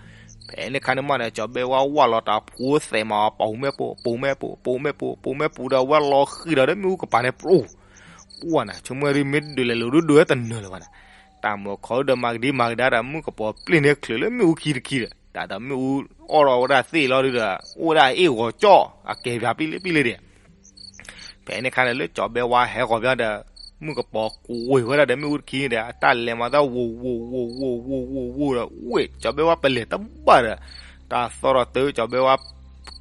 ဖဲန့ၣ်ခါန့ၣ်မးဒီး ကၠီၤဘဲဝါဝၣ်လီၤတၢ်ဖိသဲးမး ပိာ်မုၣ်မဲာ်ပိာ် ပိာ်မုၣ်မဲာ်ပိာ် ပိာ်မုၣ်မဲာ်ပိာ် ပိာ်မုၣ်မဲာ်ပူၤဒီး ဝဲလီၤဃံၤဒီး မ့ၣ်အူကပၤန့ၣ် ပူၤ ပူၤနၤ ဆိကမိၣ်ဒ် မ့ၢ်ဒုးလဲၤလိာ်ဒုးဒုးဝဲတနၢၤလၢၤဘၣ်နၤ, တၢ်မုၢ်ခီဒီးမၤကဒံမၤကဒါဒီး မုၣ်ကပီၤပျ့ၢ်န့ၢ်ချုးလၢမ့ၣ်အူခံတခံဒီး တၢ်ဒီးမ့ၣ်အူအီၣ်ထီၣ်ဝဲဒၣ်သ့ၣ်လီၤဒုးဒီး အိၣ်ဝဲဒၣ်အ့ၣ်ဂီၤကၠီၣ် အကဲဘၣ်ပံလ့ပံလ့ဒဲး ဖဲန့ၣ်ခါန့ၣ် လၢကၠီၤဘဲဝါဟဲဂီၤဘၣ်ဒီး မုၣ်ကပီၤကွံာ်ဝဲဒၣ်ဒီးမ့ၣ်အူတခံန့ၣ်ဒီး အတၢ်လဲၤမၤသးဝိၤဝိၤဝိၤဝိၤဝိၤဝိၤဝိၤဒီး ဝ့ၢ် ကၠီၤဘဲဝါပလဲၤတဘၣ်ဒီး တၢ်သီၣ်ထီၣ်တုၤ ကၠီၤဘဲဝါ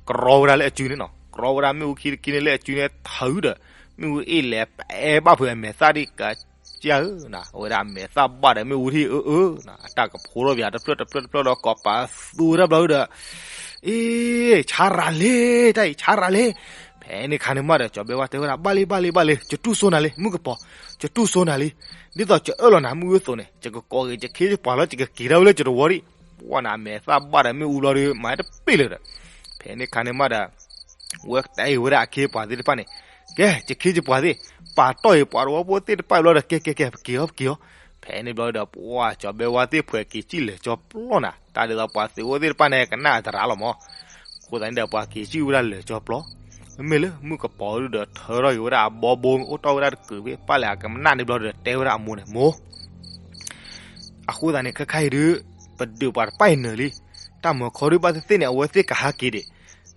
ကရီဝဲဒၣ်လၢအစုန့ၣ်နီၤ, ကရီဝဲဒၣ်မ့ၣ်အူခံတခံန့ၣ်လၢအစုန့ၣ် ထုးဒီး မ့ၣ်အူအ့ၣ်လဲၤပဲဘၣ်ဖုးအမဲာ်သၣ်ဒ်က ကၠီဧၢ, အဝဲဒၣ်အမဲာ်သၣ်ဘၣ်ဒီးမ့ၣ်အူထံၣ်အၢအၢ, အတၢ်ကဖိထီၣ်ပၠးတဖျၢၣ်တဖျၢၣ်တဖျၢၣ်ဒီး ကိးပသူဝဲဒၣ်ဘျီဒီး, အ့, ဆါရၤလ့, တၢ်အံၤ ဆါရၤလ့. ဖဲန့ၣ်ခါန့ၣ်မးဒီး ကၠီဘဲဝါတဲဝဲဒၣ် ဘၣ်လံ ဘၣ်လံ ဘၣ်လံ, ယတူၢ်စိနၤလံ မုၣ်ကပီၤ, ယတူၢ်စိနၤလံ. ဒ်သိးယအၢၣ်လီၤနၤမုၢ်အုသိးန့ၣ် ယကကိးက့ၤယခ့ယပှၤလီၤ ယကက့ၤဒၣ်ဝဲလၢယတဝီဒံး. ပှၢ်နၤအမဲာ်သၣ်ဘၣ်ဒီးမ့ၣ်အူဘျီဒီး မၤတပ့ၢ်လၢၤဒီး, ဖဲန့ၣ်ခါန့ၣ်မးဒီး ဝဲတဲအံၤဝဲဒၣ်အခ့အပှၤသ့ၣ်တဖၣ်န့ၣ်, ကဲ ယခ့ယပှၤသ့ၣ်, ပာ်တီၢ်အံၤပှၤတဝီဖိသ့ၣ်တဖၣ်ဘျီဒီး ကဲ ကဲ ကဲ ပက့ၤအီၤ ပက့ၤအီၤ. ဖဲန့ၣ်ဘျီဒီး ပှၢ်ကၠီဘဲဝါသ့ၣ်ဖှဲးက့ၤစံၣ်လၢာ်ကၠီပျီနၤ, တၢ်ဒ်သိးပှၤသုးအိၣ်သ့ၣ်တဖၣ်န့ၣ် ကနၣ်အသရၣ်လီၤမး. အဃိသတးန့ၣ်ဒီး ပှၤက့ၤစံၣ်ဝဲဒၣ်လၢာ်ကၠီပျီ, မ့မ့ၢ်လၢမုၣ်ကပီၤဒုဒီး ထၢထီၣ်က့ၤဝဲဒၣ်အဘီဘိ အိၣ်တီၢ်ဝဲဒၣ်တကုးဖဲ ပၢ်လဲၣ်အကနၣ်န့ၣ်ဘျီဒီး တဲဝဲဒၣ်အမိၢ်န့ၣ် မိၢ် အဃိသတးန့ၣ် ခဲခါအံၤဒုး ပဒုးပှၤတဖၣ်အံၤနၢၤလံ. တၢ်မၤခီဒုးဘၣ်သ့ၣ်သ့ၣ်န့ၣ် အဝဲသ့ၣ်ကဟးက့ၤဒံး.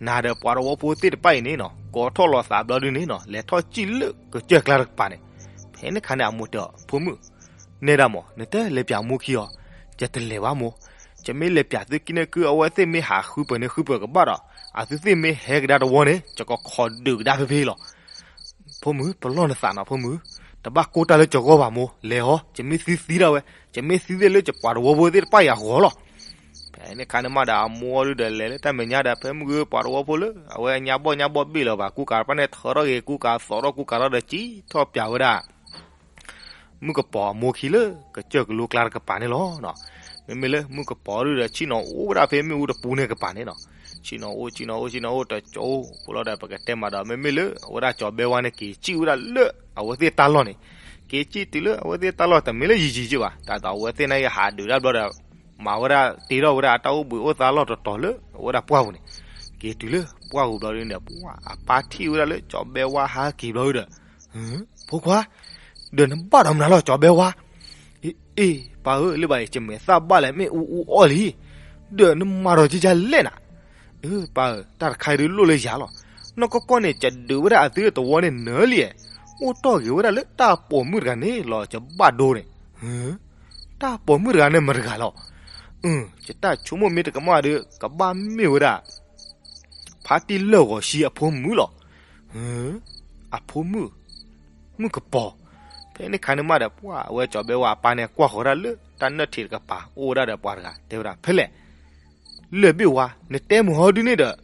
နၤဒီးပှၤတဝီဖိသ့ၣ်တဖၣ်အံၤန့ၣ်နီၤ ကိးထီၣ်လီၤသးဘျီဒုန့ၣ်နီၤ လဲၤထီၣ်စံၣ်လၢကစၢၢ်ကျါတကပၤန့ၣ်. ဖဲန့ၣ်ခါန့ၣ် အမိၢ်တဲအီၤ ဖိမုၣ်, နဲဒၣ်မး နတလဲၤပၠးမိၢ်ခံအီၤ, ယတလဲၤဘၣ်မိၢ်. ယမ့ၢ်လဲၤပၠးသုခံန့ၣ်ခု အဝဲသ့ၣ်မ့ၢ်ဟးဃုပၢၤန့ၣ် ဃုပၢၤကဘၣ်ဒီး အသုသ့ၣ်မ့ၢ်ဟဲကဒါတဝီန့ၣ် ယကခိးဒုးကဒါဖဲဖဲလီၤ. ဖိမုၣ် ပလီၢ်နသးနီၤ ဖိမုၣ်, တဘၣ်ကိၢ်တၢ်လၢယဂီၢ်ဘၣ်မိၢ်, လဲၤဟီ ယမ့ၢ်သံသံဒၣ်ဝဲ, ယမ့ၢ်သံသ့ၣ်လၢယပှၤတဝီဖိသ့ၣ်တဖၣ်အံၤအဂီၢ်လီၤ. ဖဲန့ၣ်ခါန့ၣ်မးဒီး အမိၢ်ဒုဒီးလဲၤလၢတၢ်မဲာ်ညါဒီး ဖဲမုၢ်ဂ့ၤပှၤတဝီဖိလၢ အဝဲညါဘီၣ်ညါဘီၣ်ဘ့ၣ်လၢၤဘၣ် ကူကၤတဖၣ်န့ၣ် ထၢထီၣ်ဂ့ၤ ကူကၤသိးထီၣ် ကူကၤထီၣ်ဒီးစံၣ်ထီၣ်ပၠးဝဲဒၣ် မုၣ်ကပီၤအမိၢ်ခံလၢ ကစၢၢ်ကလိကျါတကပၤန့ၣ်လီၤ. မ့မ့ၢ်လၢမုၣ်ကပီၤဒုဒီး ဆ့ၣ်နီၤအိၣ်ဝဲဒၣ်ဖဲမ့ၣ်အူတပူၤန့ၣ်ကပၤန့ၣ်နီၤ. ဆ့ၣ်နီၤအိၣ် ဆ့ၣ်နီၤအိၣ် ဆ့ၣ်နီၤအိၣ် တကၠိဖိလီၤဒီး ပကတဲမးဒီး မ့မ့ၢ်လၢအဝဲဒၣ်ကၠီဘဲဝါန့ၣ် က့ၤစံၣ်ဝဲဒၣ်လၢအဝဲသ့ၣ်တၢ်လီၢ်န့ၣ်, က့ၤစံၣ်တုၤလၢအဝဲသ့ၣ်တၢ်လီၢ် တမ့ၢ်လၢယံာ်ယံာ်က့ဘၣ်, တၢ်ဒီးအဝဲသ့ၣ်န့ၣ်က့ၤဟးဒုးတၢ်ဘျီဒီး မၤဝဲဒၣ်တ့ထီၣ်ဝဲဒၣ်အတၢ်အိၣ်ဘှံးအိၣ်သါလီၢ်တတီၤလၢအဝဲဒၣ်ပှၢ်ပူၤန့ၣ်. က့ၤတုၤလၢပှၢ်ပူၤဘျီဒုန့ၣ် ပှၢ်အပၢ်ထံၣ်ဝဲဒၣ်လၢကၠီဘဲဝါဟးက့ၤဘျီဒုဒီး ဖိခွါ, ဒီးနဘၣ်ဒီးမနုၤလီၤ ကၠီဘဲဝါ. အ့ အ့ ပၢ်ဧၢ, လၢဘၣ်အံၤ ယမဲာ်သၣ်ဘၣ်လဲၣ် မ့ၣ်အူအူအီၣ်လံ, ဒီးနမၤဒီးကကလဲၣ်နၤ. အၢ ပၢ်ဧၢ, တၢ်တခါအံၤဒုးလိၣ်လၢယၤလီၤ. နီၢ်ကီၢ်ကီၢ်န့ၣ် ယဒုးဝဲဒၣ်အသုတဝီန့ၣ်နၢၤလံ, အိၣ်တီၢ်ဂ့ၤဝဲဒၣ်လၢတၢ်ပိာ်မုၣ်တဂၤန့ၣ်လီၤ ယဘၣ်ဒိန့ၣ်. တၢ်ပိာ်မုၣ်တဂၤန့ၣ်မတၤတဂၤလီၤ. အၢ ယတၢ်ဆိကမိၣ်မ့ၢ်တကမၣ်ဒီး ကဘၣ်မ့ၢ်ဝဲဒၣ် ဖါတံၢ်လၢၢ်ဂီၤဆံအဖိမုၣ်လီၤ. အဖိမုၣ်, မုၣ်ကပီၤ. ဖဲန့ၣ်ခါန့ၣ်မးဒီး ပှၢ်အဝဲကၠီဘဲဝါအပၢ်န့ၣ် ကွၢ်ဃီၤဒၣ်လၢတၢ်နၢၣ်ထံးတကပၤ အိၣ်ဝဲဒၣ်ဒီးပှၤတဂၤ တဲဝဲဒၣ် ဖဲလဲၣ် လၢၢ်ဘ့ၣ်ဝါ, နတဲမုာ်ဟီဒုန့ၣ်ဒီး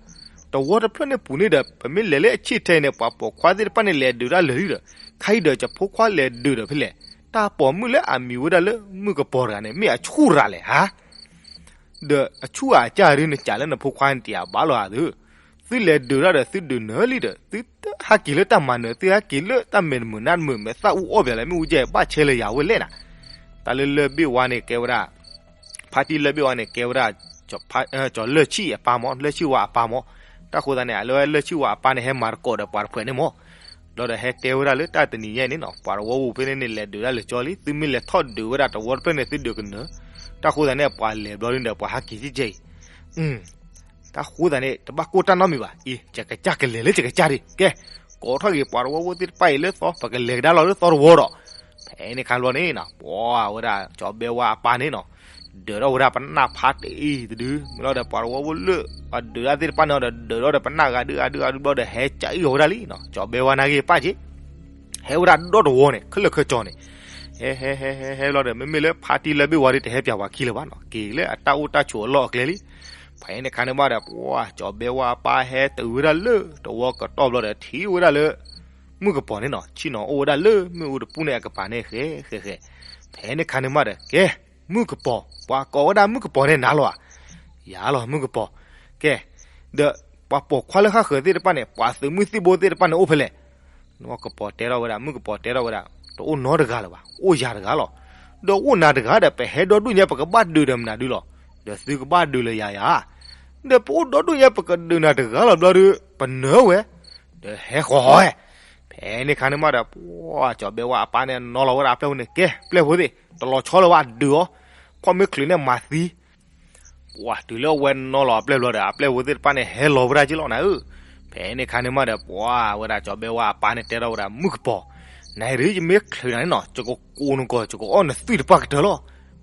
တဝီတဖျၢၣ်န့ၣ်ပူၤန့ၣ်ဒီး ပမ့ၢ်လဲၤလၢအဆံၣ်ထဲအံၤန့ၣ် ပှၤပိာ်ခွါသ့ၣ်တဖၣ်န့ၣ် လဲၤဒုးတၢ်လၢာ်လံဒီး ခါအံၤဒီးယဖိခွါလဲၤဒုးဒီးဖဲလဲၣ်, တၢ်ပိာ်မုၣ်လၢအမံၤဝဲဒၣ်လၢမုၣ်ကပီၤတဂၤန့ၣ် မ့ၢ်အဆူၣ်ရၤလဲၣ်ဧါ. ဒီးအဆူၣ်အကၢ်ဒုး နကးလၢနဖိခွါန့ၣ်တယၤဘၣ်လီၤဧါသု. သုလဲၤဒုးတၢ်ဒီး သုဒုးနၢၤလံဒီး သုတဟဲက့ၤလၢတၢ်မၤနၢၤ သုဟဲက့ၤလၢတၢ်မဲာ်တမုာ်နါတမုာ် မဲာ်သၣ်အူအီၣ်ပၠးလၢ မ့ၣ်အူကဲဘၣ်ဆဲလၢယၤဝဲလဲၣ်နၤ. တၢ်လၢလၢၢ်ဘ့ၣ်ဝါန့ၣ်ကဲဝဲဒၣ် ဖါတံၢ်လၢၢ်ဘ့ၣ်ဝါန့ၣ် ကဲဝဲဒၣ် ကၠီလၢၢ်ဆံၣ်အပၢ်မး လၢၢ်ဆံၣ်ဝါအပၢ်မး. တၢ်ဃိသတးန့ၣ် အလၢလၢၢ်ဆံၣ်ဝါအပၢ်န့ၣ် ဟဲမၤသကိးဒီးပှၤတဖုန့ၣ်မး ဘျီဒီးဟဲတဲဝဲဒၣ်လၢတၢ်တနံၤညါအံၤန့ၣ်နီၤ ပှၤတဝီပူၤဖဲန့ၣ်န့ၣ် လဲၤဒုးတၢ်လၢာ်ကၠီလံ သုမ့ၢ်လဲၤထီၣ်ဒုးဝဲဒၣ်တဝီတဖျၢၣ်န့ၣ် သုဒုးကနၢၤ. တၢ်ဃိသတးန့ၣ် ပှၤလဲၤဘျီဒုန့ၣ်ဒီး ပှၤဟးက့ၤကဲကဲအံၤ တၢ်ဃိသတးန့ၣ် တဘၣ်ကိၢ်တၢ်နီတမံၤဘၣ်. အံၤ ယကစၢ်ကလဲၤလၢယကစၢ်ဒံး ကဲ ကိးထီၣ်က့ၤပှၤတဝီဖိသ့ၣ်တဖၣ်အံၤလၢသီ ပကလဲၤကဒါလီၤလၢသီတဝီဒီး ဖဲန့ၣ်ခါဘျီန့ၣ်နီၤ ပှၤဝဲဒၣ်ကၠီဘဲဝါအပၢ်န့ၣ်နီၤ ဒၢးထီၣ်ဝဲဒၣ်ပနၢ်ဖါတံၢ်တဒု မ့ၢ်လီၤဒီးပှၤတဝီဖိလၢ အဒုးတၢ်သ့ၣ်တဖၣ်န့ၣ်ဒီး ဒၢးထီၣ်ဒီးပနၢ်ဂၤဒုဂၤဒုဂၤဒုဘျီဒီး ဟဲကးအံၣ်အီၤဝဲဒၣ်လံနီၤ ကၠီဘဲဝါနာ်က့ၤပၢ်က့ၤ ဟဲဝဲဒၣ်ဒီတဝီန့ၣ် ခဲလၢာ်ခဲဆ့န့ၣ် ဟဲဟဲဟဲဟဲဟဲဘျီဒီး မ့မ့ၢ်လၢဖါတံၢ်လၢၢ်ဘ့ၣ်ဝါဒုး တဟဲပၠးပှၤခံလၢၤဘၣ်နီၤ က့ၤလၢအတၢ်အိၣ်တၢ်ဆိးအလီၢ်အကျဲလံ. ဖဲန့ၣ်ခါန့ၣ်မးဒီး ပှၤကၠီဘဲဝါအပၢ်ဟဲတုၤဝဲဒၣ်လၢတဝီကတီၢ်ဘျီဒီး ထံၣ်ဝဲဒၣ်လၢ မုၣ်ကပီၤန့ၣ်နီၤ ဆ့ၣ်နီၤအိၣ်ဝဲဒၣ်လၢမ့ၣ်အူတပူၤန့ၣ်အကပၤန့ၣ် ဃဲဃဲဃဲ. ဖဲန့ၣ်ခါန့ၣ်မးဒီး ကဲ မုၣ်ကပီၤ ပှၤကိးဝဲဒၣ်မုၣ်ကပီၤန့ၣ်နၤလီၤဧါ. ယၤလီၤမုၣ်ကပီၤ. ကဲ ဒီးပှၤပိာ်ခွါလၢဃၣ်ဃၢၤသ့ၣ်တဖၣ်န့ၣ် ပှၤသုးမုၢ်သံၣ်ဘိသ့ၣ်တဖၣ်န့ၣ်အိၣ်ဖဲလဲၣ်. နီၢ်ကပီၤတဲထီၣ်ဝဲဒၣ် မုၣ်ကပီၤတဲထီၣ်ဝဲဒၣ် တအိၣ်နီတဂၤလၢၤဘၣ် အိၣ်ယၤတဂၤလီၤ. ဒီးအိၣ်နၤတဂၤဒီး ပဟဲဒီဒူၣ်ညါ ပကဘၣ်ဒုးဒီးမနုၤဒုလီၤ. ဒီးသုကဘၣ်ဒုးလၢယၤယၤ ဒီးပအိၣ်ဒီဒူၣ်ညါ ပကဒုးနၤတဂၤလီၤဘျီဒီး ပနၢၤဝဲ ဒီးဟဲဃီၤဟီၣ်ဝဲ. ဖဲန့ၣ်ခါန့ၣ်မးဒီး ပှၤကၠီဘဲဝါအပၢ်န့ၣ် နီၤလီၤဝဲဒၣ်အပျဲၢ်ဖိန့ၣ် ကဲ ပျဲၢ်ဖိသ့ၣ် တလီၤဆီလၢၤဘၣ်ဒုးအီၤ ခီၣ်မ့ၢ်ချုးန့ၣ်မၤသံ ပှၤတုၤလၢအဝဲနီၤလီၤအပျဲၢ်ဘျီဒီး အပျဲၢ်ဖိသ့ၣ်တဖၣ်န့ၣ် ဟဲလီၤဝဲဒၣ်က့ၤလီၤနၤဧၢ. ဖဲန့ၣ်ခါန့ၣ်မးဒီး ပှၤဝဲဒၣ်ကၠီဘဲဝါအပၢ်န့ၣ် တဲထီၣ်ဝဲဒၣ် မုၣ်ကပီၤ နၤအံၤဒုး ယမ့ၢ်ချုးနၤန့ၣ်နီၤ ယကကိးနကိး ယကအီၣ်နသွံၣ်တပှၢ်ကတၢၢ်လီၤ.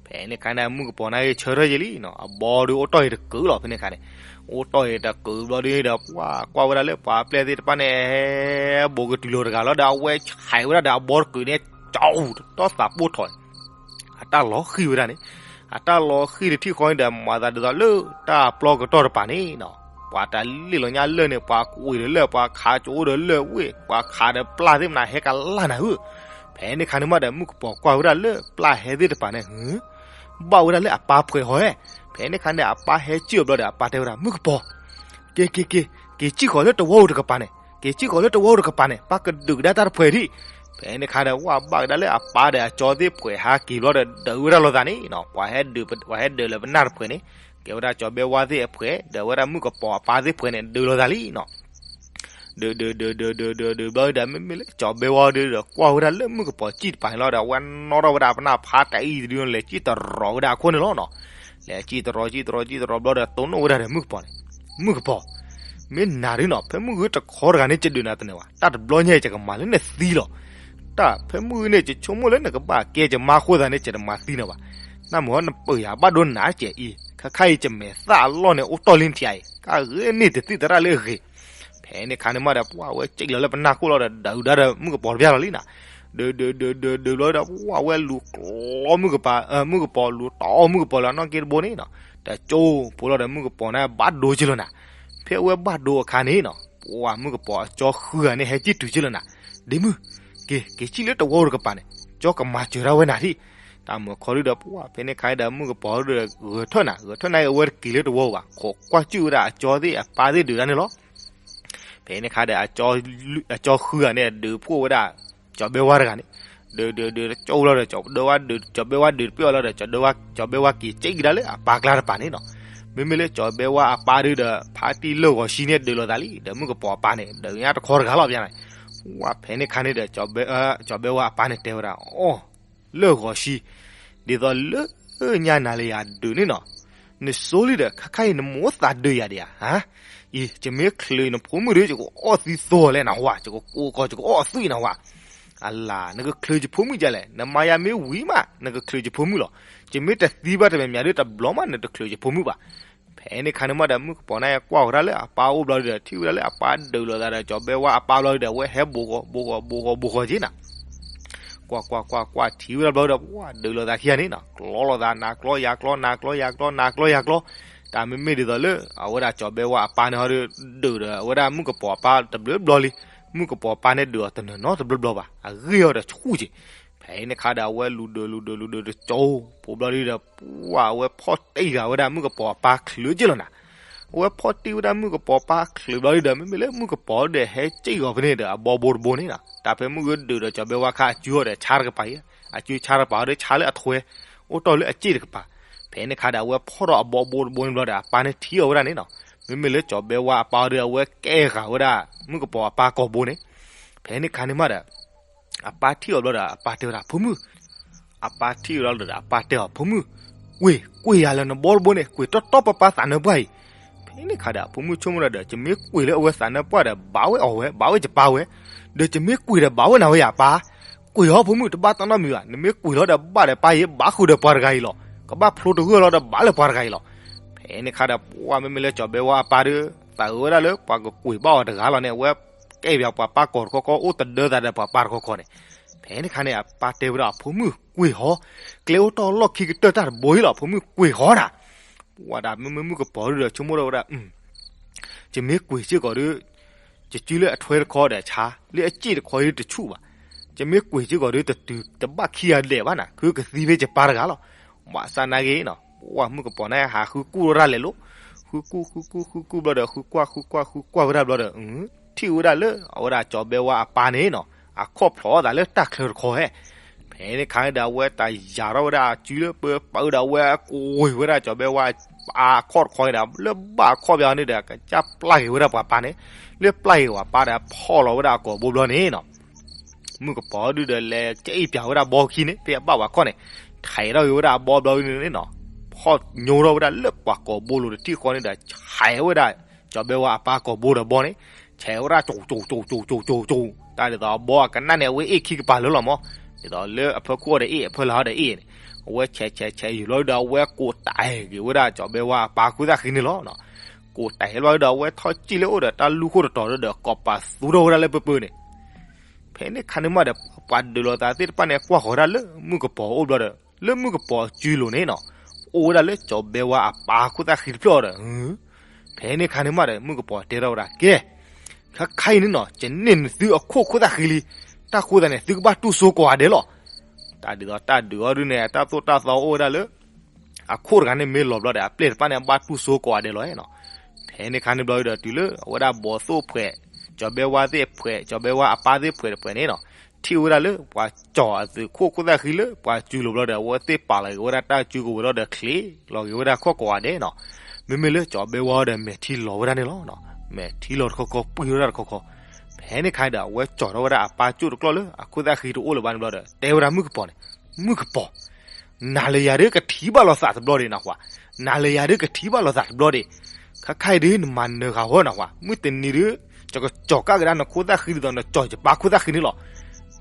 ဖဲန့ၣ်ခါန့ၣ် မုၣ်ကပီၤနာ်က့ၤဆၢထၢၣ်က့ၤလံနီၤ အဘီဒုးအိၣ်တီၢ်အံၤတကုးလီၤ ဖဲန့ၣ်ခါန့ၣ် အိၣ်တီၢ်အံၤတကုးဘျီဒုးဒီး ပှၤကွၢ်ဝဲဒၣ်လၢပှၤအပျဲၢ်သ့ၣ်တဖၣ်န့ၣ် ဟဲဘိးကတုၤလိာ်တဂၤလီၤဒီး အဝဲဆဲးဝဲဒၣ်ဒီးအဘီတကုးန့ၣ် ကၠီတတီသးပိၢ်ထီၣ် အတၢ်လီၤဃံၤဝဲဒၣ်န့ၣ်, အတၢ်လီၤဃံၤတထံၣ်ဃီန့ၣ်ဒီး မၤသးဒ်သိးလၢတၢ်ပျီကတီၢ်တပၤန့ၣ်နီၤ, ပှၤတၢ်လ့ၣ်လီၤညါလၢၢ်န့ၣ် ပှၤကွံာ်ဒီးလၢၢ် ပှၤခးကၠိဒီးလၢၢ်ဝ့ၢ် ပှၤခးဒီးပျၢ်သ့ၣ်မနၤ ဟဲကလၢ်နၤဧၢ. ဖဲန့ၣ်ခါန့ၣ်မးဒီး မုၣ်ကပီၤကွၢ်ဝဲဒၣ်လၢပျၢ်ဟဲသ့ၣ်တပၤန့ၣ် ဘၣ်ဝဲဒၣ်လၢအပၢ်ဖှဲးဟီဧၢ. ဖဲန့ၣ်ခါန့ၣ် အပၢ်ဟဲစံၣ်အီၤဘျီဒီး အပၢ်တဲဝဲဒၣ် မုၣ်ကပီၤ က့ၤ က့ၤ က့ၤ က့ၤစံၣ်ဃီၤလၢတဝီဧိၤတကပၤန့ၣ်, က့ၤစံၣ်ဃီၤလၢတဝီဧိၤတကပၤန့ၣ် ပၢ်ကဒုးကဒါတၢ်တဖှဲးဒံး. ဖဲန့ၣ်ခါဒီး ဝၢ်ဘၣ်ကဒါလၢအပၢ်ဒီးအကၠီသ့ၣ်ဖှဲးဟးက့ၤဘျီဒီး ဒုးဝဲဒၣ်လိာ်သးန့ၣ်နီၤ, ပှၤဟဲဒုး ပှၤဟဲဒုးလၢပနၢ်တဖှဲးန့ၣ် ကဲဝဲဒၣ်ကၠီဘဲဝါသ့ၣ်အဖှဲး ဒီးဝဲဒၣ်မုၣ်ကပီၤအပၢ်သ့ၣ်ဖှဲးန့ၣ် ဒုးလိာ်သးလံနီၤ. ဒုး ဒုး ဒုး ဒုး ဒုး ဒုး ဒုးဘျီဒီး မ့မ့ၢ်လၢကၠီဘဲဝါဒီး ကွၢ်ဝဲဒၣ်လၢမုၣ်ကပီၤစံၣ်တပၤန့ၣ်လီၤဒီး အဝဲနီၣ်ထီၣ်ဝဲဒၣ်ပနၢ်ဖးတၢ်အံၤတဒုန့ၣ် လဲၤစံၣ်တရီၤဝဲဒၣ်အခိၣ်န့ၣ်လီၤနီၤ. လဲၤစံၣ်တရီၤ စံၣ်တရီၤ စံၣ်တရီၤဘျီဒီး တိၢ်နီၣ်ဝဲဒၣ်ဒီးမုၣ်ကပီၤန့ၣ်, မုၣ်ကပီၤ မ့ၢ်နၤဒုနီၤ, ဖဲမုၢ်ဂ့ၤတခီတဂၤန့ၣ် ယဒုးနၤတန့ၢ်ဘၣ်, တၢ်တဘျီညါအံၤ ယကမၤလၢနသံလီၤ. တၢ်ဖဲမုၢ်ဂ့ၤန့ၣ် ယဆိကမိၣ်လၢနကဘၣ်ကဲယမါအဃိသတးန့ၣ် ယတမၤသံနၤဘၣ်. နမ့ၢ်ဟီနပၢၢ်ယၤဘၣ်ဒိနၤကဲအံၤ, ခါခါအံၤ ယမဲာ်သၣ်အလီၢ်န့ၣ် အိၣ်တီၢ်လံနထံးအံၤ, ကဂ့ၤန့ၢ်တသံၣ်သရၣ်လၢအဂ့ၤ. ဖဲန့ၣ်ခါန့ၣ်မးဒီး ပှၢ်ဝဲစံၣ်လီၤလၢပနၢ်ခိၣ်လီၤဒီး ဒုးဒါဒီးမုၣ်ကပီၤတပျၢ်လီၤလံနီၤ. ဒုး ဒုး ဒုး ဒုး ဒုးဘျီဒီး ပှၢ်ဝဲလူၤကျီမုၣ်ကပီၤ မုၣ်ကပီၤ လူၤတီမုၣ်ကပီၤလၢအနီၢ်က့တဘိန့ၣ်နီၤ. တကၠိဖိလီၤဒီး မုၣ်ကပီၤန့ၣ်ဘၣ်ဒိက့ၤလီၤနၤ. ဖဲအဝဲဘၣ်ဒိအခါန့ၣ်နီၤ, ပှၢ်မုၣ်ကပီၤအကၠီဃုဂၤန့ၣ် ဟဲစံၣ်တုၤက့ၤလီၤနၤ. ဒ့မုၣ်, က့ၤ က့ၤစံၣ်လၢတဝီတကပၤန့ၣ်, ကၠီကမၤစၢၤဒၣ်ဝဲနၤဒံး. တၢ်မုၢ်ခီဒုဒီး ပှၢ်ဖဲန့ၣ်ခါဒီး မုၣ်ကပီၤဒုဒီး ဂဲၤထၢၣ်နၤ, ဂဲၤထၢၣ်နၤအံၤ အဝဲတက့ၤလၢတဝီဘၣ်, ခိးကွၢ်စူၣ်ဝဲဒၣ်အကၠီသ့ၣ်အပၢ်သ့ၣ်ဒုးတၢ်န့ၣ်လီၤ. ဖဲန့ၣ်ခါဒီး အကၠီဃုဂၤန့ၣ် ဒုးဖှိၣ်ဝဲဒၣ် ကၠီဘဲဝါတဂၤန့ၣ်, ဒုး ဒုး ဒုး တကၠိလီၤဒီး ကၠီဘဲဝါဒုး ကၠီဘဲဝါဒုးတပျၢ်အီၤလီၤဒီး ကၠီဘဲဝါက့ၤစံၣ်ကဒါလၢအပၢ်ကျါတပၤန့ၣ်နီၤ. မ့မ့ၢ်လၢကၠီဘဲဝါအပၢ်ဒုဒီး ဖါတံၢ်လၢၢ်ဂီၤဆံန့ၣ် ဒုးလိာ်သးလံ, ဒီးမုၣ်ကပီၤအပၢ်န့ၣ် ဒုးညါတခီတဂၤလီၤပျၢ်န့ၣ်. ဝၢ်ဖဲန့ၣ်ခါန့ၣ်ဒီး ကၠီဘဲဝါအပၢ်န့ၣ်တဲဝဲဒၣ် အိ လၢၢ်ဂီၤဆံ, ဒ်သိးလၢညါနၤလၢယၤဒုးန့ၣ်နီၤ, နစိလံဒီး ခါခါအံၤနမိၢ်သးဒုးယၤဒံးဧါ, ဟါ, အံၤ ယမ့ၢ်ချုးနဖိမုၣ်ဒီး ယကအီၣ်သံသိလဲၣ်နဟါ, ယကကိးကီး ယကအီၣ်အသွံၣ်နဟါ, အလၤ နကချုးယဖိမုၣ်ဒ်လဲၣ်, နမၤယၤမ့ၢ်ဝံၤမး နကချုးယဖိမုၣ်လီၤ, ယမ့ၢ်တသံဘၣ်တမံၤမံၤဒီး တဘျီမး နတချုးယဖိမုၣ်ဘၣ်. ဖဲန့ၣ်ခါန့ၣ်မးဒီး မုၣ်ကပီၤန့ၣ် ကွၢ်ဝဲဒၣ်လၢအပၢ်အိၣ်ဘျီဒီး ထံၣ်ဝဲဒၣ်လၢအပၢ်ဒုးလိာ်သးဒီး ကၠီဘဲဝါအပၢ်ဘျီဒီး အဝဲဟဲဘိးဂီၤ ဘိးဂီၤ ဘိးဂီၤ ဘိးဂီၤက့ၤနၤ. ကွၢ်ကွၢ်ကွၢ်ကွၢ် ထံၣ်ဝဲဒၣ်ဘျီဒီး ပှၢ်ဒုးလိာ်သးခံဂၤန့ၣ်နီၤ, ကျီလိာ်သး နၤကျီယၤကျီ နၤကျီယၤကျီ နၤကျီယၤကျီ, တၢ်မ့မ့ၢ်ဒ်သိးလၢ အဝဲဒၣ်ကၠီဘဲဝါအပၢ်န့ၣ်ဟီဒီး ဒုးဒီးအဝဲဒၣ်မုၣ်ကပီၤအပၢ်တဘျီဘျီလံ, မုၣ်ကပီၤအပၢ်န့ၣ်ဒုးအီၤတနီၤနီၤတဘျီဘျီဘၣ်, အဂ့ၢ်အီၤဒီးဆူၣ်က့ၤ. ဖဲန့ၣ်ခါဒီး အဝဲလူၤဒုးလူၤဒုးလူၤဒုးတကၠိဖိဘျီဒီး ပှၢ်အဝဲဖီၣ်တံၢ်ဃာ်ဝဲဒၣ်မုၣ်ကပီၤအပၢ်ချုးက့ၤလီၤနၤ. အဝဲဖီၣ်တံၢ်ဝဲဒၣ်မုၣ်ကပီၤအပၢ်ချုးဘျီဒီး မ့မ့ၢ်လၢမုၣ်ကပီၤဒီး ဟဲစံၣ်ဂီၤဖဲန့ၣ်ဒီး အဘီဘိတဘိန့ၣ်နီၤ, တၢ်ဖဲမုၣ်ဂ့ၤဒုးဒီး ကၠီဘဲဝါခါအစုဟီဒီး ဆါတကပၤအံၤ, အစုဆါတကပၤဟီဒီး ဆါလၢအထွဲ အိၣ်တီၢ်လၢအစ့ၣ်တကပၤ. ဖဲန့ၣ်ခါဒီး အဝဲဖီၣ်ထီၣ်အဘီဘိတဘိန့ၣ်ဘျီဒီး အပၢ်န့ၣ်ထံၣ်အီၤဝဲဒၣ်န့ၣ်နီၤ, မ့မ့ၢ်လၢကၠီဘဲဝါအပၢ်ဒီး အဝဲကဲဃာ်ဝဲဒၣ် မုၣ်ကပီၤအပၢ်ကိာ်ဘိန့ၣ်. ဖဲန့ၣ်ခါန့ၣ်မးဒီး အပၢ်ထံၣ်အီၤဘျီဒီး အပၢ်တဲဝဲဒၣ် ဖိမုၣ်, အပၢ်ထံၣ်အီၤဘျီဒီး အပၢ်တဲအီၤ ဖိမုၣ်, ကွံာ် ကွံာ်ယၤလၢနဘီတဘိန့ၣ် ကွံာ်တီတီပပၢ်သးနၢပှၢ်အံၤ. ဖဲန့ၣ်ခါဒီး အဖိမုၣ်ဆိကမိၣ်ဒီး ယမ့ၢ်ကွံာ်လၢအဝဲသးနၢပှၢ်ဒီး ဘၣ်ဝဲအီၤဝဲ ဘၣ်ဝဲယပၢ်ဝဲ, ဒီးယမ့ၢ်ကွံာ်ဒီးဘၣ်ဝဲနၤဝဲယပၢ်, ကွံာ်ဟီဖိမုၣ် တဘၣ်တၢ်နီတမံၤဘၣ်, နမ့ၢ်ကွံာ်လီၤဒီးဘၣ်ဒီးပၢ်အံၤ ဘၣ်ဃုာ်ဒီးပှၤတဂၤအံၤလီၤ, ကဘၣ်ဖျိတဂၢၢ်လီၤဒီးဘၣ်လၢပှၤတဂၤအံၤလီၤ. ဖဲန့ၣ်ခါဒီး ပှၢ်မ့မ့ၢ်လၢကၠီဘဲဝါအပၢ်ဒီး သးအုးဝဲဒၣ်လၢပှၤကကွံာ်ဘၣ်အီၤတဂၤလီၤန့ၣ် အဝဲကဲပၠးပှၤပၢ်ကိာ်တခီခီ အိၣ်တဒၢသးဒီးပှၤပၢ်တခီခီန့ၣ်. ဖဲန့ၣ်ခါန့ၣ် အပၢ်တဲဝဲဒၣ် ဖိမုၣ်ကွံာ်ဟီ, ကျဲအိၣ်တီၢ်လီၢ်ခံကတၢၢ်တၢ်တဘိအံၤလီၤ ဖိမုၣ်ကွံာ်ဟီနၤ. ပှၢ်ဒၣ်မ့မ့ၢ်မုၣ်ကပီၤဒုဒီးဆိကမိၣ်ထီၣ်ဝဲဒၣ် ယမ့ၢ်ကွံာ်စ့ၢ်ကီးဒီး ယစုလၢအထွဲတခီဒီးဆါ, လၢအစ့ၣ်တခီအံၤတဆူၣ်ဘၣ်. ယမ့ၢ်ကွံာ်စ့ၢ်ကီးဒီးတတုၤတဘၣ်ခံဂၤဒဲးဘၣ်နၤ, ခုကသံဖဲယပၢ်တဂၤလီၤ. ဘၣ်ဆၣ်နာ်က့နီၤ ပှၢ်မုၣ်ကပီၤန့ၣ် ဟးဃုကူၣ်ထီၣ်ရၣ်လဲာ်လီၤ. ဃုကူၣ် ဃုကူၣ် ဃုကူၣ်ဘျီဒီး ဃုကွၢ် ဃုကွၢ် ဃုကွၢ်ဝဲဒၣ်ဘျီဒီး ထံၣ်ဝဲဒၣ်လၢအဝဲဒၣ်ကၠီဘဲဝါအပၢ်န့ၣ်နီၤ အခီၣ်ဖျိးအသးလၢတၢ်ချၢတခီဟဲ ဖဲန့ၣ်ခါန့ၣ်ဒီး အဝဲတၢ်ယၤထီၣ်ဝဲဒၣ်အစုလၢပၢပၢဒီး အဝဲကွံာ်ဝဲဒၣ်ကၠီဘဲဝါအပၢ်အခီၣ်တခီန့ၣ်ဒီး လၢဘၣ်အခီၣ်ပၠးန့ၣ်ဒီး ကစၢ်ပျၢ်က့ၤဝဲဒၣ်ပှၤပၢ်န့ၣ်, လၢပျၢ်က့ၤပှၤပၢ်ဒီး ဖီၣ်လီၤဝဲဒၣ်အကိာ်ဘိဘျီန့ၣ်နီၤ မုၣ်ကပီၤဒုဒီးလဲၤကဲအံၤပၠးဝဲဒၣ်ဘီခံန့ၣ် ဖဲအဘၣ်ဝဲခီၣ်န့ၣ်, ထဲးထီၣ်က့ၤဝဲဒၣ်အဘီဘျီန့ၣ်နီၤ, ဖီၣ်ညိထီၣ်ဝဲဒၣ်လၢပှၤကိာ်ဘိလိၤတထံၣ်ဃီန့ၣ်ဒီး ဆဲးဝဲဒၣ်ကၠီဘဲဝါအပၢ်ကိာ်ဘိဒီးဘီန့ၣ်, ဆဲးဝဲဒၣ်ကၠိၣ်ကၠိၣ်ကၠိၣ်ကၠိၣ်ကၠိၣ်ကၠိၣ်, တၢ်ဒ်သိးအဘီအကနၣ်န့ၣ် အဝဲအ့ၣ်ခံကပၤလၢလီၤမး, ဒ်သိးလၢအဖၢခိၣ်အီၤဒီးအ့ၣ် အဖၢလၢ်အီၤဒီးအ့ၣ်န့ၣ်, အဝဲဆဲးဆဲးဆဲးယုာ်လီၤဒီး အဝဲကိးတၢ်ဟဲက့ၤဝဲဒၣ်ကၠီဘဲဝါအပၢ်ခိၣ်သၣ်ဃံန့ၣ်လီၤ. ကိးတၢ်ဟဲလီၤဒီး အဝဲထီၣ်စံၣ်လၢအအိၣ်ဒီးတၢ်လူၢ်ခိၣ်တတီၤဒီး ကိးပသူထီၣ်ဝဲဒၣ်လၢပၢပၢန့ၣ် ဖဲန့ၣ်ခါန့ၣ်မးဒီး ပှၤဒုးလိာ်သးသ့ၣ်တဖၣ်န့ၣ် ကွၢ်ဃီၤဒၣ်လၢမုၣ်ကပီၤအိၣ်ဘျီဒီး လၢမုၣ်ကပီၤစုလိၤန့ၣ်နီၤ အိၣ်ဝဲဒၣ်လၢကၠီၤဘဲဝါအပၢ်ခိၣ်သၣ်ဃံတဖျၢၣ်ဒီး ဖဲန့ၣ်ခါန့ၣ်မးဒီး မုၣ်ကပီၤတဲထီၣ်ဝဲဒၣ် ကဲ ခါခါအံၤန့ၣ်နီၤ ယန့ၢ်နသုအခိၣ်ခိၣ်သၣ်ဃံလံ, တၢ်ဃိသးန့ၣ် သုကဘၣ်တူၢ်စိကိးဂၤဒဲးလီၤ. တၢ်ဒ်သိးတၢ်ဒုးအီၤဒုးန့ၣ် တၢ်သိၣ်တၢ်သီအိၣ်ဝဲဒၣ်လၢ အခိၣ်တဂၤန့ၣ်မ့ၢ်လီၤဘျီဒီး အပျဲၢ်တဖၣ်န့ၣ် အဘၣ်တူၢ်စိကိးဂၤဒဲးလီၤနီၤ. ဖဲန့ၣ်ခါန့ၣ်ဘျီဒီး တုၤလၢအဝဲဒၣ်ဘီၣ်သိၣ်ဖှဲး ကၠီၤဘဲဝါသ့ၣ်ဖှဲး ကၠီၤဘဲဝါအပၢ်သ့ၣ်ဖှဲးတဖှဲးန့ၣ်နီၤ ထံၣ်ဝဲဒၣ်လၢပှၤကၠီၤအသုးခိၣ်ခိၣ်သၣ်ဃံလၢပှၤစုလိၤဘျီဒီး အဝဲသ့ၣ်ပာ်လီၤက့ၤဝဲဒၣ်တၢ်စုကဝဲၤလီၤဒီး ချ့းလီၤက့ၤဝဲဒၣ်ခီၣ်ကိးဂၤဒဲးနီၤ. မ့မ့ၢ်လၢကၠီၤဘဲဝါဒီး မဲာ်ထံလီၤဝဲဒၣ်န့ၣ်လီၤ. မဲာ်ထံလီၤတခီခီ ပှံၢ်ထီၣ်ဝဲဒၣ်တခီခီ. ဖဲန့ၣ်ခါဒီး အဝဲကၠီၤထီၣ်ဝဲဒၣ်အပၢ်ကၠိၣ်တကျီၢ်လၢအခိၣ်သၣ်ဃံတအိၣ်လၢၤဘၣ်န့ၣ်ဘျီဒီး တဲဝဲဒၣ်မုၣ်ကပီၤန့ၣ်, မုၣ်ကပီၤ နၤလၢယၤဒုးကထံၣ်ဘၣ်လိာ်သးတဘျီဒံးနၢ်ဟူဧါ, နၤလၢယၤဒုးကထံၣ်ဘၣ်လိာ်သးတဘျီဒံး, ခါခါအံၤဒုးနမၤနၢၤဃာ်ဝဲနၢ်ဟူဧါ, မုၢ်တနံၤဒုး ယကကၠီၤကၣ်ကဒါနခိၣ်သၣ်ဃံဒ်သိးနကၠီၤယပၢ်ခိၣ်သၣ်ဃံန့ၣ်လီၤ.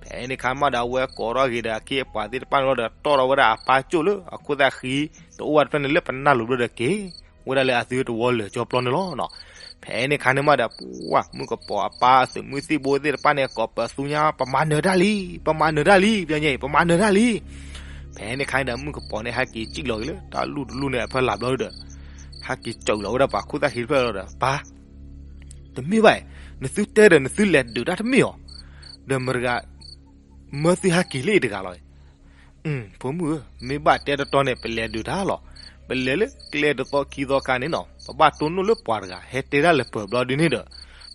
ဖဲန့ၣ်ခါမးဒီး အဝဲကိးထီၣ်က့ၤဒီးအခ့အပှၤသ့ၣ်တဖၣ်န့ၣ်လီၤဒီး တီၣ်ထီၣ်ဝဲဒၣ်အပၢ်ကၠိၣ်လၢအခိၣ်သၣ်ဃံတအိၣ်ဘၣ်တဖျၢၣ်န့ၣ် လၢပနၢ်လိၤဘျီဒီးက့ၤ ဝဲဒၣ်လၢအသုတဝီလၢာ်ကၠီပျီန့ၣ်လီၤ. ဖဲန့ၣ်ခါန့ၣ်မးဒီး ပှၤမုၣ်ကပီၤအပၢ်အသုးမုၢ်သံၣ်ဘိသ့ၣ်တဖၣ်န့ၣ် ကိးပသူညါ ပမၤနၢၤတၢ်လံ, ပမၤနၢၤတၢ်လံ, ပညါအံၤ ပမၤနၢၤတၢ်လံ. ဖဲန့ၣ်ခါန့ၣ်ဒီး မုၣ်ကပီၤန့ၣ် ဟဲက့ၤစံၣ်လီၤက့ၤလၢတၢ်လူၢ်တလူၢ်န့ၣ်အဖီလာ်ဘျီဒီး ဟဲက့ၤစိာ်လီၤဝဲဒၣ်ပှၤခိၣ်သၣ်ဃံတဖျၢၣ်လီၤဒီး ပၢ် တမ့ၢ်ဘၣ်အံၤ, နသုတဲဒီးနသုလဲၤဒုးတၢ်တမ့ၢ်အီၤ, ဒီးမတၤတဂၤ မၢသုဟဲက့ၤလၢအံၤတဂၤလီၤ. ဖိမုၣ်ဧၢ, မ့ၢ်ဘၣ်တဲတတီန့ၣ် ပလဲၤဒုးတၢ်လီၤ. ပလဲၤလၢကျဲတသီခံသီခါန့ၣ်နီၤ ပဘၣ်တိၢ်နီၣ်လၢပှၤတဂၤ ဟဲတဲဒၣ်လၢပၢၤဘျီဒုန့ၣ်ဒီး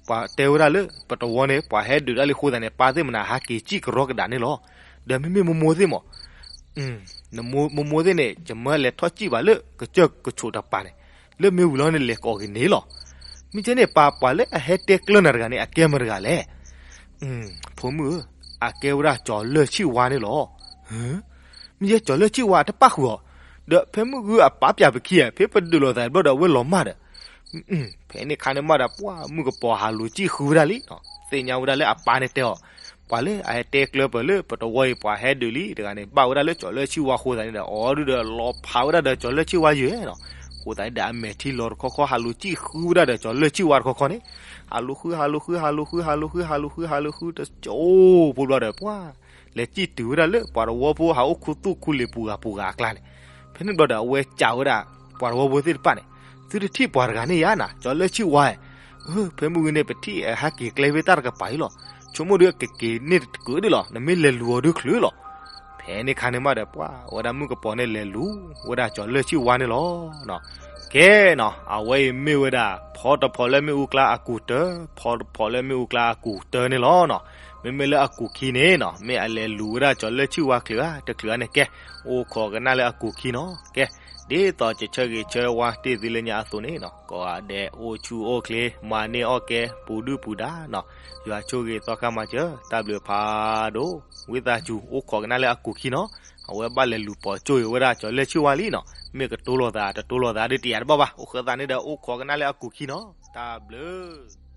ပှၤတဲဝဲဒၣ်လၢပတဝီန့ၣ် ပှၤဟဲဒုးတၢ်လံအဃိသတးန့ၣ် ပၢ်သ့ၣ်မနၤဟဲက့ၤစံၣ်ကရီကဒးန့ၣ်လီၤ. ဒီးမ့မ့ၢ်မိၢ်မိၢ်သ့ၣ်မး မိၢ်မိၢ်သ့ၣ်န့ၣ် ယမၢလဲၤထီၣ်စံၣ်ဘၣ်လၢကစၢၢ်ကဆိးတပၤန့ၣ် လၢမ့ၢ်ဝံၤလီၤန့ၣ် လဲၤကိးက့ၤန့ၣ်လီၤ. မ့ၢ်ကဲန့ၣ် ပၢ်ပှၤလၢအဟဲတဲကျၢၤနၤတဂၤန့ၣ် အကဲမတၤတဂၤလဲၣ်. ဖိမုၣ်ဧၢ, အကဲဝဲဒၣ်ကၠီၤလၢၢ်ဆံၣ်ဝါန့ၣ်လီၤ. မ့ၢ်ယဲကၠီၤလၢၢ်ဆံၣ်ဝါအတပၣ်ဃုာ်အီၤ, ဒီးဖဲမုၢ်ဂုၢ်အပၢ်ပျၢ်ပခံဧါ ဖဲပဒုးလိာ်သးဘျီဒီးအဝဲလီၤမၢ်ဒီး ဖဲန့ၣ်ခါန့ၣ်မးဒီး ပှၤမုၣ်ကပီၤဟးလူၤစံၣ်ဃုဝဲဒၣ်လံ, သ့ၣ်ညါဝဲဒၣ်လၢအပၢ်န့ၣ်တဲအီၤ, ပှၤလၢအဟဲတဲကျၢၤပၢၤလၢပတဝီအံၤ ပှၤဟဲဒုးလံတဂၤန့ၣ် ဘၣ်ဝဲဒၣ်လၢကၠီၤလၢၢ်ဆံၣ်ဝါအဃိသတးန့ၣ်ဒီး အီၤဒုဒီးလီၤဖးဝဲဒၣ်ဒီးကၠီၤလၢၢ်ဆံၣ်ဝါယဲနီၤ. အဃိသတးန့ၣ်ဒီး အမဲာ်ထံလီၤတခီခီ ဟးလူၤစံၣ်ဃုဝဲဒၣ်ဒီးကၠီၤလၢၢ်ဆံၣ်ဝါတခီခီန့ၣ်, ဟးလူၤဃု ဟးလူၤဃု ဟးလူၤဃု ဟးလူၤဃု ဟးလူၤဃု ဟးလူၤဃုတကၠိဖိဘျီဒီး ပှၤ လဲၤစံၣ်တုၤဝဲဒၣ်လၢပှၤတဝီဖိဟးအိၣ်ခူသူၣ်ခူလံၤပူၤဂၤပူၤဂၤအကျါန့ၣ်, ဖဲန့ၣ်ဘျီဒီးအဝဲစံးဝဲဒၣ် ပှၤတဝီဖိသ့ၣ်တဖၣ်န့ၣ်, သုတထံၣ်ပှၤတဂၤန့ၣ်ဧါနၤ ကၠီၤလၢၢ်ဆံၣ်ဝါ, ဖဲမုၢ်ဂုၢ်န့ၣ် ပထံၣ်အဟဲက့ၤကျဲဖဲတၢ်တကပၤအံၤလီၤ. ဆိကမိၣ်ဒီးကက့ၤန့ၣ်တကုာ်ဒၣ်လီၤ နမ့ၢ်လဲၤလူၤအီၤဒုးချုးလီၤ. ဖဲန့ၣ်ခါန့ၣ်မးဒီး ပှၤဝဲဒၣ်မုၣ်ကပီၤန့ၣ်လဲၤလူၤဝဲဒၣ်ကၠီၤလၢၢ်ဆံၣ်ဝါန့ၣ်လီၤ. ကဲနီၤ အဝဲအံၤမ့ၢ်ဝဲဒၣ် ဖီတဖီလၢမ့ၣ်အူကျါအကူာ်တၢ, ဖီတဖီလၢမ့ၣ်အူကျါအကူာ်တၢန့ၣ်လီၤနီၤ. မ့မ့ၢ်လၢအကူာ်ခံန့ၣ်နီၤ မ့ၢ်အလဲၤလူၤဝဲဒၣ်ကၠီၤလၢၢ်ဆံၣ်ဝါချုးဧါ တချုးဧါန့ၣ် ကဲ အိၣ်ခိးကနၣ်လၢအကူာ်ခံနီၤ. ကဲ ဒ်သိးကဆၢဂ့ၤဆၢဝါတ့ၢ်သုလၢညါအသိးန့ၣ်နီၤ ကိးဂၤဒဲးအိၣ်ဆူၣ်အိၣ်ချ့ မၤန့ၢ်အီၣ်ကဲ ပူၤဒုၣ်ပူၤဒါနီၤ. ယွၤဆိၣ်ဂ့ၤသီခါမၤစၢၤ တၢ်ဘျုးဖးဒိၣ် ဝံသးစူၤ အိၣ်ခိးကနၣ်လၢအကူာ်ခံနီၤ. အဝဲဘၣ်လဲၤလူၤပိာ်ကၠိအံၤဝဲဒၣ်ကၠီၤလၢၢ်ဆံၣ်ဝါလံနီၤ. မ့ၢ်ကတိၤလိာ်သး တတိၤလိာ်သးဒ်တယၤတဘၣ်ဘၣ် အိၣ်ဃၢသးန့ၣ်ဒီး အိၣ်ခိးကနၣ်လၢအကူာ်ခံနီၤ. တၢ်ဘျုး